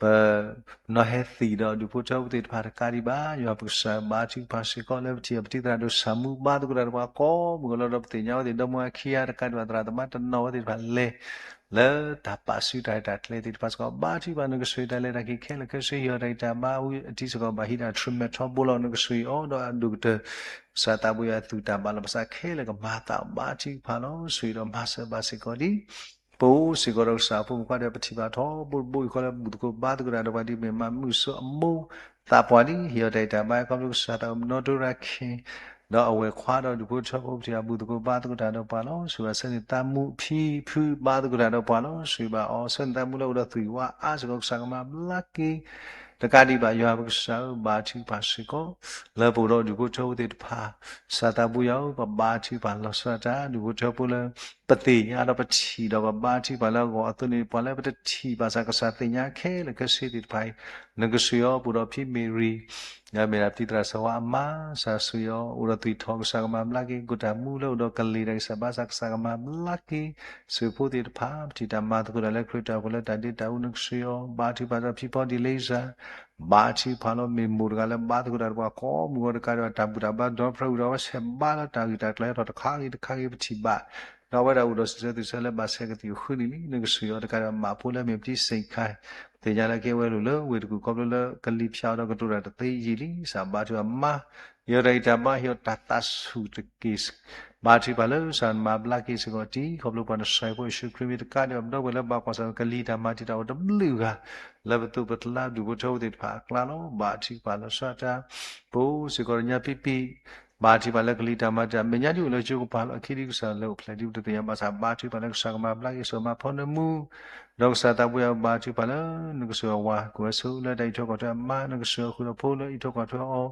ပနီၢ်ဟဲသံၣ်ဒီးဒူၣ်ဖိထၢဖိသ့ၣ်တဖၣ်တကးဒံးဘၣ် ယွၤပကစၢ်ဘါထုကဖၣ်စ့ၢ်ကီးလၢပထံၣ်အီၤ ပတံၤသရၣ်ဒိၣ်ဆၣ်မူ ဘါသကိးတၢ်ဒီးပှၤကိးမုၢ်ဂီၤလီၤ ဒီးပသ့ၣ်ညါဝဲသ့ၣ်ဒီမါဝၤခံဂၤတကးဒံးဘၣ် သရၣ်သမါတနီၤဝဲသ့ၣ်တဖၣ်လဲၤ လၢတၢ်ပာ်စုတၢ်ရဲၣ်တၢ်ကျဲၤသ့ၣ်တဖၣ်စ့ၢ်ကီး ဘါထုကဖၣ်နကဆိၣ်တၢ်လဲၤတၢ်က့ၤခဲလၢာ်ခဲဆ့ ဟ့ၣ်အီၤတၢ်အံးတၢ်ဘါ ဝံအထံစ့ၢ်ကီး ဘၣ်ဟံးတၢ်ထြူးမဲာ်ထီဘိလီၤ နကဆိၣ်အီၤ ဒီးအဒိၣ်ကတၢၢ် ကစၢ်သးဘိယွၤအသူၣ်တၢ်ဘၣ်လီၤ ဘၣ်ဆၣ်ခဲလၢာ်ကမၤသးဘါထုကဖၣ်လီၤ ဆိၣ်ဒီးမၤစၢၤဘၣ်စ့ၢ်ကီးဒ် ပအိၣ်စ့ၢ်ကီးဒီးကစၢ်ဖိမုၣ်ခွါဒီး ပထံၣ်ဘၣ်ထီဘိတဘိယူၢ်ဃီလၢဘူၣ်သကိးဘါသကိးတၢ်ဒီးပှၤဒ်မ့ၢ်မၤမုၢ်စိအမိၢ်သးပှၢ်လံ ဟ့ၣ်အီၤတၢ်အံးတၢ်ဘါ ခီဖျိကစၢ်သးဘိနီၢ်ဒိရၤခ့ၣ် ဒီးအဝဲၢ်ခွါဒီးဒူၣ်ဖိထၢဖိပထံၣ်အဘူၣ်သကိးဘါသကိးတၢ်ဒီးပှၤလီၤ. ဆိၣ်ဂ့ၤဘၣ်ဆၢန့ၣ်သးမူအဖံအဖုဘါသကိးတၢ်ဒီးပှၤလီၤ. ဆိၣ်ဂ့ၤဘၣ်အီၤ ဆၢန့ၣ်သးမူလၢအိၣ်ဒီးသွံၣ်ဝါအါစ့ၢ်ကီး ကစၢ်ကမၤဘျါက့ၤ တကးဒံးဘၣ် ယွၤပကစၢ်ဧၢ ဘါထုကဖၣ်စ့ၢ်ကီး လၢပအိၣ်ဒီးဒူၣ်ဖိထၢဖိသ့ၣ်တဖၣ်, ကစၢ်သးဘိယွၤဧၢ ပဘါထုကဖၣ်လီၤဆီဒၣ်တၢ် ဒူၣ်ဖိထၢဖိလၢ ပသ့ၣ်ညါဒီးပထံၣ်ဒီးပဘါထုကဖၣ်လၢအဂီၢ်အသိးန့ၣ် ပှၤလၢပတထံၣ်ဘၣ်ဆၣ်ကစၢ်သ့ၣ်ညါခဲလၢာ်ခဲဆ့သ့ၣ်တဖၣ်အံၤ, နကဆိၣ်ဂ့ၤအီၤ ပအိၣ်ဒီးဖံမ့ၢ်ရံ, မ့ၢ်ဒၣ်ပတံၤသရၣ်စီၤဝါအမါ, ကစၢ်ဆိၣ်ဂ့ၤအီၤ အိၣ်ဒီးသွံၣ်ထီၣ် ကစၢ်ကမၤဘျါက့ၤ ကိၣ်တၢ်မူလၢအိၣ်ဒီးကလံၤတၢ်ဂံၢ်စၢ်ဘါစၢ် ကစၢ်ကမၤဘျါက့ၤ စ့ၢ်ဖိသ့ၣ်တဖၣ် ပထံၣ်တၢ်မၤသကိးတၢ်လၢခရံာ်တၢ်အိၣ်ဖှိၣ်လၢတၢ်ဒ့တၢ်အူ နကဆိၣ်ဂ့ၤအီၤ ဘါထုကဖၣ်ဒီးဖံဖီဒံလ့စၢ် ဘါထုကဖၣ်လီၤ မ့ၢ်မိၢ်တဂၤလၢဘါသကိးတၢ်ဒီးပှၤကိးမုၢ်ဂီၤတကးဒံးဘၣ် တၢ်ဘူၣ်တၢ်ဘါဒီဖျၢၣ်ဝံၤဒီး အဝဲဆဲးဘါလၢတၢ်ဂ့ၢ်တၢ်ကျိၤဟဲထီၣ်တခါဂ့ၤတခါဂ့ၤ ပထံၣ်ဘၣ်, ဒီးအဝဲဒၣ်အိၣ်ဒီးစံးဆၢသုးဆၢလၢဘၣ်ဆဲးကသံၣ်ဃုနံၣ်လံ နကဆိၣ်ဂ့ၤအီၤတကးဒံးဘၣ် မၣ်ဖိလၢမ့ၢ်ပတံစ့ၣ်ခါ သ့ၣ်ညါလၢကဲဝဲလိာ်လၢဝ့ၢ်တကူၣ်ခီဖျိလၢကလံၤဖၠါအီၤဒီးကတိၤတၢ်တသ့ယံာ်လံ ကစၢ်ဘါထုကဖၣ်မါ ဟ့ၣ်အီၤတၢ်ဂံၢ်တၢ်ဘါ ဟ့ၣ်အီၤတၢ်သးဆူၣ်တက့ၢ် ဘါထုကဖၣ်လၢကစၢ်မၤဘျါက့ၤစ့ၢ်ကီးတံၢ် ခီဖျိပှၤနစဲးဖိယ့ၣ်ၡူးခရံာ်မ့ၢ်တကးဒံးဘၣ် ပဒီပုၢ်ဝဲၢ်လၢဘၣ်ကွၢ်ဆၢၣ်ကလံၤတၢ်မၤတံာ်တာ်အိၣ်တဘျုးဂၤ လၢပသိးပကျါဒူၣ်ဖိထၢဖိသ့ၣ်တဖၣ်အကျါလီၤ ဘါထုကဖၣ်လီၤဆီဒၣ်တၢ် ပအိၣ်စ့ၢ်ကီးဒီးညါပံပံ ဘါထုကဖၣ်လၢကလံၤတၢ်မၤတံာ်တာ် မဲာ်ညါဒ်အိၣ်လၢကၠိကပၤလီၤ အခံဒ်ကစၢ်လၢအိၣ်ဖျဲၣ်ဒ်ပတသ့ၣ်ညါဘၣ်ဆၣ် ဘါထုကဖၣ်လၢကစၢ်ကမၤဘျါက့ၤ ကစၢ်မၤဖီနမူ ဒီးကစၢ်သးဘိယွၤဘါထုကဖၣ်လၢ နကဆိၣ်ဂ့ၤအဝၤ ကဝဲဆိလၢတၢ်အံးထွဲကွၢ်ထွဲအမါ နကဆိၣ်ဂ့ၤအဃုာ်ဒီးဖိလၢအံးထွဲကွၢ်ထွဲအီၤ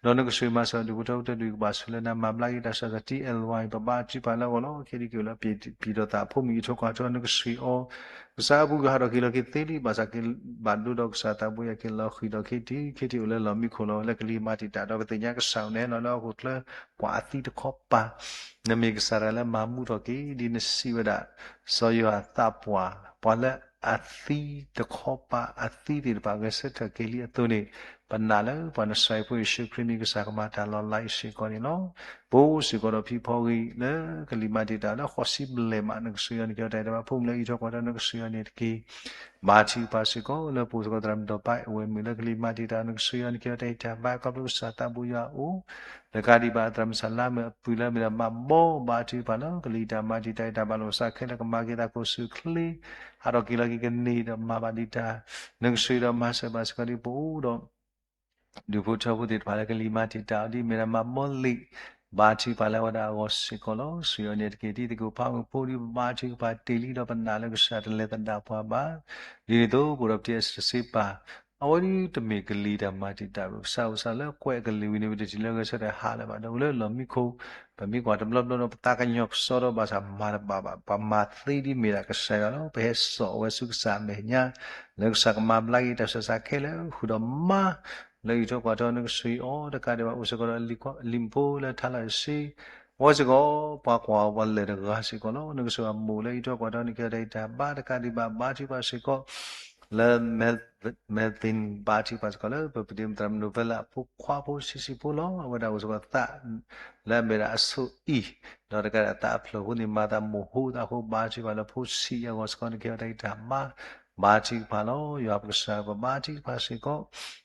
ဒီးနကဆိၣ်ဂ့ၤမၤစၢၤဒူၣ်ဖိထၢဖိတဒူၣ်အံၤကဘၣ်ဆိၣ်လၢနၤမၤဘျါက့ၤတၢ်ဆၢကတီၢ် လံ ပဘါထုကဖၣ်လၢအဂီၢ်လီၤ ခဲဒံးက့ၤအိၣ်လၢပံာ်ဒီးသးဖိမုၣ်အံးထွဲကွၢ်ထွဲ နကဆိၣ်ဂ့ၤအီၤ ကစၢ်အပူၤကွံာ်ဟးထီၣ်က့ၤလီၤက့ၤသ့လံ ဘၣ်ဆၣ်က့ၤဘၣ်ဒိဒီး ကစၢ်သးဘိယွၤက့ၤလီၤဃံၤဒီးခ့တံၢ် ခ့တံၢ်အိၣ်လၢလီၢ်မံခိၣ်လီၤ လၢကလံၤမၤတံာ်တာ်ဒီး ပသ့ၣ်ညါကစၢ်အိၣ်နဲလီၤလၢဟီၣ်ခိၣ်ချၢ ပှၤအသံတခီပၤ နမ့ၢ်ကစၢ်တဂၤလၢမၤမူထီၣ်က့ၤ ဒ်နစံးဝဲဒၣ် စီၤယိၤဟၣ်သးပှၢ် ပှၤလၢအသံတခီပၤ အသံသ့ၣ်တဖၣ်ဂဲၤဆၢထၢၣ်က့ၤလံအသိးန့ၣ် ပနာ်လၢပှၤနစဲးဖိယ့ၣ်ၡူးခရံာ်မ့ၢ်ကစၢ်ကမၤတၢ်လီၤလးအံၤစ့ၢ်ကီးန့ၣ်လီၤ. ပအိၣ်စ့ၢ်ကီးဒီးဖံဖီဂ့ၤလၢကလံၤမၤတံာ်တာ်လၢဃိးဆံဘျဲၣ်မး နကဆိၣ်ဂ့ၤအီၤ နကဲထီၣ်တၢ်အံၤတၢ်ဘါ ဖိမုၣ်လၢအံးထွဲကွၢ်ထွဲ နကဆိၣ်ဂ့ၤအီၤန့ၣ်တက့ၢ်. ဘါထုကဖၣ်စ့ၢ်ကီးလၢပအိၣ်စ့ၢ်ကီးသရၣ်မုၣ်ဒီးပၢ်အဝဲၢ်မုၣ်လၢကလံၤမၤတံာ်တာ် နကဆိၣ်ဂ့ၤအီၤ နကဲထီၣ်တၢ်အံၤတၢ်ဘါ ခီဖျိကစၢ်သးဘိယွၤအအိၣ် တကးဒံးဘၣ် သရၣ်မုၣ်စၢ်လါမ့ၢ်အပုၢ်လၢမ့ၢ်ဒၣ်မးဘီ ဘါထုကဖၣ်လၢကလံၤတၢ်မၤတံာ်တာ်အံၤတၢ်ဘါ လီၤစၢ်ခဲလၢာ်ကမၤက့ၤသးကိၣ်ဆူၣ်ချ့ ဟးထီၣ်က့ၤလီၤက့ၤကန့ၢ်ဒီးမၤဘၣ်ဒံးတၢ် နကဆိၣ်ဂ့ၤဒီးမၤစၢၤဘၣ်စ့ၢ်ကီးဒ်ပအိၣ်ဒီး ဒူၣ်ဖိထၢဖိသ့ၣ်တဖၣ်လၢကလံၤမၤတံာ်တာ်အီၤ ဒ်မ့ၢ်ဒၣ်မၤဘီလံာ် ဘါထုကဖၣ်လၢအဝဲဒၣ်အဂီၢ်စ့ၢ်ကီးလီၤ. ဆိၣ်ဂ့ၤအီၤန့ၣ်တက့ၢ်. တံၤသကိးဖးမုၣ်ဖိဒ်ပဘါထုကဖၣ်တ့ၢ်လံဒီးပနာ်လၢကစၢ်တလဲၤသဒၣ်ပှၤဘၣ်. ဒ်န့ၣ်အသိး ပအိၣ်ဒီးပတံၤအစၢစ့ပၢ် အဝဲဒၣ်တမ့ၢ်ကလံၤတၢ်မၤတံာ်တာ်ဘၣ်. ကစၢ်အိၣ်စ့ၢ်လၢကွဲးအကလံၤဝံၤန့ၣ် ပတထံၣ်လၢဂဲၤဆၢထၢၣ်ဟးလၢၤဘၣ်. ဒီးအိၣ်လၢလီၢ်မံခိၣ် ပမ့ၢ်ကွၢ်တဘျီဘျီဒီး ပသးကညီၤပစီဒီးဘၣ်ဆၣ်မၤတဘၣ်ဘၣ်. ပမၤသ့ဒ်မ့ၢ်ဒၣ်ကစၢ်ယွၤလီၤ. ပဟဲစိာ်အဝဲဆူကစၢ်အမဲာ်ညါ လၢကစၢ်ကမၤဘျါက့ၤတၢ်ဆူးတၢ်ဆါခဲလၢာ် ဃုာ်ဒီးမါ လၢအံးထွဲကွၢ်ထွဲ နကဆိၣ်ဂ့ၤအီၤ တကးဒံးဘၣ် အိၣ်စ့ၢ်ကီးဒီးအလံၤဖိလၢထါလၢ်တဆံ အဝဲစ့ၢ်ကီး ပှၤကွၢ်အီၤပှၤလၢာ်တဂၤစ့ၢ်ကီးလီၤ. နကဆိၣ်ဂ့ၤအမိၢ်လၢအံးထွဲကွၢ်ထွဲ နကဲထီၣ်တၢ်အံၤတၢ်ဘါ တကးဒံးဘၣ် ဘါထုကဖၣ်စ့ၢ်ကီး လၢ Melvin ဘါထုကဖၣ်စ့ၢ်ကီးလၢ ပပတံၤသရၣ်မုၣ် Novella အဖိခွါဖိဆံးဆံးဖိလီၤ. အဝဲဒၣ်အိၣ်စ့ၢ်ကီးသး လၢအမ့ၢ်ဒၣ်အဆိၣ်အံၣ် ဒီးတကးဒံးသးအဖျၢၣ်အဃိန့ၣ် မၤသးမိၢ်ဟူသးအဃိ ဘါထုကဖၣ်လၢဖိဆံးအဂီၢ်စ့ၢ်ကီး နကဲထီၣ်တၢ်အံၤတၢ်ဘါ ဘါထုကဖၣ်လီၤ. ယွၤပကစၢ် ပဘါထုကဖၣ်စ့ၢ်ကီး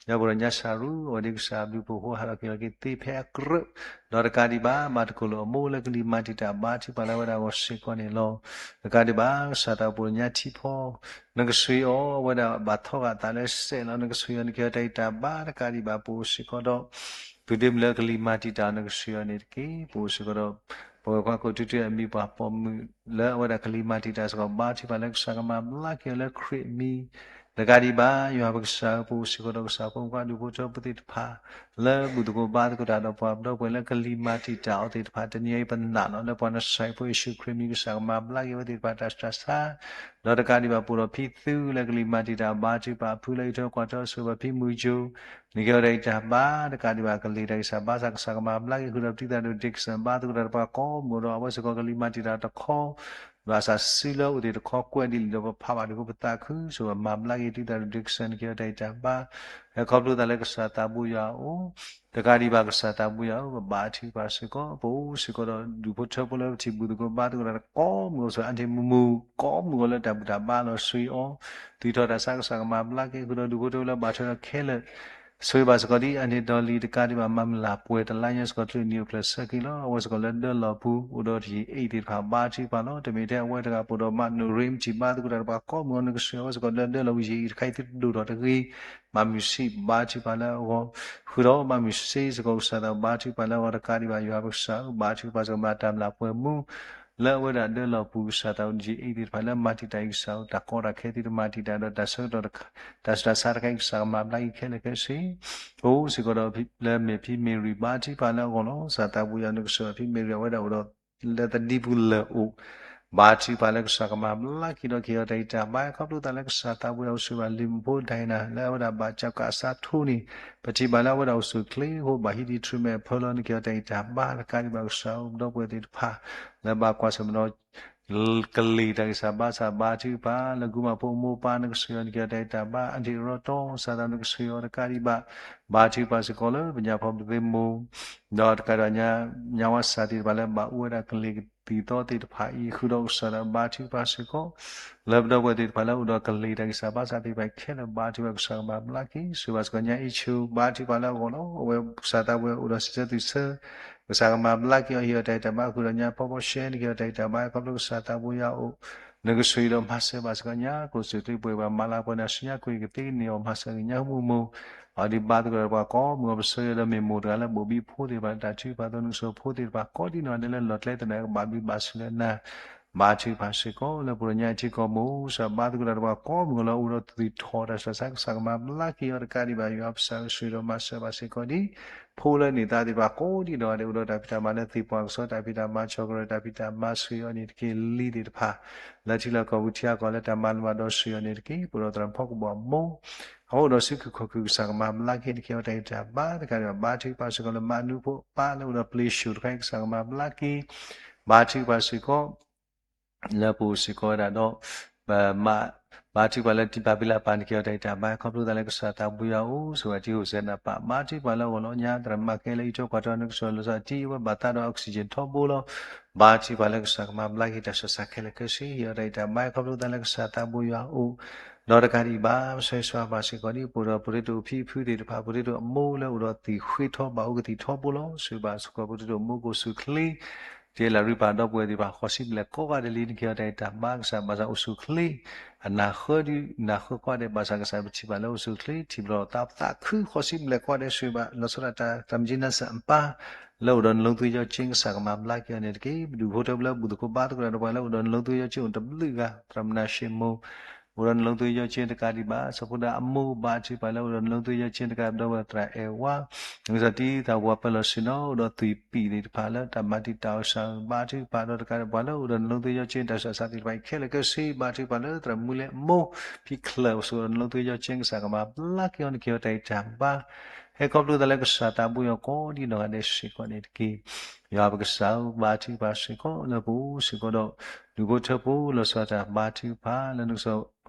ယွၤပဒိးညါစၢ်ရူ အဝဲဒၣ်ကစၢ်အဘျုးအဖှိၣ်အဃိ ဟးထီၣ်က့ၤလီၤက့ၤသ့ဖဲအကြၢး ဒီးတကးဒံးဘၣ် မၤသကိးလိာ်အမိၢ်လၢကလံၤမၤတံာ်တာ် ဘါထုကဖၣ်လၢအဝဲဒၣ်အဂီၢ်စ့ၢ်ကီးန့ၣ်လီၤ. တကးဒံးဘၣ် ကစၢ်သးပှၢ်ညါထံဖီ နကဆိၣ်ဂ့ၤအီၤ အဝဲဒၣ်ဘၣ်ထီဂာ်အသးလၢစဲးလီၤ နကဆိၣ်ဂ့ၤအီၤ နကဲထီၣ်တၢ်အံၤတၢ်ဘါ တကးဒံးဘၣ် ပအိၣ်စ့ၢ်ကီးဒီး ပတံၤသရၣ်မုၣ်လၢကလံၤမၤတံာ်တာ် နကဆိၣ်ဂ့ၤအီၤန့ၣ်တက့ၢ်. ပအိၣ်စ့ၢ်ကီးဒီး ပဝဲၢ်ခွါခိၣ်ထူထူ အမံၤပှၢ်ပိာ်မုၣ်လၢအဝဲဒၣ်ကလံၤမၤတံာ်တာ်စ့ၢ်ကီး ဘါထုကဖၣ်လၢကစၢ်ကမၤဘျါက့ၤအီၤလၢခရံာ်အမံၤ တကးဒံးဘၣ် ယွၤပကစၢ်ဧၢ ပအိၣ်စ့ၢ်ကီးဒီးကစၢ်ဖိမုၣ်ဖိဒူၣ်ဖိထၢဖိသ့ၣ်တဖၣ် လၢဘူၣ်သကိးဘါသကိးတၢ်ဒီးပှၤ ပဒီပုၢ်ဝဲၢ်လၢကလံၤမၤတံာ်တာ်အီၤသ့ၣ်တဖၣ် တနံၤအံၤပနာ်လီၤ လၢပှၤနစဲးဖိယ့ၣ်ၡူးခရံာ်မံၤ ကစၢ်ကမၤဘျါက့ၤဝဲသ့ၣ်တဖၣ်တၢ်ဆူးတၢ်ဆါ ဒီးတကးဒံးဘၣ် ပအိၣ်ဒီးဖံသုလၢကလံၤမၤတံာ်တာ် ဘါထုကဖၣ်အဖုလၢအံးထွဲကွၢ်ထွဲဆိၣ်ဂ့ၤဘၣ်ဖံမုၢ်ယိၤ နကဲထီၣ်တၢ်အံၤတၢ်ဘါ တကးဒံးဘၣ် ကလံၤတၢ်ဂံၢ်စၢ်ဘါစၢ် ကစၢ်ကမၤဘျါက့ၤ ဃုာ်ဒီးပတံၤသရၣ်ဒိၣ် Dixon ဘါသကိးတၢ်ဒီးပှၤကိးမုၢ်ဒီး အဝဲစ့ၢ်ကီးကလံၤမၤတံာ်တာ်တခီ ဘၣ်ဆၣ်စုလၢအအိၣ်သ့ၣ်တခီကွဲးဒ်လဲၣ်ဒီး ပဖးဘၣ်ဒ်အဃိ ပသးခု ဆိၣ်ဂ့ၤမၤဘျါက့ၤ တံၤသရၣ်ဒိၣ် Dixon နကဲထီၣ်တၢ်အံၤတၢ်ဘါ ဟဲခီဖျိသးလၢကစၢ်သးဘိယွၤအအိၣ် တကးဒံးဘၣ်ကစၢ်သးဘိယွၤဧၢ ပဘါထုကဖၣ်စ့ၢ်ကီး ပအိၣ်စ့ၢ်ကီးဒီးဒူၣ်ဖိထၢဖိလၢပထံၣ်ဘူၣ်သကိးဘါသကိးတၢ်ကိးမုၢ်ဂီၤ ဆိၣ်ဂ့ၤအါန့ၢ်မုၢ်မုၢ် ကိးမုၢ်ဂီၤလၢတၢ်ဘူၣ်တၢ်ဘါလီၤ ဆိၣ်ဂ့ၤအီၤ သွံၣ်ထီၣ်တၢ်ဆါ ကစၢ်ကမၤဘျါက့ၤ ဃုာ်ဒီးဒူၣ်ဖိထၢဖိလၢဘၣ်ထွဲဒီးခဲလၢာ် ဆိၣ်ဂ့ၤဘၣ်စ့ၢ်ကီးဒ်အန့ၣ်ဒီးလံာ်တကးဒံးဘၣ် မၤမုၢ်လၢ်ပှဲၤတလါညါစ့ၢ်ကီး ချုးနံၣ်အိၣ်ဖျဲၣ်ဆၢက့ၤလီၤ. အဝဲစ့ၢ်ကီးလၢဒၢလီၢ်ပူၤ အိၣ်ဒီးတယံာ်အ့ၣ်သ့ၣ်တဖၣ် ဘါထုကဖၣ်လီၤ. တမ့ၢ်ထဲအဝဲတဂၤ ပအိၣ်ဒီးမးနိၣ်ရ့မတံၢ်ဘါသကိးတၢ်ဒီးပှၤကိးမုၢ်အီၤ နကဆိၣ်ဂ့ၤအဝဲစ့ၢ်ကီးလၢဒၢလီၢ်ပူၤ ယံာ်အ့ၣ်တခါအံၤသုတဒိၣ်ထီၣ်တဂ့ၤ မၤမုၢ်ဆ့ၣ် ဘါထုကဖၣ်လၢအဂီၢ် ဃုာ်ဒီးမၤမုၢ်ဆ့ၣ်စ့ၢ်ကီးကစၢ်သး ဘါထုကဖၣ်လၢအဂီၢ်တကးဒံးဘၣ် ယွၤပကစၢ်ဧၢ ဘါထုကဖၣ်စ့ၢ်ကီးမၤတၢ်မျၢ်ပှဲၤမူ လၢအဝဲဒၣ်ဒၢလီၢ်ပူၤ ကစၢ်သး ယံာ်အ့ၣ်သ့ၣ်တဖၣ်လၢမၤတံာ်တာ်အံၤ ကစၢ်ဧၢ တၢ်ကီတၢ်ခဲသုတမၤတံာ်တာ်ဒီး တၢ်ဆၢကတီၢ် တၢ်ဆူးတၢ်ဆါတခါအံၤ ကစၢ်ကမၤဘျါက့ၤခဲလၢာ်ခဲဆ့ အိၣ်စ့ၢ်ကီးဒီးလၢမ့ၢ်ဖံမ့ၢ်ရံ ဘါထုကဖၣ်လၢအဂီၢ်လီၤ. ကစၢ်သးဘိယွၤ နကဆိၣ်ဂ့ၤဖံမ့ၢ်ရံ အဝဲဒၣ်အိၣ်ဒီး လၢသဒံပူၤလၢာ်အိၣ် ဘါထုကဖၣ်လၢကစၢ်ကမၤဘျါက့ၤဒီး ကဟ့ၣ်အီၤတၢ်ဂံၢ်တၢ်ဘါ ခီဖျိသးလၢကစၢ်သးဘိယွၤအိၣ်ဆိးဝဲ လံာ်မူဖိဒိၣ်နၤ လၢအဝဲဒၣ်ဘၣ်ကၠီကးအစးထိန့ၣ် ပထံၣ်ဘၣ်လၢအဝဲဒၣ်အိၣ်ဆူၣ်ချ့အဃိ ဘၣ်ဟံးဒံးထြံမဲာ်ဖၢလီၤ နကဟ့ၣ်အီၤတၢ်ဂံၢ်တၢ်ဘါ တကးဒံးဘၣ်ကစၢ်ဧၢ ပဒီပုၢ်ဝဲၢ်သ့ၣ်တဖၣ် လၢဘၣ်ကွၢ်ဆၢၣ်မဲာ်ဒီး ကလံၤတၢ်ဂံၢ်စၢ်ဘါစၢ် ဘါထုကဖၣ်လၢ ကုမၤဖိအမိၢ်ပၢ် နကဆိၣ်ဂ့ၤအီၤ နကဟ့ၣ်အီၤတၢ်ဂံၢ်တၢ်ဘါ အဒ့ၣ်အရီတီ ကစၢ်သး နကဆိၣ်ဂ့ၤအီၤတကးဒံးဘၣ် ဘါထုကဖၣ်စ့ၢ်ကီးလၢပညါဖီပသ့မိၢ် ဒီးတကးဒံးဘၣ် ညါဝါစၢ်သ့ၣ်တဖၣ်လၢဘၣ်အိၣ်ဝဲဒၣ်ကလံၤကသံၣ်သီသ့ၣ်တဖၣ်အံၤ ဃုာ်ဒီးကစၢ်သး ဘါထုကဖၣ်စ့ၢ်ကီး လၢပဒီပုၢ်ဝဲၢ်သ့ၣ်တဖၣ်လၢအိၣ်ဒီးကလံၤတၢ်ဂံၢ်စၢ်ဘါစၢ်သ့ၣ်တဖၣ်ခဲလၢာ် ဘါထုကဖၣ်ကစၢ်ကမၤဘျါက့ၤ ဆိၣ်ဂ့ၤဘၣ်စ့ၢ်ကီးညါအ့ၣ်ဆူၣ် ဘါထုကဖၣ်လၢအဂီၢ်လီၤ. အဝဲကစၢ်သးဘိယွၤအိၣ်ဒီးစံးဆၢသုးဆၢ ကစၢ်ကမၤဘျါက့ၤအီၤ ဟ့ၣ်အီၤတၢ်ဂံၢ်တၢ်ဘါ ဃုာ်ဒီးညါဖီဖီရှဲ နကဟ့ၣ်အီၤတၢ်ဂံၢ်တၢ်ဘါ ခီဖျိကစၢ်သးဘိယွၤအိၣ် နကဆိၣ်ဂ့ၤဒီးမၤစၢၤဘၣ်စ့ၢ်ကီးညါ ကအိၣ်ဆူၣ်ချ့ပှဲၤဘၣ် မၤလၤပှဲၤနၤဆူညါ ကွံာ်ကသ့ကန့ၢ်အီၤ မၤစၢၤက့ၤညါ ဟူမူမူ အီၤဒ်ဘါသကိးဒီးပှၤကိးမုၢ်အီၤ ပဆၢအီၤဒီးမ့ၢ်မိၢ်တဂၤလၢဘိၣ်ဘံဖိသ့ၣ်တဖၣ် တၢ်ထုကဖၣ်သိး နကဆိၣ်ဂ့ၤဖိသ့ၣ်တဖၣ်ကိးဒံနီၢ်ဂၤဒဲးလၢလီၢ်ကျဲသနၢၣ် ကဘၣ်ဘျုးဘၣ်ဆိၣ်လၢနၤ ဘါထုကဖၣ်စ့ၢ်ကီး လၢပှၤကညီအံၤထံကီၢ်မိၢ် ကစၢ်ဘါသကိးတၢ်ဒီးပှၤကိးမုၢ်အီၤလၢအိၣ်ဒီးသူၣ်ထီၣ်တၢ်ဆူးတၢ်ဆါ ကစၢ်ကမၤဘျါက့ၤအီၤတကးဒံးဘၣ် ယွၤပကစၢ်ဆိၣ်ဂ့ၤဒီးမၤစၢၤဘၣ်စ့ၢ်ကီးဒ် ဖိလၢန့ၢ်သါသ့ၣ်တဖၣ်ကိးဒံနီၢ်ဂၤဒဲး အိၣ်ဒီးတၢ်ဖံးတၢ်မၤလၢသ့ၣ်ပှၢ်ကဆှီ တၢ်ဖံးတၢ်မၤဆှီအီၤန့ၣ်တက့ၢ် လံၤသ့ၣ်တဖၣ် လၢထံလီၢ်ကီၢ်ပူၤထံဂၤကီၢ်ဂၤလၢတၢ်မၤလၤဘၣ်ဒီးဆှီအီၤန့ၣ်တက့ၢ် ပအိၣ်ဒီးသရၣ်ဖီကဘီၣ်အမိၢ် အအိၣ်ဒီးစုခုၣ်ခီၣ်ခုၣ် ကစၢ်ကမၤဘျါက့ၤ နကဟ့ၣ်အီၤတၢ်ဂံၢ်တၢ်ဘါ တကးဒံးဘၣ် ဘါထုကဖၣ်စ့ၢ်ကီးလၢမၤနူဖိအပၢ်လၢအိၣ်ဒီးပျ့ၤၡိၣ်တခါအံၤ ကစၢ်ကမၤဘျါက့ၤ ဘါထုကဖၣ်စ့ၢ်ကီး လၢပအိၣ်စ့ၢ်ကီးဝဲဒၣ်ဒီး ဘါထုကဖၣ်လၢတံၤပၤဘံလၤပၤ နကဟ့ၣ်အီၤတၢ်ဂံၢ်တၢ်ဘါ ခီဖျိသးလၢကစၢ်သးဘိယွၤအိၣ်ဆိးဝဲ တံၤဟူးစဲးနၢ်ပၢၢ် ဘါထုကဖၣ်လၢအဂီၢ်လီၤ. ညါသရၣ်မၤကဲလၢအံးထွဲကွၢ်ထွဲ နကဆိၣ်ဂ့ၤလီၤဆီ တံၤအဝဲဘၣ်သးဒီး oxygen ထီဘိလီၤ. ဘါထုကဖၣ်လၢကစၢ်ကမၤဘျါက့ၤတၢ်ဆူးတၢ်ဆါခဲလၢာ်ခဲဆ့ ဟ့ၣ်အီၤတၢ်ဂံၢ်တၢ်ဘါ ခီဖျိသးလၢကစၢ်သးဘိယွၤအိၣ် ဒီးတကးဒံးဘၣ် ပဆၢဂ့ၤဆၢဝါဘၣ်စ့ၢ်ကီးဒ် ပအိၣ်ဒီးပဒိၣ်တုာ်ဖံဖုသ့ၣ်တဖၣ် ပဒိၣ်တုာ်အမိၢ်လၢအိၣ်ဒီးသံၣ်ဃ့ထီဘၣ်အိၣ်ကသံၣ်ထီဘိလီၤ. ဆိၣ်ဂ့ၤဘၣ်စ့ၢ်ကီး ပဒိၣ်တုာ်အမိၢ်ကအိၣ်ဆူၣ်ချ့ တ့လၢရံပၢ်ဒီပုၢ်ဝဲၢ်သ့ၣ်တဖၣ် ဃီၤဆံဘျဲၣ်ကိးဂၤဒဲးလံ နကဟ့ၣ်အီၤတၢ်ဂံၢ်တၢ်ဘါ ကစၢ်ဘၣ်ဆၣ်အိၣ်ဆူၣ်ချ့ အနၢ်ဃၢဒုး နၢ်ဃၢကွၢ်ဒဲး ဘၣ်ဆၣ်ကစၢ်ပထံၣ်ဘၣ်လၢအိၣ်ဆူၣ်ချ့ ထံၣ်ဘျီသးပသးခု ဃီၤဆံဘျဲၣ်ကိးဂၤဒဲး ဆိၣ်ဂ့ၤဘၣ် လီၤဆီဒၣ်တၢ် သရၣ်မုၣ်ကၠံနါစၢ်အပၢ် လၢအိၣ်ဒီးနလီသုယီကၠ့ ကစၢ်ကမၤဘျါက့ၤအီၤန့ၣ်တက့ၢ်. ပဒူၣ်ဖိထၢဖိလၢဘူၣ်သကိးဘါသကိးတၢ်ဒီးပှၤလၢအိၣ်ဒီးနလီသုယီကၠ့အိၣ်တဘျုးဂၤ သရၣ်မုၣ်နၢ်ၡ့မိၢ် အိၣ်ဒီးနလီသုယီကၠ့တကးဒံးဘၣ် စီၤဖိဒါအမိၢ် ဘါထုကဖၣ်လၢအိၣ်ဒီးနလီသုယီကၠ့တကးဒီးဝဲသရၣ်အဲၣ်ဝါ နကစၢ်တံၤသၣ်ဝါပၢၢ်လီၤဆ့ၣ်နီၤ အိၣ်ဒီးသွံၣ်ပံၣ်သ့ၣ်တဖၣ်လၢတၢ်မၤတံာ်တာ်အီၤ ကစၢ်ဘါထုကဖၣ်ဒီးတကးဒီးပှၤလၢအိၣ်ဒီးနလီသုယီကၠ့ တၢ်ဆူးတၢ်ဆါသ့ၣ်တဖၣ်အံၤခဲလၢာ်ခဲဆ့ ဘါထုကဖၣ်လၢသရၣ်မုၣ်လဲၣ်အမိၢ် ဖံချၢၣ်အိၣ်ဆိးဒီးနလီသုယီကၠ့ ကစၢ်ကမၤဘျါက့ၤအီၤ နကဟ့ၣ်အီၤတၢ်ဂံၢ်တၢ်ဘါ ဟဲခီဖျိသးလၢကစၢ်သးဘိယွၤကိးဒံနီၢ်ဂၤဒဲးစ့ၢ်ကီးန့ၣ်တက့ၢ်. ယွၤပကစၢ်ဧၢ ဘါထုကဖၣ်စ့ၢ်ကီးလၢပအိၣ်စ့ၢ်ကီးဒီး ဒူၣ်ဖိထၢဖိလီၤဆီဒၣ်တၢ်ဘါထုကဖၣ်လၢနကစၢ်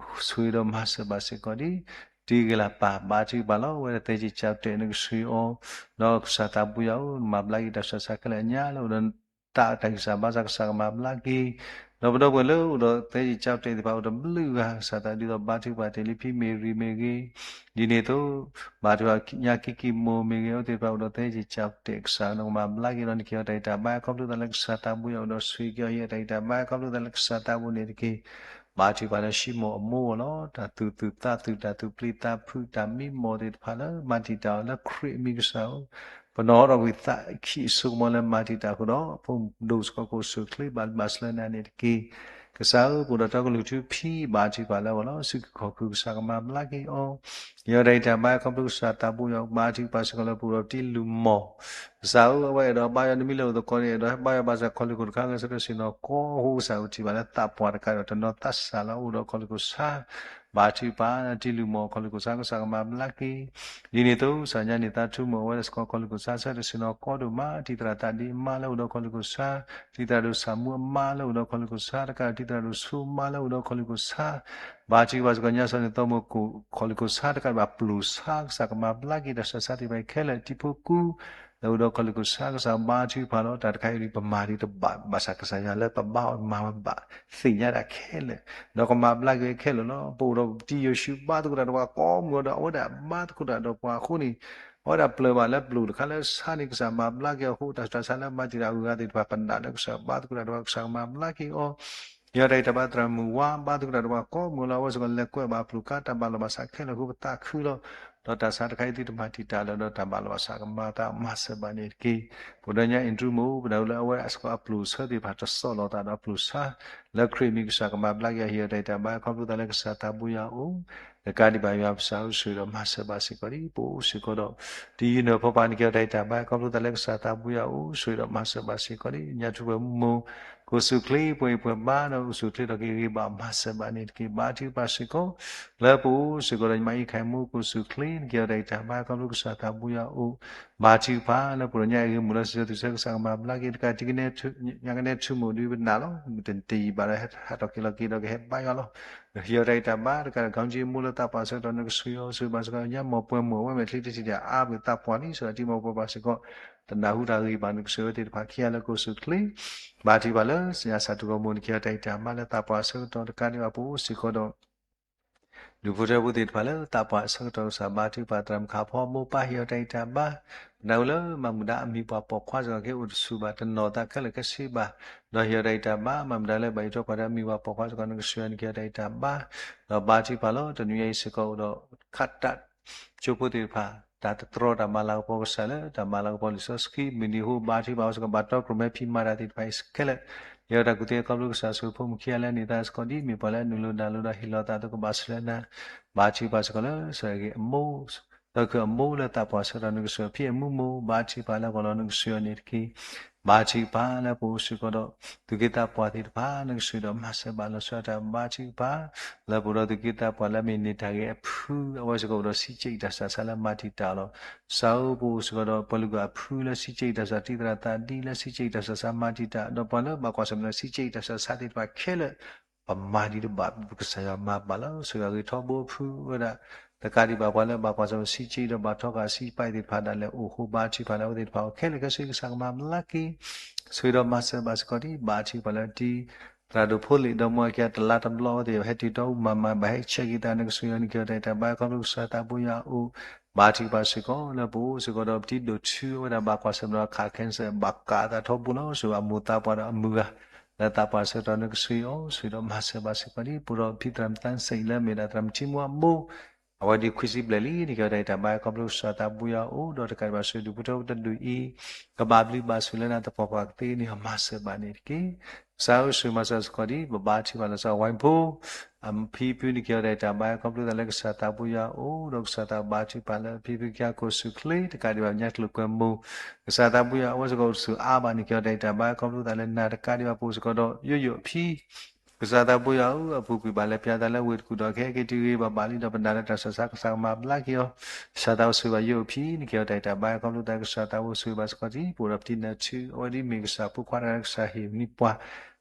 ဆိၣ်ဂ့ၤဒီးမၤစၢၤဘၣ်စ့ၢ်ကီးဒ် တံၤဂ့ၤလၢ်ပၢ် ဘါထုကဖၣ်လီၤ အဝဲဒၣ်သဲက့ၤကၠီတဲာ် နကဆိၣ်ဂ့ၤအီၤ ဒီးကစၢ်သးဘိယွၤဧၢ မၤဘျါက့ၤတၢ်ဆူးတၢ်ဆါခဲလၢာ်အညါလၢအိၣ်ဒီး တၢ်တၢ်ဂံၢ်စၢ်ဘါစၢ် ကစၢ်ကမၤဘျါက့ၤ ဒီးပဒီပုၢ်ဝဲၢ်လၢအိၣ်ဒီးသဲက့ၤကၠီတဲာ်သ့ၣ်တဖၣ် အိၣ်တဘျုးဂၤ ကစၢ်သးဒ်သိးဘါထုကဖၣ်တ့ၢ်လံဖံမ့ၢ်ရံမ့ၢ်ဂ့ၤ ဒ်န့ၣ်အသိး ဘါထုကဖၣ်ညါကံကံမိၢ်မ့ၢ်ဂ့ၤ အဝဲသ့ၣ်တဖၣ်အိၣ်ဒီးသဲက့ၤကၠီတဲာ် ကစၢ်နကမၤဘျါက့ၤဒီး နကဟ့ၣ်အီၤတၢ်ဂံၢ်တၢ်ဘါ ခီဖျိသးလၢကစၢ်သးဘိယွၤအိၣ်ဒီးဆိၣ်ဂ့ၤက့ၤအီၤ ဟ့ၣ်အီၤတၢ်ဂံၢ်တၢ်ဘါ ခီဖျိသးလၢကစၢ်သးဘိန့ၣ်တက့ၢ်. ဘါထုကဖၣ်လၢၡံမိၣ်အမိၢ်အီၤလီၤ တၢ်သူၣ်သူၣ်သးသူၣ် တၢ်သူၣ်ပျံၤသးဖုး တၢ်မံမီၢ်သ့ၣ်တဖၣ်လၢမၤတံာ်တာ်အီၤလၢခရံာ်အမံၤ ကစၢ်ဧၢ ပနီၣ်ထီၣ်ကွံာ်သးခံအစိကမီၤလၢမၤတံာ်တာ်အဃိဒီး ဖိဒိၣ်စ့ၢ်ကီးကအိၣ်ဆိၣ်ချ့ ဘၣ်ဘျုးဘၣ်ဆိၣ်လၢနၤန့ၣ်တက့ၢ်. ကစၢ်ဧၢ ပအိၣ်ဒီးတၢ်ကလုၢ်ထူဖံး ဘါထုကဖၣ်လၢအဂီၢ်လီၤ. စုခုၣ်ခီၣ်ခုၣ် ကစၢ်ကမၤဘျါက့ၤအီၤ ဟ့ၣ်အီၤတၢ်ဂံၢ်တၢ်ဘါ ခီဖျိကစၢ်သးဘိယွၤ ဘါထုကဖၣ်စ့ၢ်ကီးလၢပအိၣ်ဒီးတံၤလုၢ်မီၢ် ကစၢ်ဧၢ အဝဲအဲၣ်ဒိးဘါယွၤ နမ့ၢ်လၢအိၣ်သကိးန့ၣ် အဲၣ်ဒိးဟဲဘါယွၤဘၣ်ဆၣ် ခီၣ်လုၢ်ခိၣ်တခါဂဲၤဆၢထၢၣ်ဆ့ၣ်နီၤကီ အဃိကစၢ်ပထံၣ်ဘၣ်လၢသးပှၢ်တကးဒီးတနီၤသးစၢ်လၢအအိၣ်ဒီးခီၣ်လုၢ်ခိၣ်ဆါ ဘါထုကဖၣ် တံၤလုၢ်မီၢ်ခီၣ်လုၢ်ခိၣ်ဆါ ကစၢ်ကမၤဘျါက့ၤ ဒ်န့ၣ်အသိး ကစၢ်ညါန့ၣ် သးထူမိၢ်အဝဲဒၣ်စ့ၢ်ကီး ခီၣ်လုၢ်ခိၣ်ဆါ ဆၢထၢၣ်ဆ့ၣ်နီၤကီဒိၣ်မး တံၤသရၣ်သးဒ့အမါလၢအိၣ်ဒီးခီၣ်လုၢ်ခိၣ်ဆါ တံၤသရၣ်ဒိၣ်ဆၣ်မူအမါလၢအိၣ်ဒီးခီၣ်လုၢ်ခိၣ်ဆါ တကးဒီးတံၤသရၣ်ဒိၣ်ဆိမါလၢအိၣ်ဒီးခီၣ်လုၢ်ခိၣ်ဆါ ဘါထုကဖၣ်စ့ၢ်ကီး ညါစီၤန့ၣ် သီမိၤကိၣ် ခီၣ်လုၢ်ခိၣ်ဆါ တကးဒံးဘၣ်ပျိၢ်ဆါ ကစၢ်ကမၤဘျါက့ၤတၢ်ဆူးတၢ်ဆါသ့ၣ်တဖၣ်အံၤခဲလၢာ် တံၤဖိကူ လၢအိၣ်ဒီးကီၢ်လ့ၢ်ခိၣ်ဆါ ကစၢ်ဘါထုကဖၣ်လီၤ. တၢ်တခါအံၤဒ်ပမၤဒ်တဘၣ် ဘၣ်ဆၣ်ကစၢ်ယွၤလၢပဘါအီၤမၤဝဲဘၣ်သ့ၣ်ညါတၢ်ခဲလၢာ်, ဒီးကမၤဘျါက့ၤဝဲခဲလၢာ်လီၤ. ပအိၣ်ဒီးပတံၤယိၤၡူးဘါသကိးတၢ်ဒီးပှၤကိးမုၢ်အီၤဒီး အဝဲဒၣ်ဘါသကိးတၢ်ဒီးပှၤအဃိန့ၣ် အဝဲဒၣ်ပျၢၤဘၣ်လၢပျိာ်တခါလၢဆါန့ၣ် ကစၢ်မၤဘျါက့ၤအီၤအဃိ တၢ်ဆူးတၢ်ဆါလၢမၤတံာ်တာ်အဂုၤအဂၤသ့ၣ်တဖၣ် ပနာ်လၢကစၢ်ဘါသကိးတၢ်ဒီးပှၤ ကစၢ်ကမၤဘျါက့ၤအီၤ ယီၤတၢ်ဂံၢ်တၢ်ဘါသရၣ်မုၣ်ဝါ ဘါသကိးတၢ်ဒီးပှၤကိးမုၢ်လီၤ. အဝဲစ့ၢ်ကီးလဲၤကွဲးဘၣ်ပျိာ်ကါတၢ်ဘၣ်လီၢ်ဘၣ်စးခဲလၢာ်အဃိ ပသးခုလီၤ. ဒီးတၢ်ဆါတခါအံၤသုတမၤတံာ်တာ်လၢၤဒီး တၢ်ဘၣ်လီၢ်ဘၣ်စးကမၤသးမၤစၢၤဘၣ်န့ၣ်တက့ၢ်. ပှၤဒီညါအ့ၣ်ဒြူမိၢ် ပဒၣ်အူလၢအဝဲအစ့ၢ်ကီးအပျိာ်ဆၢသ့ၣ်တဖၣ်တစီၣ်လီၤသးဒီးအပျိာ်ဆါ လၢခရံာ်မံၤကစၢ်ကမၤဘျါက့ၤအီၤ ဟ့ၣ်ယီၤတၢ်ဂံၢ်တၢ်ဘါ ခီဖျိသးလၢကစၢ်သးဘိယွၤအအိၣ် တကးဒံးဘၣ်ယွၤပစံးအိၣ်ဆိးဒီးမၤစၢၤဘၣ်စ့ၢ်ကီးဒ် ပအိၣ်စ့ၢ်ကီးဒီး တယုၢ်နၢၤဖီပာ်န့ၣ် က့ၤအီၤတၢ်ဂံၢ်တၢ်ဘါ ခီဖျိသးလၢကစၢ်သးဘိယွၤအအိၣ်ဆိးဒီးမၤစၢၤဘၣ်စ့ၢ်ကီးဒ် ညါထူပှဲၤမူမိၢ် ကိးစူၣ်ချ့ ပှဲၤပှဲၤဘါဒီးအိၣ်ဆူၣ်အိၣ်ချ့ဒီးက့ၤဂ့ၤဘၣ်မၤစၢၤဘၣ်န့ၣ်တက့ၢ်. ဘါထုကဖၣ်စ့ၢ်ကီး လၢပအိၣ်စ့ၢ်ကီးဒီး ညီမအံၤခဲအံၤမူကိးစူၣ်ချ့ နက့ၤအီၤတၢ်ဂံၢ်တၢ်ဘါ ခီဖျိကစၢ်သးဘိယွၤအအိၣ် ဘါထုကဖၣ်လၢပှၤဒီညါအံၤဂ့ၢ်မုာ်လီၤ စံးဆၢသုဆၢကစၢ်ကမၤဘျါက့ၤ တကးတံကနဲ ညါကနဲထူမိၢ်ဒ်ပနာ်လီၤ တယံာ်ဘၣ်ဒီးဟဲထီၣ်က့ၤလီၤက့ၤဒီးကဟဲဘါယွၤလီၤ. ဟ့ၣ်အီၤတၢ်ဂံၢ်တၢ်ဘါ တကးဒီး ခီကၠံမူလၢသးပှၢ်ဆၢကတီၢ်နကစၢ်ယွၤဆိၣ်ဂ့ၤဘၣ်စ့ၢ်ကီး ညါမီၢ်ပှဲၤမုၢ်အဝဲမဲာ်ချံတထံၣ်တၢ်အါပှ့ၤသးပှၢ်လံ စးထီၣ်တံၤမီၢ်ပှဲၤဘၣ်စ့ၢ်ကီး တနၢ်ဟူတၢ်ဂ့ၢ်ဘၣ်နကစၢ်ယွၤသ့ၣ်တဖၣ်ခံဂၤလၢကိးစူၣ်ချ့ ဘါထုကဖၣ်လၢညါစၢ်ထူၣ်ဂီၢ်မူနက့ၤအီၤတၢ်ဂံၢ်တၢ်ဘါလၢသးပှၢ်ဆၢကတီၢ် တကးဒံးဘၣ်ပအိၣ်စ့ၢ်ကီးဒီး ဒူၣ်ဖိထၢဖိသ့ၣ်တဖၣ်လၢသးပှၢ်အဆၢကတီၢ်ကစၢ်ဘါထုကဖၣ် သရၣ်မုၣ်ခးဖီမိၢ်ပၢ်ဟ့ၣ်အီၤတၢ်ဂံၢ်တၢ်ဘါ ပနၢ်ဟူလၢမၤမုာ်ဒၣ်အမံၤပှၤပိာ်ခွါစ့ၢ်ကီးက့ၤအိၣ်တဆူၣ်ဘၣ် တနီၢ်သးခဲလၢာ်ခဲဆ့ဘၣ် ဒီးဟ့ၣ်အီၤတၢ်ဂံၢ်တၢ်ဘါ မၤမုာ်ဒၣ်လၢဘၣ်ယိၣ်ထီၣ်ပှၤဒီးအမံၤပှၤပိာ်ခွါစ့ၢ်ကီး နကစၢ်ယွၤနက့ၤအီၤတၢ်ဂံၢ်တၢ်ဘါ ဒီးဘါထုကဖၣ်လီၤ. တနွံအံၤစ့ၢ်ကီးအိၣ်ဒီး ခးတၢ် ကၠိဖိသ့ၣ်တဖၣ် တၢ်တတြီတၢ်မၤလၤကပီၤကစၢ်လၢ တၢ်မၤလၤကပီၤလံာ်စီဆှံ မုၢ်နံၤဟိဘါထုကဖၣ်အဝဲစ့ၢ်ကီး ဘၣ်တီကြိၣ်မဲဖံးမၤတၢ်သ့ၣ်တဖၣ်အံၤခဲလၢာ် ယီၤတၢ်ကူၣ်သ့အခီဖျိကစၢ်ဆိၣ်ဂ့ၤဖိမုၣ်ခံဂၤလၢအန့ၢ်သါစ့ၢ်ကီး ဒ်မ့ၢ်ပှၤလၢအနုာ်လီၤနၢ်လီၤဒီးဟ့ၣ်လီၤသးအသိးကဘၣ်ဆိၣ်လၢနၤ ဘါထုကဖၣ်စ့ၢ်ကီးလၢ စီၤအဲၣ်ဂ့ၤအမိၢ် သီခုအမိၢ်လၢသးပှၢ်ဆၢကတီၢ် နကစၢ်ယွၤဖံအမူမိၢ် ဘါထုကဖၣ်လၢအဂီၢ်လီၤ နကစၢ်ယွၤန့ၣ်တက့ၢ်. ဘါထုကဖၣ်လၢပအိၣ်စ့ၢ်ကီးဒီး သူၣ်က့သးပှၢ်သ့ၣ်တဖၣ် နကစၢ်ယွၤဒီးမၤစၢၤဘၣ်လီၤဆီဒၣ်တၢ် ဘါထုကဖၣ် လၢပအိၣ်ဒီးသူၣ်က့သးပှၢ်လၢမ့ၢ်န့ၢ်တၢ်ဂ့ၤအဖု အဝဲစ့ၢ်ကီးအိၣ်ဒီးဆံးကၠံၣ်တၢ်ဆးဆါလၢမၤတံာ်တာ်လီၤ. ကစၢ်ဧၢ ပအိၣ်စ့ၢ်ကီးဒီးပှၤလုၢ်ဂၤအဖုလၢဆံးကၠံၣ်တၢ်ဆး တံၢ်သရၣ်သးဒ်လၢဆံးကၠံၣ်တၢ်ဆးဆါမၤတံာ်တာ် ဒီးပှၤလၢဘၣ်ကွၢ်ဆၢၣ်မဲာ်ဒီးဆံးကၠံၣ်တၢ်ဆးဆါသ့ၣ်တဖၣ်ခဲလၢာ် ပမၤဒ်တဘၣ် ပကစၢ်ယွၤမၤဘၣ်လီၤ. ဆိၣ်ဂ့ၤအဂ့ၤထီဘိအဖုဝဲဒၣ် တကးဒံးဘၣ်ပှၤလၢဘၣ်ကွၢ်ဆၢၣ်မဲာ်ဆံးကၠံၣ်ဒီးဘၣ်ထီဃာ်ဆံးပာ်သ့ၣ်တဖၣ်ဒၣ်လဲာ်အိၣ်ဃိ ဘါထုကဖၣ်လၢအဝဲသ့ၣ်တဖၣ်အခဲလၢာ်ခဲဆ့ ကစၢ်ကမၤဘျါက့ၤ ဆိၣ်ဂ့ၤဒီးမၤစၢၤဘၣ်စ့ၢ်ကီးဒ် ဘါထုကဖၣ်လၢတံၢ် သရၣ်ဒိၣ်ဖိလ့ၣ်ဒီမါဝၤခံဂၤတလါတဘျီ အဝဲသ့ၣ်ဟဲတုၤတီအူမၤမၤဘၣ်ဟဲဆဲးက့ၤသး နကစၢ်ယွၤနက့ၤအီၤတၢ်ဂံၢ်တၢ်ဘါ ခီဖျိကစၢ်သးဘိယွၤအအိၣ် ဘါထုကဖၣ်စ့ၢ်ကီး လၢပအိၣ်စ့ၢ်ကီးဒီးပတံၤဒိၣ်ထူ အဝဲဒၣ်ဘၣ်ကွၢ်ဆၢၣ်မဲာ်ဒီးခး cancer ဘၣ်ကးအသးထီဘိလီၤ. ဆိၣ်ဂ့ၤအမိၢ်သးပှၢ်ဒီးအမုၢ်ဂၤ လၢသးပှၢ်ဆၢကတီၢ် နကစၢ်ယွၤအအိၣ် ဆိၣ်ဂ့ၤဒီးမၤစၢၤဘၣ်စ့ၢ်ကီးဒ် ပအိၣ်ဒီးဖံသရၣ်မုၣ်သၣ်စ့ၣ်လၢအမ့ၢ်ဒၣ်သရၣ်မုၣ်ထံမူအမိၢ် အဝဲဒ်ခွံဆံဘျဲၣ်လံ နက့ၤအီၤတၢ်ဂံၢ်တၢ်ဘါ ခီဖျိကစၢ်သးဘိယွၤအအိၣ် ဒီးတကးဒံးဘၣ်ဆိၣ်ဂ့ၤဒူၣ်ဖိထၢဖိတဒူၣ်အံၤ ကဘၣ်ဘျုးဘၣ်ဆိၣ်လၢနၤ သပှၢ်ပှၢ်ကသ့န့ၣ် မၤစၢၤဘၣ်န့ၣ်တက့ၢ်. ကစၢ်ဧၢ ဆိၣ်ဂ့ၤမၤစၢၤစ့ၢ်ကီးဒ် ပဘါထုကဖၣ်လီၤဆီ ဝဲဖိ အဖံဖု နက့ၤအီၤတၢ်ဂံၢ်တၢ်ဘါ ခီဖျိသးလၢကစၢ်သးဘိယွၤအအိၣ် ဒီးကစၢ်သးဘါထုကဖၣ်လၢအဖံဖုခံဂၤကိးစူၣ်ချ့ တကးဒံးဘၣ်ညါကျိၤကွဲမူ ကစၢ်သးဘိယွၤအဝဲစ့ၢ်ကီးအိၣ်ဆူၣ်အါဘၣ် နက့ၤအီၤတၢ်ဂံၢ်တၢ်ဘါ ခီဖျိသးလၢနၤ တကးဒံးဘၣ်ပအိၣ်စ့ၢ်ကီးဒီး ယိယိအဖံ ကစၢ်သးဘိယွၤဧၢ အပူၤကွံာ်ဘၣ်လဲၤပၠးသးလၢဝ့ၢ်တကူၣ်ဒီး ကဟဲက့ၤတုၤဂ့ၤဘၣ်ဘၣ်လံဒီး ပနာ်လၢတၢ်ဆူးတၢ်ဆါ ကစၢ်ကမၤဘျါက့ၤအီၤ ကစၢ်သးဘိဆိၣ်ဂ့ၤဘၣ်ယိယိအဖံ နက့ၤအီၤတၢ်ဂံၢ်တၢ်ဘါ ခီဖျိသးကစၢ်သးဘိဆိၣ်ဂ့ၤဘၣ်စ့ၢ်ကီးဒ် ပအိၣ်ဒီးပတံၤနၢၤထူ အဝဲဒ်မ့ၢ်ကစၢ်ဖိခွါတဂၤလၢကစၢ်ဟ့ၣ်မံပှၤ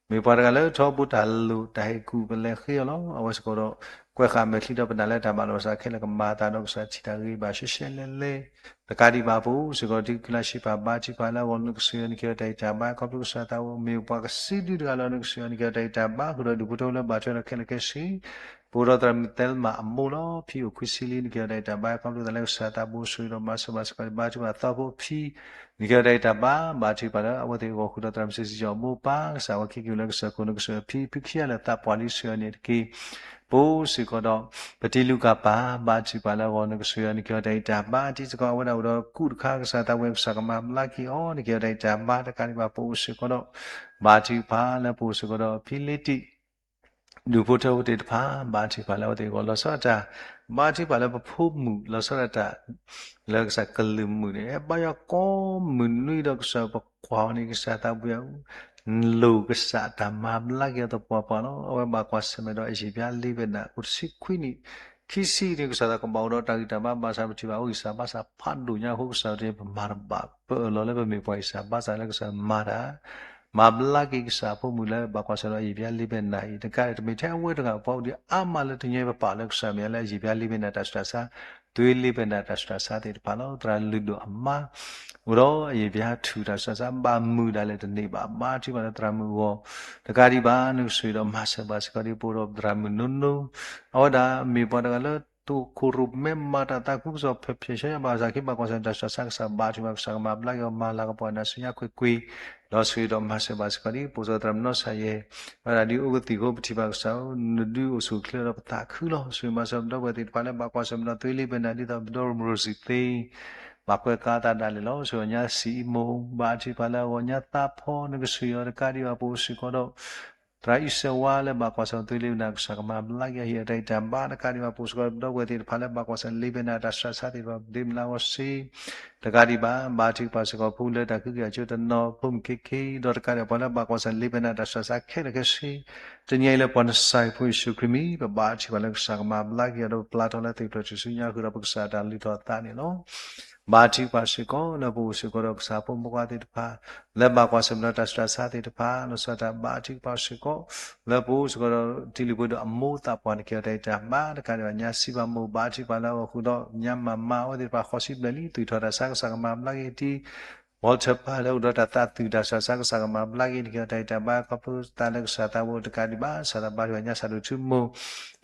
မ့ၢ်ပှၤတဂၤလၢထီဘိတၢ်လိၣ်တၢ်ဟ့ၣ်ကူၣ် ပလဲၤဃ့အီၤလီၤ. အဝဲစ့ၢ်ကီးဒီး ကွဲးဃာ်အမဲာ်ချံဒီးပနာ်လၢတၢ်ဘၣ်လီၤဘၣ်စးခဲလၢာ် ကမၤအသးဒီးကစၢ်ထံၣ်တၢ်ဂ့ၤဘၣ်ရှဲရှဲလဲၣ်လဲၣ် တကးဒံးဘၣ်ပအိၣ်စ့ၢ်ကီး ထံကီၢ်လၢဆံးဖးဘါထုကဖၣ်လၢအဂီၢ် နကစၢ်ယွၤနက့ၤအီၤတၢ်ဂံၢ်တၢ်ဘါ ခီဖျိကစၢ်သးဘိ မ့ၢ်ပှၤကစုဒုတဂၤလီၤ နကစၢ်ယွၤနက့ၤအီၤတၢ်ဂံၢ်တၢ်ဘါ ဃုာ်ဒီးဒူၣ်ဖိထၢဖိလၢဘၣ်ထွဲဒီးခဲလၢာ်ခဲဆ့ ပအိၣ်ဒီးသရၣ်မုၣ်သဲလမၣ်အမိၢ်လီၤ ဖံအိၣ်ခွံဆံလံ နက့ၤအီၤတၢ်ဂံၢ်တၢ်ဘါ ခီဖျိသးလၢကစၢ်သးဘိဆိၣ်ဂ့ၤဒီးမၤစၢၤဘၣ်စ့ၢ်ကီး ဘါထုကဖၣ်သီဖိဖံ နက့ၤအီၤတၢ်ဂံၢ်တၢ်ဘါ ဘါထုကဖၣ်လၢအဝဲသ့ၣ်အဂီၢ်ဃုာ်ဒီးသရၣ်မုၣ်စံစံယီၤအမိၢ်ပၢ် ကစၢ်ဝဲခံက့ၤလၢကစၢၢ်ခိၣ် နကစၢ်ယွၤဖံဖုခံဂၤလၢသးပှၢ်လံ ကစၢ်ယွၤန့ၣ်တက့ၢ်. ပအိၣ်စ့ၢ်ကီးဒီး ပတံၤလူၤကၣ်ပၤ ဘါထုကဖၣ်လၢအဂီၢ် နကစၢ်ယွၤနက့ၤအီၤတၢ်ဂံၢ်တၢ်ဘါ တံၤစ့ၢ်ကီး အဝဲဒၣ်အိၣ်ဒီးကူၣ်တခါ ကစၢ်သးဝဲ ကစၢ်ကမၤဘျါက့ၤအီၤ နက့ၤအီၤတၢ်ဂံၢ်တၢ်ဘါ တကးဒံးဘၣ်ပအိၣ်စ့ၢ်ကီးဒီး ဘါထုကဖၣ်လၢပအိၣ်စ့ၢ်ကီးဒီးဖံလ့တံၢ် ဒူၣ်ဖိထၢဖိသ့ၣ်တဖၣ် ဘါထုကဖၣ်လၢအဝဲသ့ၣ်အဂီၢ်လီၤဆီဒၣ်တၢ်, ဘါထုကဖၣ်လၢပဖိမုၣ်လီၤဆီဒၣ်တၢ်, လၢကစၢ်ကလုာ်မုၣ်န့ၣ် ဟဲဘါယွၤကိးမုၢ်နွံဒီးကစၢ်ပကွၢ်အီၤန့ၣ် ကစၢ်သးဘိယွၤ လိၣ်ကစၢ်တၢ်မၤဘျါက့ၤအီၤသပှၢ်ပှၢ်လီၤ. အဝဲဘၣ်ကွၢ်ဆၢၣ်မဲာ်ဒီးအယံာ်ဘျါလံဘဲနၢ် အိၣ်တဆံခွံနံၣ်, ခံဆံန့ၣ် ကစၢ်သးကဘၣ်အိၣ်ဒီးတၢ်ဂံၢ်တၢ်ဘါ ဘၣ်ဆၣ်ပထံၣ်ဘၣ်အီၤဂံၢ်စၢ်ဘါစၢ်ဖးဒိၣ်ညါအဃိ ကစၢ်တဲပမၤတဘၣ် ပအၢၣ်လီၤလၢပမ့ၢ်ပှၤဂံၢ်စၢ်ဘါစၢ်လၢကစၢ်မၤတၢ် မၤဘျါက့ၤကစၢ်အဖိမုၣ်လၢဘၣ်ကွၢ်ဆၢၣ်ဒီးအယံာ်ဘျါလံဘဲနၢ်အံၤ တကးဒံးတမ့ၢ်ထဲအဝဲတဂၤ ပှၤအိၣ်ဒံးအါမးလၢတညီပပာ်လၢကစၢ်မဲာ်ညါလၢအယံာ်ဘျါလံဘဲနၢ်တၢ်ဆူးတၢ်ဆါ, သွ့လံဘဲနၢ်တၢ်ဆူးတၢ်ဆါသ့ၣ်တဖၣ်လီၤ. သရၣ်လုၢ်ဒိၣ်အမါ အိၣ်ဒီးအယံာ်ပျါထူၣ်တၢ်ဆှၢဆါ ဘၣ်မုာ်ဒၣ်လဲာ်တန့ၢ်ဘၣ် ဘါထုကဖၣ်လၢသရၣ်မုၣ်အဂီၢ် တကးဒံးဘၣ် နကဆိၣ်ဂ့ၤဒီးမၤစၢၤဘၣ်စ့ၢ်ကီးဒ် ပအိၣ်ဒီးသရၣ်မုၣ်နိနိ အဝဲဒၣ်မ့ၢ်ပှၤတဂၤလၢ တခိၣ်ရိၣ်မဲမၤတၢ်သးခုကစီၣ် ဖဲဖျဲၣ်ဆၢယါဘၣ်ဆၣ် က့ၤဘၣ်ကွၢ်ဆၢၣ်တၢ်ဆှၢဆါကစၢ် ဘါထုကဖၣ်ကစၢ်ကမၤဘျါက့ၤအီၤ မၤလၤကပီၤနၤဆူညါခွဲးကွံာ် ဒီးဆိၣ်ဂ့ၤဒီးမၤစၢၤဘၣ်စ့ၢ်ကီးဒ် ပအိၣ်ဒီးသရၣ်မုၣ်နီၢ်ဆၣ်ယဲၢ် အဝဲဒၣ်ဒ်အိၣ်ကသံၣ်အဃိ ပထံၣ်ဘၣ်ကစၢ်ဧၢ နဒုးအိၣ်ဆူၣ်အိၣ်ချ့ဒီးပသးခုလီၤ. ဆိၣ်ဂ့ၤမၤစၢၤပဒီပုၢ်ဝဲၢ်သ့ၣ်တဖၣ်လၢဘၣ်ကွၢ်ဆၢၣ်မဲာ်ဒီးသွ့လ့ပနၢ် ဒ်သိးပဒီရမရူၢ်စံၣ်သ့ ဘၣ်ကွဲးကးသးဒၣ်လဲာ်လီၤ. ဆိၣ်ဂ့ၤညါစံၣ်အံၤမိၢ် ဘါထုကဖၣ်လၢအဂီၢ်ညါသးဖီ နကဆိၣ်ဂ့ၤအီၤတကးဒံးဘၣ် ပအိၣ်စ့ၢ်ကီးဒီး သရၣ်အံၣ်စၢၤဝါလၢဘၣ်ကွၢ်ဆၢၣ်မဲာ်သွ့လ့ပနၢ် ကစၢ်ကမၤဘျါက့ၤအဟံၣ်အတၢ်အံၤတၢ်ဘါ တကးဒံးဘၣ် ပအိၣ်စ့ၢ်ကီးဒီးပဒီပုၢ်ဝဲၢ်သ့ၣ်တဖၣ်လၢဘၣ်ကွၢ်ဆၢၣ်လ့ပနၢ်တၢ်ဆှၢဆါသ့ၣ်တဖၣ် ပဒ့မုၢ်လၢအဂီၢ်စ့ၢ် တကးဒံးဘၣ် ဘါထုကဖၣ်စ့ၢ်ကီးဖိလၢတၢ်ခုက့ၤအစိတနီၤ ဖိမုၣ်ခ့ခ့ ဒီးတကးဒံးဘၣ်ပှၤလၢဘၣ်ကွၢ်ဆၢၣ်လ့ပနၢ်တၢ်ဆှၢဆါခဲလၢာ်ခဲဆ့ တနံၤအံၤလၢပှၤနစၢ်ဖိယ့ၣ်ၡူးခရံာ်မံၤ ပဘါထုကဖၣ်လၢကစၢ်ကမၤဘျါက့ၤအီၤဒီးပပျၢ်ထီၣ်လၢသ့ၣ်ဖျၢၣ်ထူၣ်စုညါဃုာ်ဒီးပကစၢ်အတၢ်လုၢ်ထီၣ်အသးန့ၣ်လီၤ. ဘါထုကဖၣ်စ့ၢ်ကီးလၢပအိၣ်စ့ၢ်ကီးဒီးကစၢ်ဖိမုၣ်ခွါသ့ၣ်တဖၣ် လၢဘၣ်ကွၢ်ဆၢၣ်မဲာ်ဒီးတၢ်ဆှၢဆါသ့ၣ်တဖၣ် လီၤဆီဒၣ်တၢ်ဘါထုကဖၣ်စ့ၢ်ကီး လၢပအိၣ်စ့ၢ်ကီးဒီးတံၤလံၤဖိဒီးအမိၢ်သးပှၢ်န့ၣ် က့ၤအီၤတၢ်အံၤတၢ်ဘါ တကးဒံးဘၣ်ညါစံးဘၣ်မိၢ် ဘါထုကဖၣ်လၢအဂီၢ်ဃုာ်ဒီး ညါမၤမါအဝဲသ့ၣ်တဖၣ်ဃိးဆံဘျဲၣ်လံ သွံၣ်ထီၣ်တၢ်ဆါကစၢ်ကမၤဘျါက့ၤတံၢ် ဝီထၢၣ်ပၢ်လၢအိၣ်ဒီးတၢ်သးသူၣ်တၢ်ဆှၢဆါကစၢ်ကမၤဘျါက့ၤန့ၣ် က့ၤအီၤတၢ်အံၤတၢ်ဘါ ခီဖျိသးလၢကစၢ်သးဘိတကးဒံးဘၣ် စၢ်သးဘါထုကဖၣ်ညါစၢ်ဒိၣ်ထူမိၢ်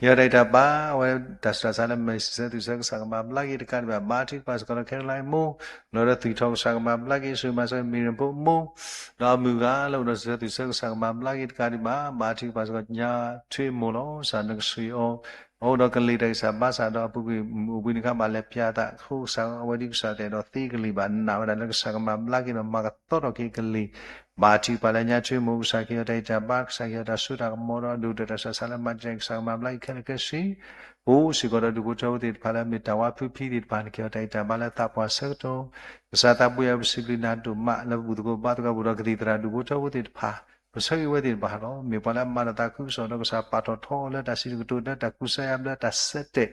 က့ၤအီၤတၢ်အံၤတၢ်ဘါ အဝဲတၢ်ဆှၢဆါလၢမဲာ်စံးဆၢသွံၣ်ဆၢကစၢ်ကမၤဘျါက့ၤတကးဒံးဘၣ် ဘါထုကဖၣ်စ့ၢ်ကီးလၢခဲလၢာ်မိၢ် လၢအိၣ်ဒီးသွံၣ်ထီၣ်ကစၢ်ကမၤဘျါက့ၤ ဆိၣ်ဂ့ၤမၤစၢၤမံၤရ့ၣ်ဖိမိၢ် ဒီးအမုၢ်ဂၤလၢအိၣ်ဒီးစံးဆၢသွံၣ်ဆၢကစၢ်ကမၤဘျါက့ၤတကးဒံးဘၣ် ဘါထုကဖၣ်စ့ၢ်ကီးညါထွ့မိၢ်လီၤ ကစၢ်နကဆိၣ်ဂ့ၤအီၤ အအိၣ်ဒီးကလံၤတၢ်ဂံၢ်စၢ်ဘါစၢ်ဒီးအပူၤကွံာ်အိၣ်ဘှံးနံၤခါဘၣ်လဲၤပၠးအသးအဃိ ကစၢ်အဝဲဒ်ကစၢ်တအဲၣ်ဒိးသ့ကလံၤဘၣ် နာ်ဝဲဒၣ်လၢကစၢ်ကမၤဘျါက့ၤဒီးမၤကသီထီၣ်က့ၤကလံၤ ဘါထုကဖၣ်လၢညါထွ့မိၢ် ကစၢ်က့ၤအီၤတၢ်အံၤတၢ်ဘါ ကစၢ်က့ၤအီၤတၢ်စိတၢ်ကမီၤဒီးဒိၣ်တၢ်တၢ်ဆှၢဆါလၢမၤတံာ်တာ်ကစၢ်ကမၤဘျါက့ၤခဲလၢာ်ခဲဆ့ ပအိၣ်စ့ၢ်ကီးဒီးဒူၣ်ဖိထၢဖိသ့ၣ်တဖၣ်လၢအမ့ၢ်တၢ်ဝါဖုဖံသ့ၣ်တဖၣ်န့ၣ် က့ၤအီၤတၢ်အံၤတၢ်ဘါလၢသးပှၢ်ဆၢကတီၢ် ကစၢ်သးဘိယွၤပစံးဘျုးနၤဒိၣ်မး လၢပဘူၣ်သကိးဘါသကိးပူၤဒီးကသံၣ်သရၣ်ဒူၣ်ဖိထၢဖိသ့ၣ်တဖၣ် ပဆၢဂ့ၤဝဲသ့ၣ်တဖၣ်လီၤ. မ့ၢ်ပှၤလၢအမၤတၢ်သးခုကစီၣ်ဒီးကစၢ်ပာ်ထီၣ်ထီအီၤလၢတၢ်စံးတကတိၤလၢတၢ်ကူစါယါဘျၢ တၢ်စဲးတဲာ်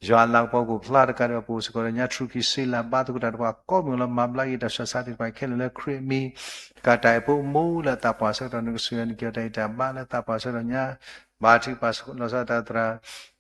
ယွၤအလၤကပီၤကအိၣ်ဖျါတကးဒံးဘၣ် ပအိၣ်စ့ၢ်ကီးဒီးညါထရူၢ်ကံၢ်စ့လၢ်ဘါသကိးတၢ်တဖၣ်ကိးမုၢ်လီၤ မၤဘျါက့ၤတၢ်ဆှၢဆါသ့ၣ်တဖၣ်ခဲလၢာ်လၢခရံာ်အမံၤ တကးတၢ်အဲၣ်ဖိမိၢ်လၢအသးပှၢ်ဆၢကတီၢ် နကဆိၣ်ဂ့ၤအီၤန့ၣ်က့ၤအီၤတၢ်အံၤတၢ်ဘါလၢသးပှၢ်ဆၢကတီၢ်ညါ ဘါထုကဖၣ်လီၤဆီဒၣ်တၢ်သရၣ်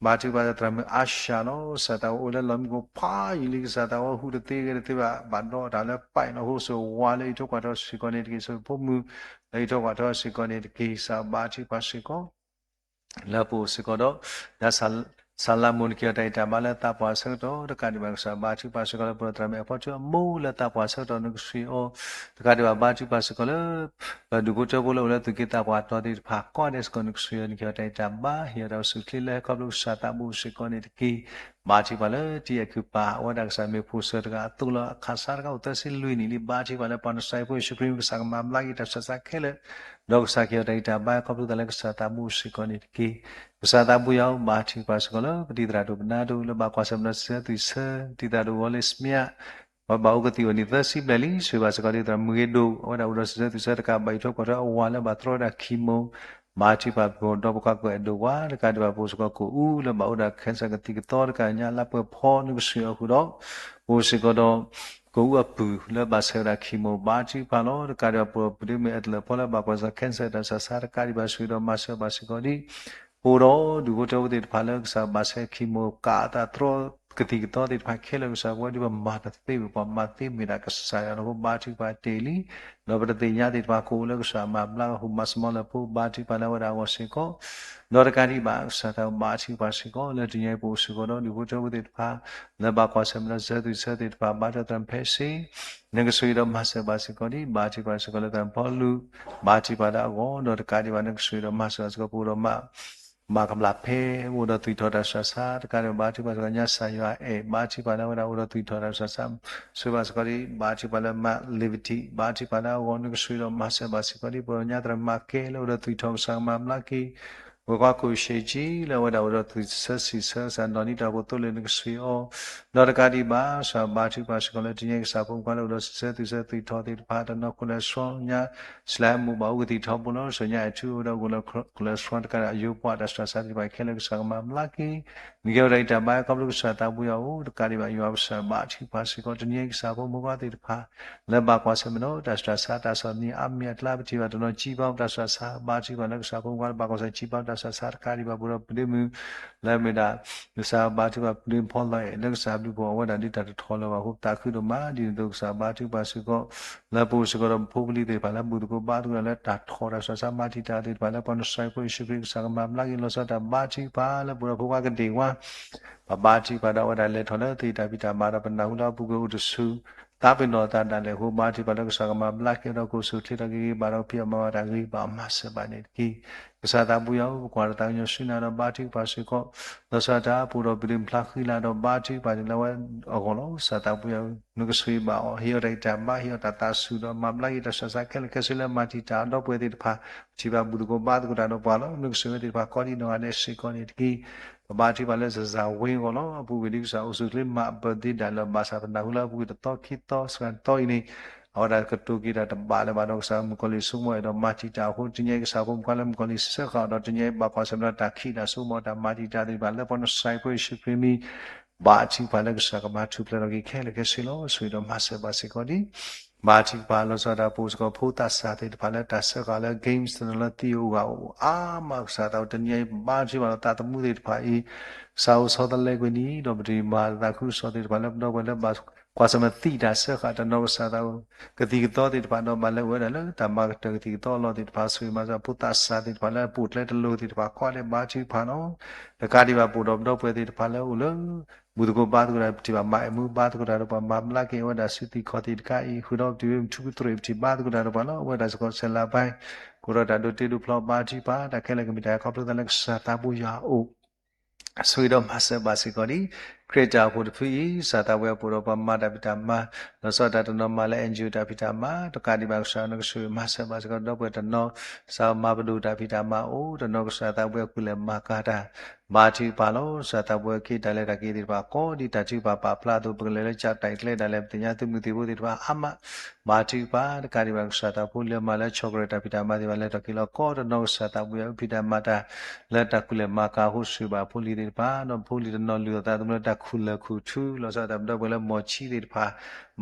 ဘါထုကဖၣ်သရၣ်မုၣ်အါၡၤလီၤ ကစၢ်သးဝဲအိၣ်လၢလီၢ်မံခိၣ်ဖးယံာ်လံ ကစၢ်သးဝဲဟူးတသ့ဂဲၤတသ့ဘၣ် ဘၣ်ဒီးတၢ်လၢပာ်အံၤလီၤ ဟိစိာ်ဝါလၢအံးထိကွၢ်ထီစ့ၢ်ကီးန့ၣ်တက့ၢ် ဆိၣ်ဂ့ၤဖိမုၣ် လၢအံးထိကွၢ်ထီစ့ၢ်ကီးန့ၣ်တက့ၢ် ကစၢ်ဘါထုကဖၣ်စ့ၢ်ကီး လၢပအိၣ်စ့ၢ်ကီးဒီး ညါစၤလၤမိၢ်န့ၣ်က့ၤအီၤတၢ်အံၤတၢ်ဘါလၢသးပှၢ်ဆၢကတီၢ် တကးဒံးဘၣ်ကစၢ်ဘါထုကဖၣ်စ့ၢ်ကီးလၢပဒီးသရၣ်မုၣ်အဲၣ်ဖီထၢအမိၢ်လၢသးပှၢ်ဆၢကတီၢ် နကဆိၣ်ဂ့ၤအီၤ တကးဒံးဘၣ်ဘါထုကဖၣ်စ့ၢ်ကီးလၢ ပဒူၣ်ဖိထၢဖိလၢအိၣ်လၢသူၣ်က့သးပှၢ်တီၤသ့ၣ်တဖၣ် ကိးဂၤဒဲးစ့ၢ်ကီး နကဆိၣ်ဂ့ၤအီၤန့ၣ်က့ၤအီၤတၢ်အံၤတၢ်ဘါ ဟ့ၣ်အီၤတၢ်အိၣ်ဆူၣ်အိၣ်ချ့လၢဟဲခီဖျိကစၢ်သးဘိစ့ၢ်ကီးန့ၣ်တက့ၢ်. ဘါထုကဖၣ်လၢတံၤအဲၤခုၣ်ပၤ အဝဲဒၣ်ကစၢ်မ့ၢ်ဖိၣ်စၢၤတဂၤအသိးလီၤ အခးဆါတဂၤအိၣ်သၢဆံလွံၢ်နံၣ်လံ ဘါထုကဖၣ်လၢပှၤနစၢ်ဖိယ့ၣ်ၡူးခရံာ်မံၤ ကစၢ်ကမၤဘျါက့ၤတၢ်ဆှၢဆါခဲလၢာ် ဒီးကစၢ်က့ၤအီၤတၢ်အံၤတၢ်ဘါ ခီဖျိသးလၢကစၢ်သးဘိစ့ၢ်ကီးန့ၣ်တက့ၢ်. ကစၢ်သးဘိယွၤဧၢ ဘါထုကဖၣ်စ့ၢ်ကီးလၢ ပတံၤသရၣ်ဒိၣ်ပနါဒိၣ်လၢဘၣ်ကွၢ်ဆၢၣ်မဲာ်ဒီးစံးဆၢသွံၣ်ဆၢ တံၤသရၣ်ဒိၣ်ဝီလ့ၣ်စမ့း ပှၤဘၣ်အိၣ်ကသံၣ်အိၣ်နံၣ်သၢဆံဘျဲၣ်လံ ဆိၣ်ဂ့ၤဘၣ်စ့ၢ်ကီးဒ်သရၣ်မုၢ်ဂ့ၤဒိၣ် အဝဲဒၣ်အိၣ်ဒီးစံးဆၢသွံၣ်ဆၢတကးဘၣ် အံးထိကွၢ်ထီအဝၤလၢဘၣ်တြီဝဲဒၣ်ခံမိၢ် ဘါထုကဖၣ်ပှၤဒီပုၢ်ဝဲၢ်ကိးဂၤဒဲးဝဲ တကးဒံးဘၣ်ပအိၣ်စ့ၢ်ကီးကအိၣ်အူလၢဘၣ်အိၣ်ဒီး cancer ကသံၣ်ကသီတကးညါလါပှဲၤဖီ နကဆိၣ်ဂ့ၤအီၤဃုာ်ဒီး ပအိၣ်စ့ၢ်ကီးဒီး ကအိၣ်အပုၢ်လၢဘၣ်ဆဲးဝဲဒၣ်ခံမိၢ် ဘါထုကဖၣ်လီၤ. တကးဒံးဘၣ်ပဒီပုၢ်ဝဲၢ်မ့ၢ်အဲၣ်တလၢၣ်ဖီလၢဘၣ်ကွၢ်ဆၢၣ် cancer တၢ်ဆှၢဆါတကးဒံးဘၣ် ဆိၣ်ဂ့ၤဒီးမၤစၢၤဘၣ်စ့ၢ်ကီးဒ် ပအိၣ်ဒီးဒူၣ်ဖိထၢဖိသ့ၣ်တဖၣ်လၢကစၢ်ဘၣ်ဆဲးခံမိၢ် ကးအသးတြီ ကသံၣ်ကသီသ့ၣ်တဖၣ်ခဲလၢာ် ကစၢ်ပဝဲဒၣ်ပမၤတသ့ဝံၤ ပှၤမၤသ့မ့ၢ်ဒၣ်ကစၢ်ယွၤလီၤ. အဃိဘါထုကဖၣ်တ့ၢ်လံ ဒီးပတသ့ၣ်ညါသ့ၣ်တဖၣ်ကအိၣ်လၢကစၢ်မၤဘျါကဟူးမၤစမီလၢပှၤ ဘါထုကဖၣ်လၢအဝဲဒၣ်အဂီၢ်စ့ၢ်ကီး ဒီးတကးဒံးဘၣ် ကစၢ်တၢ်ဘါထုကဖၣ်စ့ၢ်ကီး လၢတနံၤအံၤပအိၣ်စ့ၢ်ကီးဒီးဒူၣ်ဖိထၢဖိသ့ၣ်တဖၣ် လၢဘၣ်ကွၢ်ဆၢၣ်မဲာ်ဒီးစံးဆၢသွံၣ်ဆၢသ့ၣ်တဖၣ် ဘါထုကဖၣ်သရၣ်မုၣ်ဖဲစ့ နကဆိၣ်ဂ့ၤဒီးမၤစၢၤဘၣ်စ့ၢ်ကီးဒ် ဘါထုကဖၣ်စ့ၢ်ကီးလၢသရၣ်မုၣ်ဖီလူး ဘါထုကဖၣ်လၢအဂီၢ် ဒီးတကးဒံးဘၣ် နကဆိၣ်ဂ့ၤဒီးမၤစၢၤဘၣ်စ့ၢ်ကီးပအိၣ်ဒီး မၤကဘျၣ်ဖဲ အိၣ်ဒီးသွံၣ်ထီၣ်တၢ်ဆှၢဆါ တကးဒံးဘၣ် ဘါထုကဖၣ်စ့ၢ်ကီးညါစၢ်ယွၤအဲၣ် ဘါထုကဖၣ်လၢအဝဲဒၣ်အိၣ်ဒီးသွံၣ်ထီၣ်တၢ်ဆှၢဆါ ဆိၣ်ဂ့ၤဘၣ်စ့ၢ်ကီးဒ် ဘါထုကဖၣ်လၢမၤ liberty ဘါထုကဖၣ်လၢအဂီၢ် နကဆိၣ်ဂ့ၤဒီးမၤစၢၤဘၣ်စ့ၢ်ကီးဒ် ပအိၣ်ဒီးညါသရၣ်မုၣ်မၤကဲလၢအိၣ်ဒီးသွံၣ်ထီၣ်ကစၢ်ကမၤဘျါက့ၤ ဝဲၤကွာ်ခိၣ်ရှ့းကၠံလၢအဝဲဒၣ်အိၣ်ဒီးသွံၣ်ဆၢစံးဆၢကစၢ် နီၢ်နံၤတၢ်ဖိသိလ့ၣ် နကဆိၣ်ဂ့ၤအီၤ ဒီးတကးဒံးဘၣ် ကစၢ်ဘါထုကဖၣ်စ့ၢ်ကီးလၢတနံၤအံၤကစၢ်ဖိမုၣ်ခွါလၢအိၣ်ဒီးစံးဆၢသွံၣ်ဆၢသွံၣ်ထီၣ်သ့ၣ်တဖၣ် တနီၤ cholesterol ညါ စလဲမူးဘၣ်အိၣ်ကသံၣ်ထီဘိလီၤ ဆိၣ်ညါအဲၣ်ထူအိၣ်ဒီး cholesterol တကးဒံး အယိပှၤတၢ်ဆှၢဆါသ့ၣ်တဖၣ်ခဲလၢာ်ကစၢ်ကမၤဘျါက့ၤ နကဲဝဲဒၣ်အံၤတၢ်ဘါခီဖျိကစၢ်သးဘိယွၤအိၣ် တကးဒံးဘၣ် ယွၤကစၢ်ဘါထုကဖၣ်စ့ၢ်ကီး တနံၤအံၤကစၢ်ဖိမုၣ်ခွါသ့ၣ်တဖၣ် လၢဘၣ်ကွၢ်ဆၢၣ်မဲာ်ဒီးတၢ်ဆှၢဆါတၢ်ဆီၣ်သနံးအါမံၤအကျါ ပထံၣ်ဘၣ်တနီၤ ကၠံဘါတၢ်ဆှၢဆါ ဘါထုကဖၣ်လၢကစၢ်ဖိမုၣ်ခွါလၢဘၣ်ကွၢ်ဆၢၣ် ကၠံဘါတၢ် ပှၤလၢအမၤတၢ်လၢကစၢ်အတၢ်မၤတၢ်လၢအသီတၢ်ဆါတကးဒံးဘၣ် ပအိၣ်ဒီးပဒ့မုၣ် လၢအမ့ၢ်ဒၣ် ကစၢ်ဘါထုကဖၣ်ပဒ့မုၣ်ဖီလီၤအဲၣ် လၢကစၢ်ဘျုးဖှိၣ်အဝဲဒၣ်ဒ်တၢ်တထီၣ်လၢၤဘၣ်အဃိ ပသးခုဒိၣ်မး ဒ်န့ၣ်အသိးကစၢ်ဘါထုကဖၣ်စ့ၢ်ကီး လၢပအိၣ်စ့ၢ်ကီးဒီးပဖိပလံၤသ့ၣ်တဖၣ်လၢဘူၣ်သကိးဘါသကိးတၢ်လၢတၢ်ထီၣ်တၢ်ဆါ မၤတံာ်တာ်သ့ၣ်တဖၣ်လၢပှၤနစဲးဖိယ့ၣ်ၡူးခရံာ်ကစၢ်ကမၤဘျါက့ၤလီၤဆီဒၣ်တၢ် ဘါထုကဖၣ်လၢပအိၣ်ဒီးဖိခွါကဒ့ၣ်ဝါ ပဘါထုကဖၣ်ဒီးအဝဲဒၣ်လဲၤထီၣ်လၢသ့ၣ်တၢ်ဖံးတၢ်မၤဒီးပနၢ်ဟူလၢအပူၤကွံာ်အိၣ်တဆူ သးပ့ၤနီၣ်အသးဒၣ်လဲာ်အဃိ ဘါထုကဖၣ်လၢကစၢ်ကမၤဘျါက့ၤဒီးကအိၣ်ဆူၣ်အိၣ်ချ့ထီၣ်က့ၤဂ့ၤဘၣ်ဒီးကဖံးအီၣ်မၤအီၣ်တၢ်ဂ့ၤဘၣ်အီၤမၤစၢၤဘၣ်န့ၣ်တက့ၢ်. ကစၢ်သးပူၤယၤဧၢ ပကွၢ်တၢ်သးကညီၤဆူနၤဒီးဘါထုကဖၣ်စ့ၢ်ကီး လီၤဆီဒၣ်တၢ်ပအိၣ်ဒီးပဒ့မုၣ်ဖျါဃံလၤဒီးဘါထုကဖၣ်န့ၣ်လၢအဝဲအဂီၢ်လီၤ. ကစၢ်သးပူၤယၤဧၢ နကဆိၣ်ဂ့ၤဘၣ်အီၤ ဟ့ၣ်အီၤတၢ်ဂံၢ်တၢ်ဘါ ဟ့ၣ်အီၤတၢ်ဂံၢ်တၢ်ဘါ ဟ့ၣ်အီၤတၢ်သးစူၤဒီးမၤဘျါက့ၤတၢ်ဆါစးခဲလၢာ်ခဲဆ့လၢမၤတံာ်တာ်အဒီပုၢ်ဝဲၢ်သ့ၣ်တဖၣ် ပထံၣ်ဘၣ်ဘူၣ်သကိးဘါသကိးတၢ်ဒီးပှၤလီၤ. နကဆိၣ်ဂ့ၤဝဲသ့ၣ်တဖၣ်ကိးဒံနီၢ်ဂၤဒဲးစ့ၢ်ကီးန့ၣ်တက့ၢ်. ပဘါထုကဖၣ်လၢစစၢ်ဝ့အဂီၢ်လီၤ. အပူၤကွံာ်ဒ်ကစၢ်အိၣ်ဆူၣ်အိၣ်ချ့မၤအဘၢၣ်သ့ဒၣ်လၢဘၣ်ဆၣ်ပနၢ်ဟူလၢအပူၤကွံာ်တသီခံသီစှၤတသီအံၤန့ၣ် အဝဲဒၣ်ကတိၤက့ၤတၢ်တဘၣ်လၢၤဘၣ်ဒီးကစၢ်မုၣ်ကီၤလံၢ်ဆိကမိၣ်အဲၣ်ဒိးမၤတံာ်တာ်အဃိ တနံၤအံၤကစၢ်ဖိမုၣ်ခွါလၢမုၣ်ကီၤလံၢ်စၢဃာ်အီၤဒီး တနံၤအံၤဘၣ်ကွၢ်ဆၢၣ်မဲာ်ဒီးတၢ်ခံးတၢ်ဆိကမိၣ်တၢ်မၤတံာ်တာ်သ့ၣ်တဖၣ်လၢပှၤနစဲးဖိယ့ၣ်ၡူးခရံာ်မံၤ ဘါထုကဖၣ်လၢကစၢ်ကမၤထူၣ်ဖျဲးထီၣ်က့ၤခဲလၢာ်ခဲဆ့လီၤ. ဆိၣ်ဂ့ၤဒီးမၤစၢၤဘၣ်စ့ၢ်ကီးဒံး ဘါထုကဖၣ်လီၤဆီဒၣ်တၢ်ပအိၣ်စ့ၢ်ကီးဖိသးစၢ်သ့ၣ်တဖၣ်လၢတၢ်စၢဃာ်လၢ games တနီၤလၢသံအိၣ်ဂၢၢ်အိၣ်အါမး ကစၢ်သးဝဲတနံၤအံၤဘါထုကဖၣ်လီၤသးသမူသ့ၣ်တဖၣ်အံၤ ကစၢ်အိၣ်ဆီတလဲကွံာ်န့ၣ် ဒီးပတံၤမၤသးခုကစီၣ်သ့ၣ်တဖၣ်လၢပဒီပုၢ်ဝဲၢ်လၢဘၣ်ကွၢ်ဆၢၣ်မဲာ်သံတၢ်စၢဃာ်တနီၤ ကစၢ်သးဝဲ ကသံၣ်ကသီသ့ၣ်တဖၣ်ဒီးဘၣ်လဲၤအိၣ်ဝဲဒၣ်လၢတၢ်မၤကတၢၢ်ကသံၣ်ကသီအလီၢ်သ့ၣ်တဖၣ် ဆိၣ်ဂ့ၤမၤစၢၤဖိသးစၢ်သ့ၣ်တဖၣ်လၢ ပအိၣ်ကျဲတလိၤသ့ၣ်တဖၣ်ကိးဂၤဒဲး ဘါထုကဖၣ်လီၤ. တကးဒံးဘၣ်ပအိၣ်ဒီးပဒီပုၢ်ဝဲၢ်သ့ၣ်တဖၣ်လၢအိၣ်လၢ ဘူၣ်သကိးဘါသကိးတၢ် ပထံၣ်ဘၣ်မၤအဲၣ်မူဘါသကိးတၢ်ဒီးပှၤမၤဘျါက့ၤအဝဲဒၣ်ဆူသံၣ်ခီၣ်သ့ၣ်တခါအံၤ ဃုာ်ဒီးပတုၤဝဲမုၢ်ထူကတြဲၤ ပထံၣ်ဘါသကိးတၢ်ဒီးပှၤလီၤ. အဝဲဒၣ်စ့ၢ်ကီးဆဲးလၤဘါ ကအိၣ်ဒီးတၢ်ဒိးတ့ဒိးဖျီဘါထုကဖၣ် တၢ်ခဲလၢာ်ကမ့ၢ်တၢ်ခီဖျိသးလၢကစၢ်သးပူၤယွၤအအိၣ် ဆိၣ်ဂ့ၤဒီးမၤစၢၤဘၣ်စ့ၢ်ကီးဒံး ခရံာ်တၢ်အိၣ်ဖှိၣ်တဖုအံၤ ကစၢ်သးပူၤအပအိၣ်ဒီးပှၤမၤတၢ်ဖံးတၢ်မၤ လီၤဆီဒၣ်တၢ်တနီၤမၤလၢ NGO တၢ်ဖံးတၢ်မၤ တကးဒံးဘၣ်ကစၢ်နကဆိၣ်ဂ့ၤမၤစၢၤဘၣ်စ့ၢ်ကီးဒီပုၢ်ဝဲၢ်တနီၤ ကစၢ်မၤပဒိၣ်တၢ်ဖံးတၢ်မၤအိၣ် တနီၤကစၢ်သးပူၤအကူၣ်လဲၤမၤကၤတၢ် ဘါထုကဖၣ်လီၤ. ကစၢ်သးပူၤအက့တၢ်လဲၤတၢ်က့ၤသ့ၣ်တဖၣ်ကိးဒံးတၢ်ထုကဖၣ်ပာ်ဖျါအသိး ပကလဲၤလၢကၠၢ်တၢ်အံၤကျဲဒၣ်လဲာ် ပသ့ၣ်ညါသုးမုၢ်သံၣ်ဘိသ့ၣ်တဖၣ်အါမး ဘါထုကဖၣ် တကးဒံးဘၣ်ကစၢ်သးပူၤလၢမၤလၢဆီၣ်ကရၢၢ်တၢ်ဖံးတၢ်မၤသ့ၣ်တဖၣ်လဲၤထီၣ်က့ၤလီၤ ကိးတနီၤကစၢ်သးပူၤအဖံးတၢ်မၤတၢ် လၢတၢ်ကူၣ်လဲၤမၤကၤအဃိ ဆိၣ်ဂ့ၤဘၣ်ဖိလံၤသ့ၣ်တဖၣ် ဒီးဖိလံၤတနီၤလုၢ်အသးသမူလၢတၢ်ခူၣ်လၢၢ်ခူၣ်ထူ လီၤဆီဒၣ်တၢ်ပဒီပုၢ်ဝဲၢ်လၢမီၢ်ဆံသ့ၣ်တဖၣ်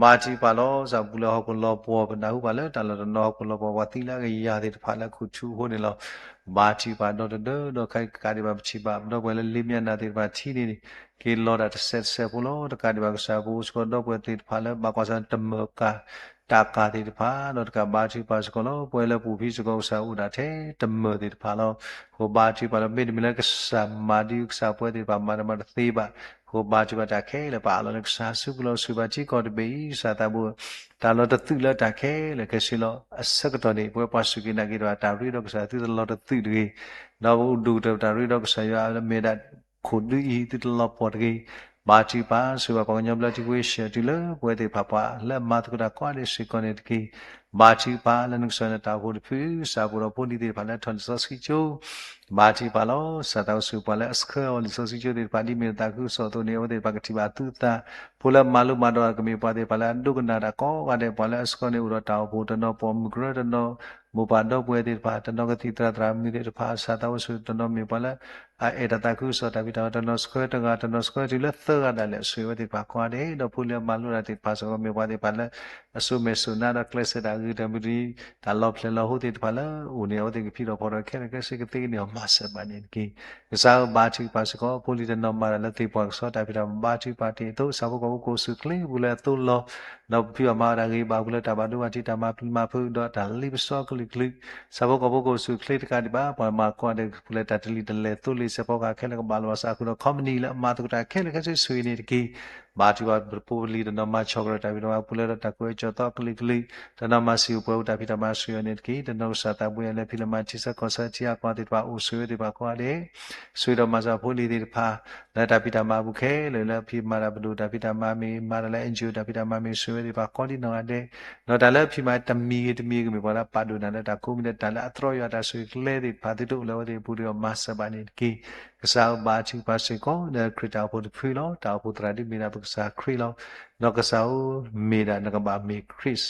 ဘါထုကဖၣ်လီၤ. ကစၢ်ပူၤလၢဟီၣ်ခိၣ်လီၤပှီၢ် ပနၢ်ဟူဘၣ်လၢတၢ်လီၢ်တနီၤဟီၣ်ခိၣ်လီၤပှီၢ် ပှၤသံလၢအကယၤသ့ၣ်တဖၣ်လၢခူၣ်ထူအဃိန့ၣ်လီၤ. ဘါထုကဖၣ်ဒီတဒၢဒီးခဲအံၤတကးဒံးဘၣ်ပထံၣ်ဘၣ် ပဒီပုၢ်ဝဲၢ်လၢလ့မၠဲးနၤသ့ၣ်တဖၣ်ထံန့ၣ် က့ၤလီၤတၢ်တစဲးတစဲးဖိလီၤ. တကးဒံးဘၣ်ကစၢ်ပအိၣ်စ့ၢ်ကီးဒီပုၢ်ဝဲၢ်သ့ၣ်တဖၣ်လၢဘၣ်ကွၢ်ဆၢၣ်တမၢၢ်ကၤ တၢ်ကၤသ့ၣ်တဖၣ် ဒီးတကးဘါထုကဖၣ်စ့ၢ်ကီးလီၤ. ပဝဲလၢပူၤဖံးစ့ၢ်ကီးကစၢ်အိၣ်ဒၣ်ထဲတမၢၢ်သ့ၣ်တဖၣ်လီၤ. အဃိဘါထုကဖၣ်လီၤ မ့တမ့ၢ်လၢကစၢ်မၤဒ်ကစၢ်ပဝဲသ့ၣ်တဖၣ်မၤတၢ်မၤတသ့ဘၣ် အဃိဘါထုကဖၣ်တၢ်ခဲလၢာ်ပာ်အလီၢ်လၢကစၢ်အစုပူၤလီၤ. ဆိၣ်ဂ့ၤဘၣ်ထံကီၢ်တဘ့ၣ်အံၤ ကစၢ်သးပူၤ တၢ်လီၤတသုးလၢတၢ်ခဲလၢာ်ခဲဆ့လီၤ. အဆၢကတီၢ်န့ၣ် ပဝဲပှၤစူၢ်က့ၤနာ်က့ၤတဖၣ် တၢ်ရ့ဒီးကစၢ်သုတလီၤတသုးတဂ့ၤ ဒီးပအိၣ်ဒိၣ်ကတၢၢ်ပတၢ်ရ့ဒီးကစၢ်ယွၤလၢမ့ၢ်ဒၣ်ခိၣ်ဒုအံၤ သုတလီၤပှီၢ်တဂ့ၤ. ဘါထုကဖၣ် ဆိၣ်ဂ့ၤဘၣ်ပှၤကညီဘျၢထံခဝ့ၡၢၣ် တုၤလၢပဝဲသ့ၣ်တဖၣ်ပှၤလၢအမၤသကိးတၢ်ကိးဂၤဒဲးစ့ၢ်ကီးန့ၣ်တက့ၢ်. ဘါထုကဖၣ်လၢနကစၢ်နတၢ်အိၣ်ဖှိၣ်တဖု ကစၢ်ပအိၣ်ဒီးဖိလံၤသ့ၣ်တဖၣ်လၢထီၣ်လံာ်စီဆှံကၠိ ဘါထုကဖၣ်လီၤ. ကစၢ်သးအိၣ်ဆူၣ်ပှၤလၢအဆှၢအီၤလံာ်စီဆှံကၠိသ့ၣ်တဖၣ် ဒ်မ့ၢ်နသးခုကစီၣ်အသိးန့ၣ် အဝဲသ့ၣ်တဖၣ်ကထံၣ်ဘၣ်အသုသး ဖိလၢအမၤလိမၤဒိးကမ့ၢ်ပှၤသ့ၣ်တဖၣ်လၢအဒိကနၣ်တၢ်ကိးဂၤဒဲး ပှၤလၢအဆှၢန့ၣ်အိၣ်ဒီးတၢ်အိၣ်ဖှိၣ် တနီၤပိာ်မုၣ်ကရၢ တနီၤမိၢ်ပၢ်ဒီပုၢ်ဝဲၢ်သ့ၣ်တဖၣ် တနီၤကသံၣ်သရၣ်သရၣ်မုၣ်သ့ၣ်တဖၣ် ကစၢ်သးအိၣ်ဆူၣ်တနီၤမ့ၢ်ပှၤလၢ အအဲၣ်တၢ်သးခုကစီၣ်တၢ်ဖံးတၢ်မၤ တနီၤဆှၢတဂၤ တနီၤဆှၢတုၤလၢသၢဂၤဒၣ်လဲာ် ဆိၣ်ဂ့ၤဝဲသ့ၣ်တဖၣ်ကိးဂၤဒဲး ဒီးဖိလံၤအမၤလိတၢ်သ့ၣ်တဖၣ်စ့ၢ်ကီး မ့ၢ်ပှၤသ့ၣ်တဖၣ်လၢ အစိမဲာ်စိနာ်ဒီးကျဲးစၢးတၢ်ဂ့ၤတၢ်မုၢ်တံ တၢ်လီၤဖျဲၣ်လီၤဟိသ့ၣ်တဖၣ်လၢအိၣ်န့ၣ် အဝဲသ့ၣ်ကဖံးထီၣ်ဖီထီၣ်ခဲလၢာ်ခဲဆ့ ကသ့ကန့ၢ်အီၤမၤစၢၤဘၣ်န့ၣ်တက့ၢ်. ကစၢ်ဧၢ ဘါထုကဖၣ်စ့ၢ်ကီး ဖိလံၤတနီၤမၤတၢ်လၢသ့ၣ်ပှၢ်ကဆှီတၢ်ဖံးတၢ်မၤ ဘါထုကဖၣ်တ့ၢ်အသိး ဆၣ်ဖိကီၢ်ဖိကအိၣ်ဆူၣ်ချ့ပူၤလၢအသိးလီၤ ဒီးပဖံးဘၣ်မၤဘၣ်တၢ်ဂ့ၤဘၣ်ပူၤလၢတၢ်ဘၣ်ဒိဘၣ်ထံး တၢ်မၤပျံၤမၤဖုးဒီးတၢ်လ့ပစီကလုာ်ကလုာ် ဆၣ်ဖိကီၢ်ဖိကအိၣ်ဆူၣ်ချ့တကးဒံးဘၣ် ပှၤမၤကိးဂၤဒဲးပူၤလၢတၢ်တလံၤတလဲၤသိလ့ၣ် ဆၢဖီကဟးခဲလၢာ်ကဘၣ်လီၤဘၣ်စးဃုာ်ဒီး ခီပနံၣ်လၢအမၤသကိးတၢ်ခဲလၢာ်ခဲဆ့ ဆိၣ်ဂ့ၤန့ၣ်တက့ၢ်. ဘါထုကဖၣ်ဖိလံၤတနီၤမၤဆီၣ်ကရၢတၢ်ဖံးတၢ်မၤပူၤလၢတၢ်ကွဲးကၠီၣ်သီကလုာ်ကလုာ် တနီၤမၤစံၣ်အိၣ်ပှဲၤအိၣ်တၢ်ဖံးတၢ်မၤ ဆိၣ်ဂ့ၤအီၤန့ၣ်တက့ၢ်. တနီၤကစၢ်သးပူၤအံၤလၢဖံးလၢမၤထံဆၢကီၢ်ဆၢထံအကီၢ်သ့ၣ်တဖၣ် အိၣ်ဆိၣ်ဂ့ၤဝဲသ့ၣ်တဖၣ်ကိးဂၤဒဲး ဆိၣ်ဂ့ၤဒီးမၤစၢၤဖိလံၤသ့ၣ်တဖၣ် လၢတၢ်ဖံးတၢ်မၤအပူၤခဲလၢာ် လၢအဖံးမၤတၢ်ပဒိၣ်တၢ်ဖံးတၢ်မၤမ့ၢ် မၤတၢ်လၢ NGO တၢ်ဖံးတၢ်မၤမ့ၢ် ဆိၣ်ဂ့ၤဝဲသ့ၣ်တဖၣ်ကိးဒံးနီၢ်ဂၤဒဲး ဒီးတၢ်လၢအဖံးမၤတမံၤဂ့ၤတမံၤဂ့ၤ မ့ၢ်ပှၤလၢအပာ်ဒိၣ်နၤလၢတၢ်ကိးမံၤဒဲး တၢ်လၢအသြီယွၤတၢ်ဆိၣ်ဂ့ၤကျဲသ့ၣ်တဖၣ် သုတအိၣ်လၢအဝဲသ့ၣ်အပူၤဒီးမၤစၢၤဘၣ်န့ၣ်တက့ၢ်. ကစၢ်ဧၢ ဘါထုကဖၣ်စ့ၢ်ကီး လၢခရံာ်တၢ်အိၣ်ဖှိၣ်တဖုလီၤ. တၢ်အိၣ်ဖှိၣ်သရၣ်ဒ်မ့ၢ်ဒၣ်ပကစၢ်ခရံာ်လီၤ. ဒီးကစၢ်ဧၢ မ့ၢ်ဒၣ်နကဘၣ်မ့ၢ်ခရံာ်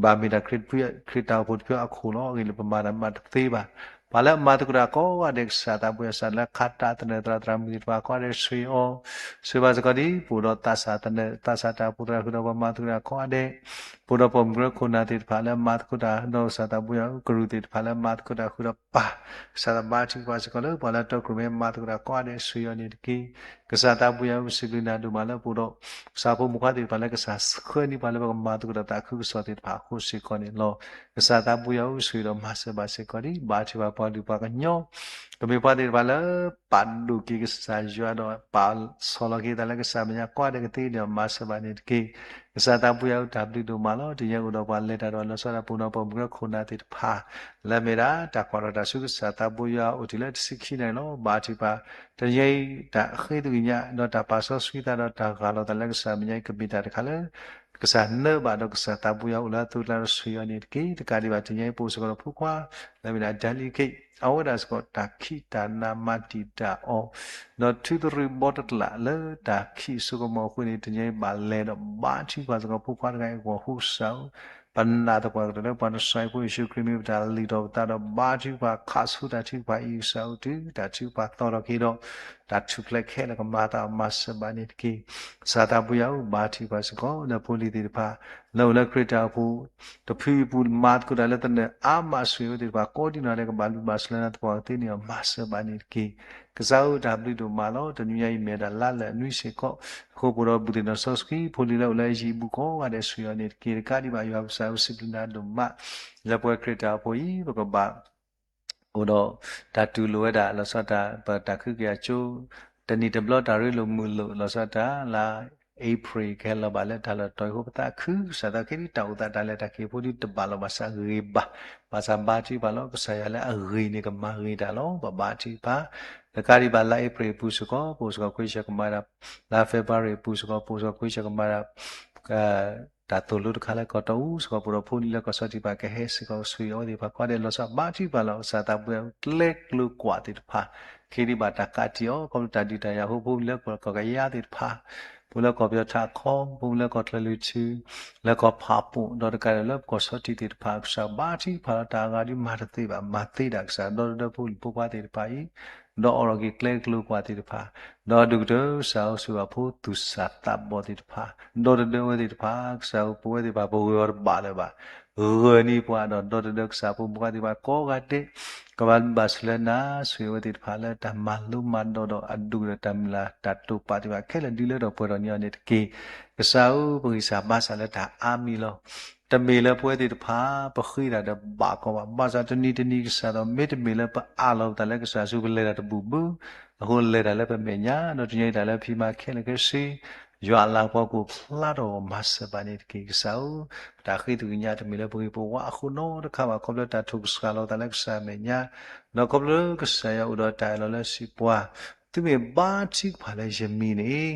ဘၣ်မ့ၢ်ဒၣ်ခရံာ်တဖု ခရံာ်တၢ်အိၣ်ဖှိၣ်တဖုအခိၣ်လီၤ. အဂ့ၢ်လၢပမၤတၢ်မၤတသ့ဘၣ်. ပှၤလၢအမၤသကိးတၢ်ကိးဂၤဒဲး ကစၢ်သးပူၤယွၤ ကစၢ်လၢခးတၢ်သနၢၣ်သရၣ် သရၣ်မုၣ်သ့ၣ်တဖၣ်ကိးဂၤဒဲး ဆိၣ်ဂ့ၤအီၤ, ဆိၣ်ဂ့ၤဘၣ်စ့ၢ်ကီးဒ် ပအိၣ်ဒီးသးစၢ်သနၢၣ် သးစၢ်တၢ်အိၣ်ဖှိၣ်သရၣ်ဃုာ်ဒီးပှၤမၤသကိးတၢ်ကိးဂၤဒဲး, ပအိၣ်ဒီးပိာ်မုၣ်ကရၢခိၣ်နၢ်သ့ၣ်တဖၣ်လၢအမၤသကိးတၢ် ဒီးကစၢ်သးပူၤယွၤ ကရူၢ်သ့ၣ်တဖၣ်လၢအမၤသကိးတၢ်ဃုာ်ဒီးပၢ်, ကစၢ်သးဘါထုကဖၣ်စ့ၢ်ကီးလၢပှၤလၢအတီခိၣ်ရိၣ်မဲမၤသကိးတၢ်ကိးဂၤဒဲး ဆိၣ်ဂ့ၤအီၤန့ၣ်တက့ၢ်. ကစၢ်သးပူၤယွၤဧၢ ပစံးဘျုးနၤဒိၣ်မးလၢပအိၣ်ဒီး ကစၢ်ဖိမုၣ်ဖိခွါသ့ၣ်တဖၣ်လၢကစၢ်ဆှၢန့ၢ်ပှၤလၢပကမၤသကိးတၢ်သးခုကစီၣ်သ့ၣ်တဖၣ်အဃိစ့ၢ်ကီးန့ၣ်လီၤ. ကစၢ်သးပူၤယွၤဧၢ ဆိၣ်ဂ့ၤဒီးမၤစၢၤဘၣ်စ့ၢ်ကီးဒ် ဘါထုကဖၣ်ပှၤဒုၣ်ပှၤကညီ ကမ့ၢ်ပှၤသ့ၣ်တဖၣ်လၢ ပာ်ဒိၣ်က့ၤကစၢ်ယွၤဒီး ပာ်ဆီၣ်လီၤက့ၤသးလၢကစၢ်မဲာ်ညါကိးဂၤဒဲးကသ့န့ၣ်ဒီး မၤစၢၤဘၣ်န့ၣ်တက့ၢ်. ကစၢ်သးပူၤယွၤဧၢ တၢ်ဘျုးဒိၣ်မးလီၤ. တနံၤအံၤအိၣ်ဒီးပှၤလဲၤတၢ်ဒီးလီၤဆီဒၣ်တၢ် ပအိၣ်ဒီးပိာ်မုၣ်ကရၢခိၣ်နၢ်သ့ၣ်တဖၣ် လၢအမ့ၢ်ဒၣ်တၢ်ကွၢ်ထီၣ်တၢ်ဆူကစၢ်သးပူၤယွၤအိၣ်တုၤလၢတဆံခံနၣ်ရံၣ်လီၤ. ဘါထုကဖၣ် တနံၤအံၤ တၢ်ဃ့သကွံာ်ညါ ဒီးတၢ်ပာ်စီဆှံသးဒီးတၢ်ဂၢ်လီၤသးလၢကစၢ်မဲာ်ညါအံၤ ကမ့ၢ်တၢ်တခါလၢ ကစၢ်နၢဘၣ်ဒီးကစၢ်သးပူၤယွၤအိၣ်လၢအသိးအကျါဒီး ဆိၣ်ဂ့ၤအီၤန့ၣ်တက့ၢ်. တကးဒံးဘၣ် တနံၤအံၤပအိၣ်စ့ၢ်ကီးဒီးဖိခွါ လၢအမ့ၢ်ဒၣ် ဒၤလံက့ အဝဲဒၣ်စ့ၢ်ကီး တၢ်ခံးတၢ်နၤမၤတံာ်တာ်အီၤ ဒီးထုးသရံးဘီတကျးလၢတၢ်ခံးအစိကမီၤအဃိန့ၣ် တနံၤအံၤဘၣ်လဲၤဒီးဘါထုကဖၣ်စ့ၢ်ကီး ဖိခွါတဂၤအံၤအဂီၢ် အဃိကစၢ်ဧၢ ပနာ်သပှၢ်ကတၢၢ်လၢပှၤနစၢ်ဖိယ့ၣ်ၡူးခရံာ်မ့ၢ်ပတၢ်လံၣ်ထီၣ်ပသးဒီး ဘါထုကဖၣ်ခးဆူတၢ်ထုကဖၣ်အံၤ ကစၢ်ဧၢ တုၤတၢ်ထုကဖၣ်သီထီၣ်က့ၤဒီး တၢ်ထူၣ်ဖျဲးခဲလၢာ်ကမၤသးအီၤ မၤစၢၤဘၣ်န့ၣ်တက့ၢ်. ကစၢ်သးပူၤယွၤဧၢ ဘါထုကဖၣ်စ့ၢ်ကီး လၢဖိလံၤသ့ၣ်တဖၣ် လၢအိၣ်လၢခရံာ်တၢ်အိၣ်ဖှိၣ် တဖုအံၤအပူၤ မၤသကိးတၢ်လၢသနၢၣ်အါမး ဆိၣ်ဂ့ၤအဝဲသ့ၣ်တဖၣ် ကိးဒံနီၢ်ဂၤဒဲး ကဘၣ်လူၤဘၣ်စၢၤလၢနၤသပှၢ်ကတၢၢ်န့ၣ်အီၤ မၤစၢၤဘၣ်န့ၣ်တက့ၢ်. ကစၢ်ဧၢ တၢ်ဘျုးဒိၣ်မးလီၤ. တနံၤညါအံၤမ့ၢ်ဝဲဒၣ်လါလၢာ်အနွံစ့ၢ်ကီး အဃိပအိၣ်ဒီးဘူးသ့ၣ်နီၣ်စီဆှံ ဖိလံၤလၢအိၣ်လၢအယံၤအဘူးကိးဂၤဒဲး ဆိၣ်ဂ့ၤအီၤန့ၣ်တက့ၢ်. တကးဒံးဘၣ် ယွၤပကစၢ်ဧၢ ပစံးဘျုးနၤဒိၣ်မး လၢပဝဲခရံာ်တၢ်အိၣ်ဖှိၣ်အံၤ ပကဘၣ် အိၣ်ဒီးတၢ်တူၢ်လိာ်ဝဲဒၣ် လီၤဆီဒၣ်တၢ် ပတၢ်ခုက့ၤအစိ တနံၣ်တဘျီတၢ်ရ့လိာ်မုာ်လိာ် လီၤဆီဒၣ်တၢ် လါအ့ဖြ့ၣ် ကဟဲလီၤဘၣ်လၢတၢ်လီၢ်တတီၤအံၤအဃိ ပသးခုကစီၣ် သနာ်က့ဒီး တၢ်အိၣ်သးတၢ်လဲၤတၢ်က့ၤဖိဒုးတဘၣ်လီၤဘၣ်စးဂ့ၤဘၣ်. ဘၣ်ဆၣ်ဘါထုကဖၣ်လီၤ ကစၢ်ယွၤလၢအဂ့ၤန့ၣ် ကမၤဂ့ၤတၢ်လီၤ. ပဘါထုကဖၣ် တကးဒံးဘၣ် လါအ့ဖြ့ၣ်အပူၤစ့ၢ်ကီး ပအိၣ်စ့ၢ်ကီးခွ့ဆၢကမၤဒၣ်, လါဖ့ၤဘြူၤအါရံၤအပူၤစ့ၢ်ကီး ပအိၣ်စ့ၢ်ကီးခွ့ဆၢကမၤဒၣ် တၢ်သိၣ်လိတခါလၢကီၢ်တီအူစ့ၢ်ကီး ပအိၣ်ဒီးဖိလံၤလၢကီၢ်ဆီတံၢ်ပာ် ကဟဲစ့ၢ်ကီး ဆိၣ်ဂ့ၤအဝဲသ့ၣ်တဖၣ်ကိးဂၤဒဲး လီၤဆီ ဘါထုကဖၣ်လီၤ. ကစၢ်သးပူၤ ကျဲကျိၤကွာ်သ့ၣ်တဖၣ် ကဟ့ၣ်ဒံးဘၣ်တၢ်ကးတံာ်အီၤ ခီဖျိတၢ်ဒုးတၢ်ယၤအဃိ ဖိလံၤလၢကီၢ်ကယါသ့ၣ်တဖၣ်, ဖိလၢကီၢ်ပယီၤထးခီ, ဖိလၢကီၢ်ချၢၣ်လွံၢ်ထူ, လၢကီၢ်ဖးပိာ် ဒီးတကးဒံးလၢပကီၢ်ဆီတံၢ်သ့ၣ်တဖၣ် ကစၢ်ဘါထုကဖၣ်လီၤ. တၢ်အဂၤဒုးမၤတသ့ဘၣ် မၤသ့ဒၣ်ကစၢ် ဒီတဒၢဖိလံၤဖိခွါသ့ၣ်တဖၣ်အံၤ ဒီးအိးထီၣ်က့ၤကျဲကျိၤကွာ်သ့ၣ်တဖၣ်, ဒီးဒုးကတၢၢ်ကစၢ်ဧၢ ဆိၣ်ဂ့ၤဖိသူၣ်စၢ်သးဘီၣ်သ့ၣ်တဖၣ်, ဒီတဒၢဝဲသ့ၣ်တဖၣ် ကစၢ်ဧၢ ပဝဲသ့ၣ်တဖၣ် ပဂၢၢ်အီၤတဘၣ်လၢၤဘၣ်. ဂၢၢ်န့ၢ်ပှၤဒီး ဒီတဒၢကစၢ်ဖိမုၣ်ဖိခွါသ့ၣ်တဖၣ်ကိးဂၤဒဲး ကဘၣ်လူၤဘၣ်စၢၤလၢနၤ ဆိၣ်ဂ့ၤဝဲသ့ၣ်တဖၣ်လၢတၢ်မၤလိမၤဒိးဒီး အဒိၣ်ဒီးတၢ်မုၢ်လၢ်တၢ်တိာ်ပာ်သ့ၣ်တဖၣ်ခဲလၢာ် ဒုးလၢထီၣ်ပှဲၤထီၣ်န့ၢ်အီၤန့ၣ်တက့ၢ်. ကစၢ်ဧၢ ပဂံၢ်စၢ်ဘါစၢ်လၢတၢ်အါမံၤလီၤ. တမ့ၢ်လၢပဝဲသ့ၣ်တဖၣ် ပဃ့တၢ်ဒီးဘၣ်ကီဘၣ်, ဘၣ်ဆၣ်တနံၤတနံၤကစၢ်ဒီး မ့တမ့ၢ်လၢပအးလီၤပသးလၢကစၢ်ဆူ ပလဲၤတၢ်တဘူၣ်ဘု, အဃိလဲၤတၢ်လၢပမဲာ်ညါ ဒီးတနံၤအံၤတၢ်လၢဖံးမၤခဲလၢာ်ခဲဆ့ ယွၤအလၤကပီၤကအိၣ်ဖျါထီၣ်အဂီၢ် မၤစၢၤဘၣ်န့ၣ်တက့ၢ်. ကစၢ်ဧၢ ပတၢ်ဃ့သကွံာ်ညါ တမ့ၢ်လၢပဂ့ၤပဝါအဃိနီတခါဘၣ်, ခီဖျိတၢ်ထိၣ်ကစှၤလီၤသးလၢကစၢ်အမဲာ်ညါ, ဒီးခီဖျိကစၢ်ယွၤအိၣ်ဒီးတၢ်အၢၣ်လီၤလၢစံးပှၤ, သုမ့ၢ်ဘါထုကဖၣ်လၢယမံၤန့ၣ်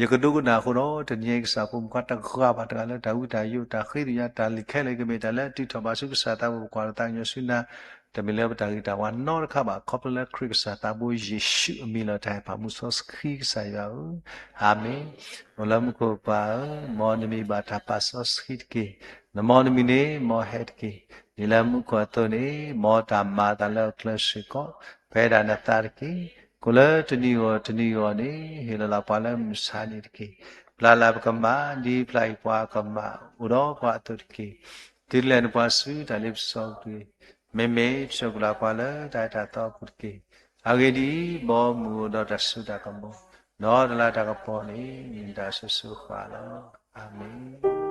ယကဒိကနၣ်အဃိဒီး တနံၤအံၤကစၢ်ဖိမုၣ်ဖိခွါတဂၤဘၣ်တဂၤလၢတၢ်ဝံတၢ်ယိး တၢ်ဃ့သကွံာ်ညါ တၢ်လံၣ်ခဲလၢာ် ကမ့ၢ်တၢ်လၢအတုၤထီၣ်ဘၣ်ဆူကစၢ်သးဘိ ပကွၢ်လီၤသးကညီၤဆူနၤ, တမ့ၢ်လၢပတၢ်ဂ့ၤတၢ်ဝါနီတခါဘၣ်, ခီဖျိလၢခရံာ်ကစၢ်သးဘိယ့ၣ်ၡူးအမံၤလီၤ. တၢ်ဟဲပၢ်မူစီဆှံကစၢ်ယွၤဧၢ, အၤမ့ၣ်. အိၣ်လၢမူခိၣ်ပၢ်ဧၢ, မ်နမံၤဘၣ်တၢ်ပာ်စီဆှံတက့ၢ်. နမ်နမံၤန့ၣ် မ်ဟဲတက့ၢ်. ဒ်လၢမူခိၣ်အသိးန့ၣ် မ်တၢ်မၤအသးလၢအကျဲစ့ၢ်ကီး ဖဲဒၣ်နသးတက့ၢ်. ကိးလၢတနံၤအဂီၢ်တနံၤအဂီၢ်န့ၣ် ဟ့ၣ်လီၤလၢပှၤလၢမုၢ်ဆါန့ၣ်တက့ၢ်. ပျၢ်လၢပကမၣ် ဒ်ပျၢ်အံၤပှၤကမၣ် အိၣ်ဒီးပှၤအသိးတက့ၢ်. တုၤလၢနပှၤဆူတၢ်လ့ပစီက့ၤ, မ့မ့ၢ်ပဆၢကလၢပှၤလၢတၢ်အဲၣ်တၢ်သီအပူၤတက့ၢ်. အဂ့ၢ်ဒ်အံၤ, ဘီမုၢ်အိၣ်ဒီးတၢ်စိတၢ်ကမီၤ, ဒီးတလၤတၢ်ကပီၤန့ၣ် မ့ၢ်တၢ်ဆိၣ်ဂ့ၤဆိၣ်ဝါလီၤ. အၤမ့ၣ်.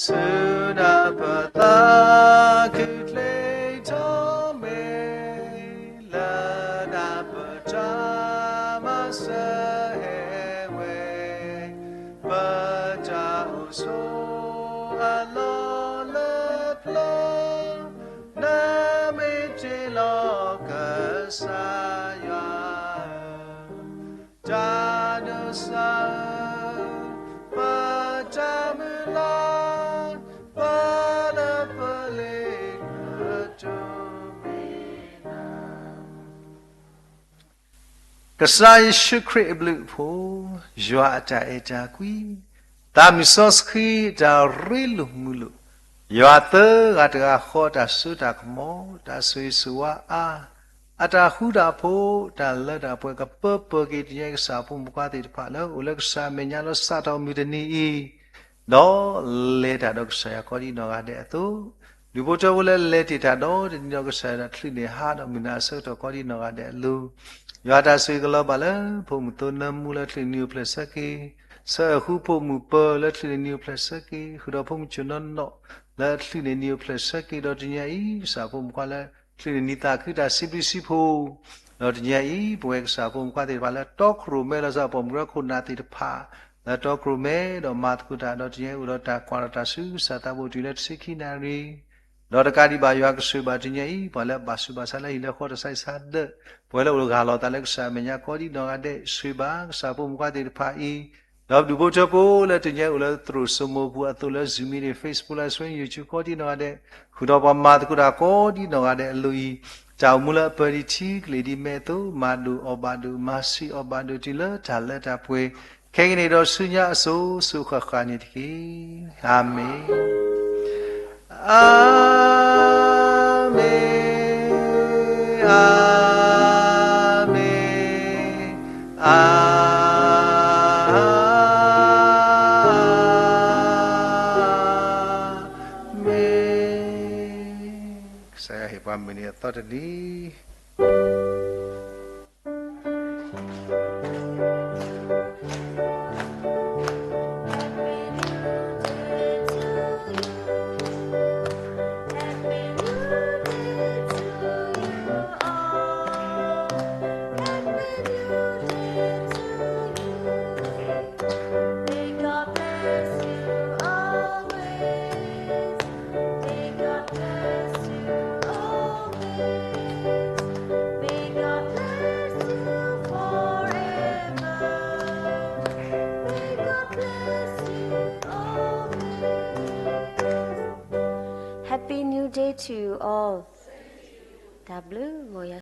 စူၢ်ဒၣ်ပသးခုချ့ထီၣ်မ့ၢ် လၢတၢ်ပတၢ်မၤစၢၤဟဲဝဲ, ပတၢ်အိၣ်ဆိးအလီၢ်လၢပျၢၤ, နမ့ၢ်တ့ၢ်လီၤကစၢ်ယွၤဧၢ, တၢ်ဒိးစၢ်ဧၢ, ပတၢ်မုၢ်လၢ်, ပလၢပလ့ၤကတိၤမ့ၢ်နၤ ကစၢ်ယ့ၣ်ၡူးခရံာ်အဘျုးအဖှိၣ်, ယွၤအတၢ်အဲၣ်တၢ်ကွံ, သးမုၢ်စီဆှံအတၢ်ရ့လိာ်မုာ်လိာ်, ယွၤသၢဂၤတဂၤဃီ တၢ်စိတၢ်ကမီၤ တၢ်ဆိၣ်ဂ့ၤဆိၣ်ဝါအါ, အတၢ်ဃူတၢ်ဖိး တၢ်လၢတၢ်ပှဲၤ ကပၢပၢက့ၤ တနံၤအံၤကစၢ်ဖိမုၣ်ဖိခွါသ့ၣ်တဖၣ်လၢအိၣ်လၢကစၢ်အမဲာ်ညါလီၤ စးထီၣ်မုၢ်တနံၤအံၤ ဒီးလဲၤတၢ်ဒီးကစၢ်ယွၤကိးဒံနီၢ်ဂၤဒဲးအသိး, ဒူၣ်ဖိထၢဖိလၢလဲၤတ့ၢ်တၢ်ဒီးတနံၤဒီးကစၢ်ယွၤဒီးချုးန့ၢ်ဟါဒီး မုၢ်နၤအဆၢကတီၢ်ကိးဒံနီၢ်ဂၤဒဲးအလိၤ, ယွၤတၢ်ဆိၣ်ဂ့ၤကလီၤဘၣ်လၢ ဖိမုၣ်သိနၢမူလၢချုးန့ၢ်နံၤအိၣ်ဖျဲၣ်ဆၢက့ၤ, ဆၢအဃုဖိမုၣ်ပၢၤလၢချုးန့ၢ်နံၤအိၣ်ဖျဲၣ်ဆၢက့ၤ, ဃုာ်ဒီးဖိမုၣ်စိၣ်နီၢ်နီၢ်လၢချုးန့ၢ်နံၤအိၣ်ဖျဲၣ်ဆၢက့ၤ, ဒီးတနံၤအံၤ ကစၢ်ဖိမုၣ်ခွါလၢ ချုးန့ၢ်နံၤသးခုတၢ်စံးဘျုးစံးဖှိၣ်, ဒီးတနံၤအံၤ ပဝဲကစၢ်ဖိမုၣ်ခွါသ့ၣ်တဖၣ်လၢတီခိၣ်ရိၣ်မဲလီၤဆီ ပိာ်မုၣ်ကရၢခိၣ်နၢ်သ့ၣ်တဖၣ် လၢတီခိၣ်ရိၣ်မဲဒီးမၤသကိးတၢ် ဒီးတနံၤအံၤအိၣ်ဒီးတၢ်ကွၢ်လီၤတၢ်ဆူကစၢ်သးဘိတုၤလၢတဆံခံနၣ်ရံၣ်, ဒီးတကးဒံးဘၣ်ယွၤကဆိၣ်ဂ့ၤဘၣ်တနံၤအံၤ ပှၤလၢအဘၣ်ဆူးဘၣ်ဆါလၢဟံၣ်လၢဃီတၢ်ဆါဟံၣ်ဆါဒၢး, ပဝဲလၢအိၣ်ဂၢ်လီၤသးလၢကစၢ်အမဲာ်ညါကိးဒံနီၢ်ဂၤဒဲး ဆိၣ်ဂ့ၤဘၣ်ကစၢ်ဖိမုၣ်ခွါသ့ၣ်တဖၣ်အံၤ, ဒီးဒူၣ်ဖိထၢဖိလၢတနံၤအံၤအိၣ်လၢသရိာ်စိမိၤပူၤအသိးလၢ Zoom meeting, Facebook Live Stream, YouTube ကိးဒံနီၢ်ဂၤဒဲး, ဃုာ်ဒီးပှၤမၤသကိးတၢ်ကိးဒံနီၢ်ဂၤဒဲးအလိၤအံၤ, တၢ်အိၣ်မူလၢအပၢၤဒံးထံကလ့ၢ်ဒံးမဲအသိး မၤဒိၣ်အီၣ်ဘၣ်ဒိၣ် မၤဆံးအီၣ်ဘၣ်ဒိၣ်တုၤလၢတၢ်လၢတၢ်ပှဲၤ, ခဲကနံၣ်ဒီးဆူညါအစိၤစိၤဃၣ်ဃၣ်န့ၣ်တက့ၢ်. အၤမ့ၣ်, အၤမ့ၣ်, အၤမ့ၣ်, အၤမ့ၣ်. ကစၢ်ယွၤဟ့ၣ်ပှၤမုၢ်နံၤအသီတနံၤ. Happy New Day to all. တၢ်ဘျုးဂီၤ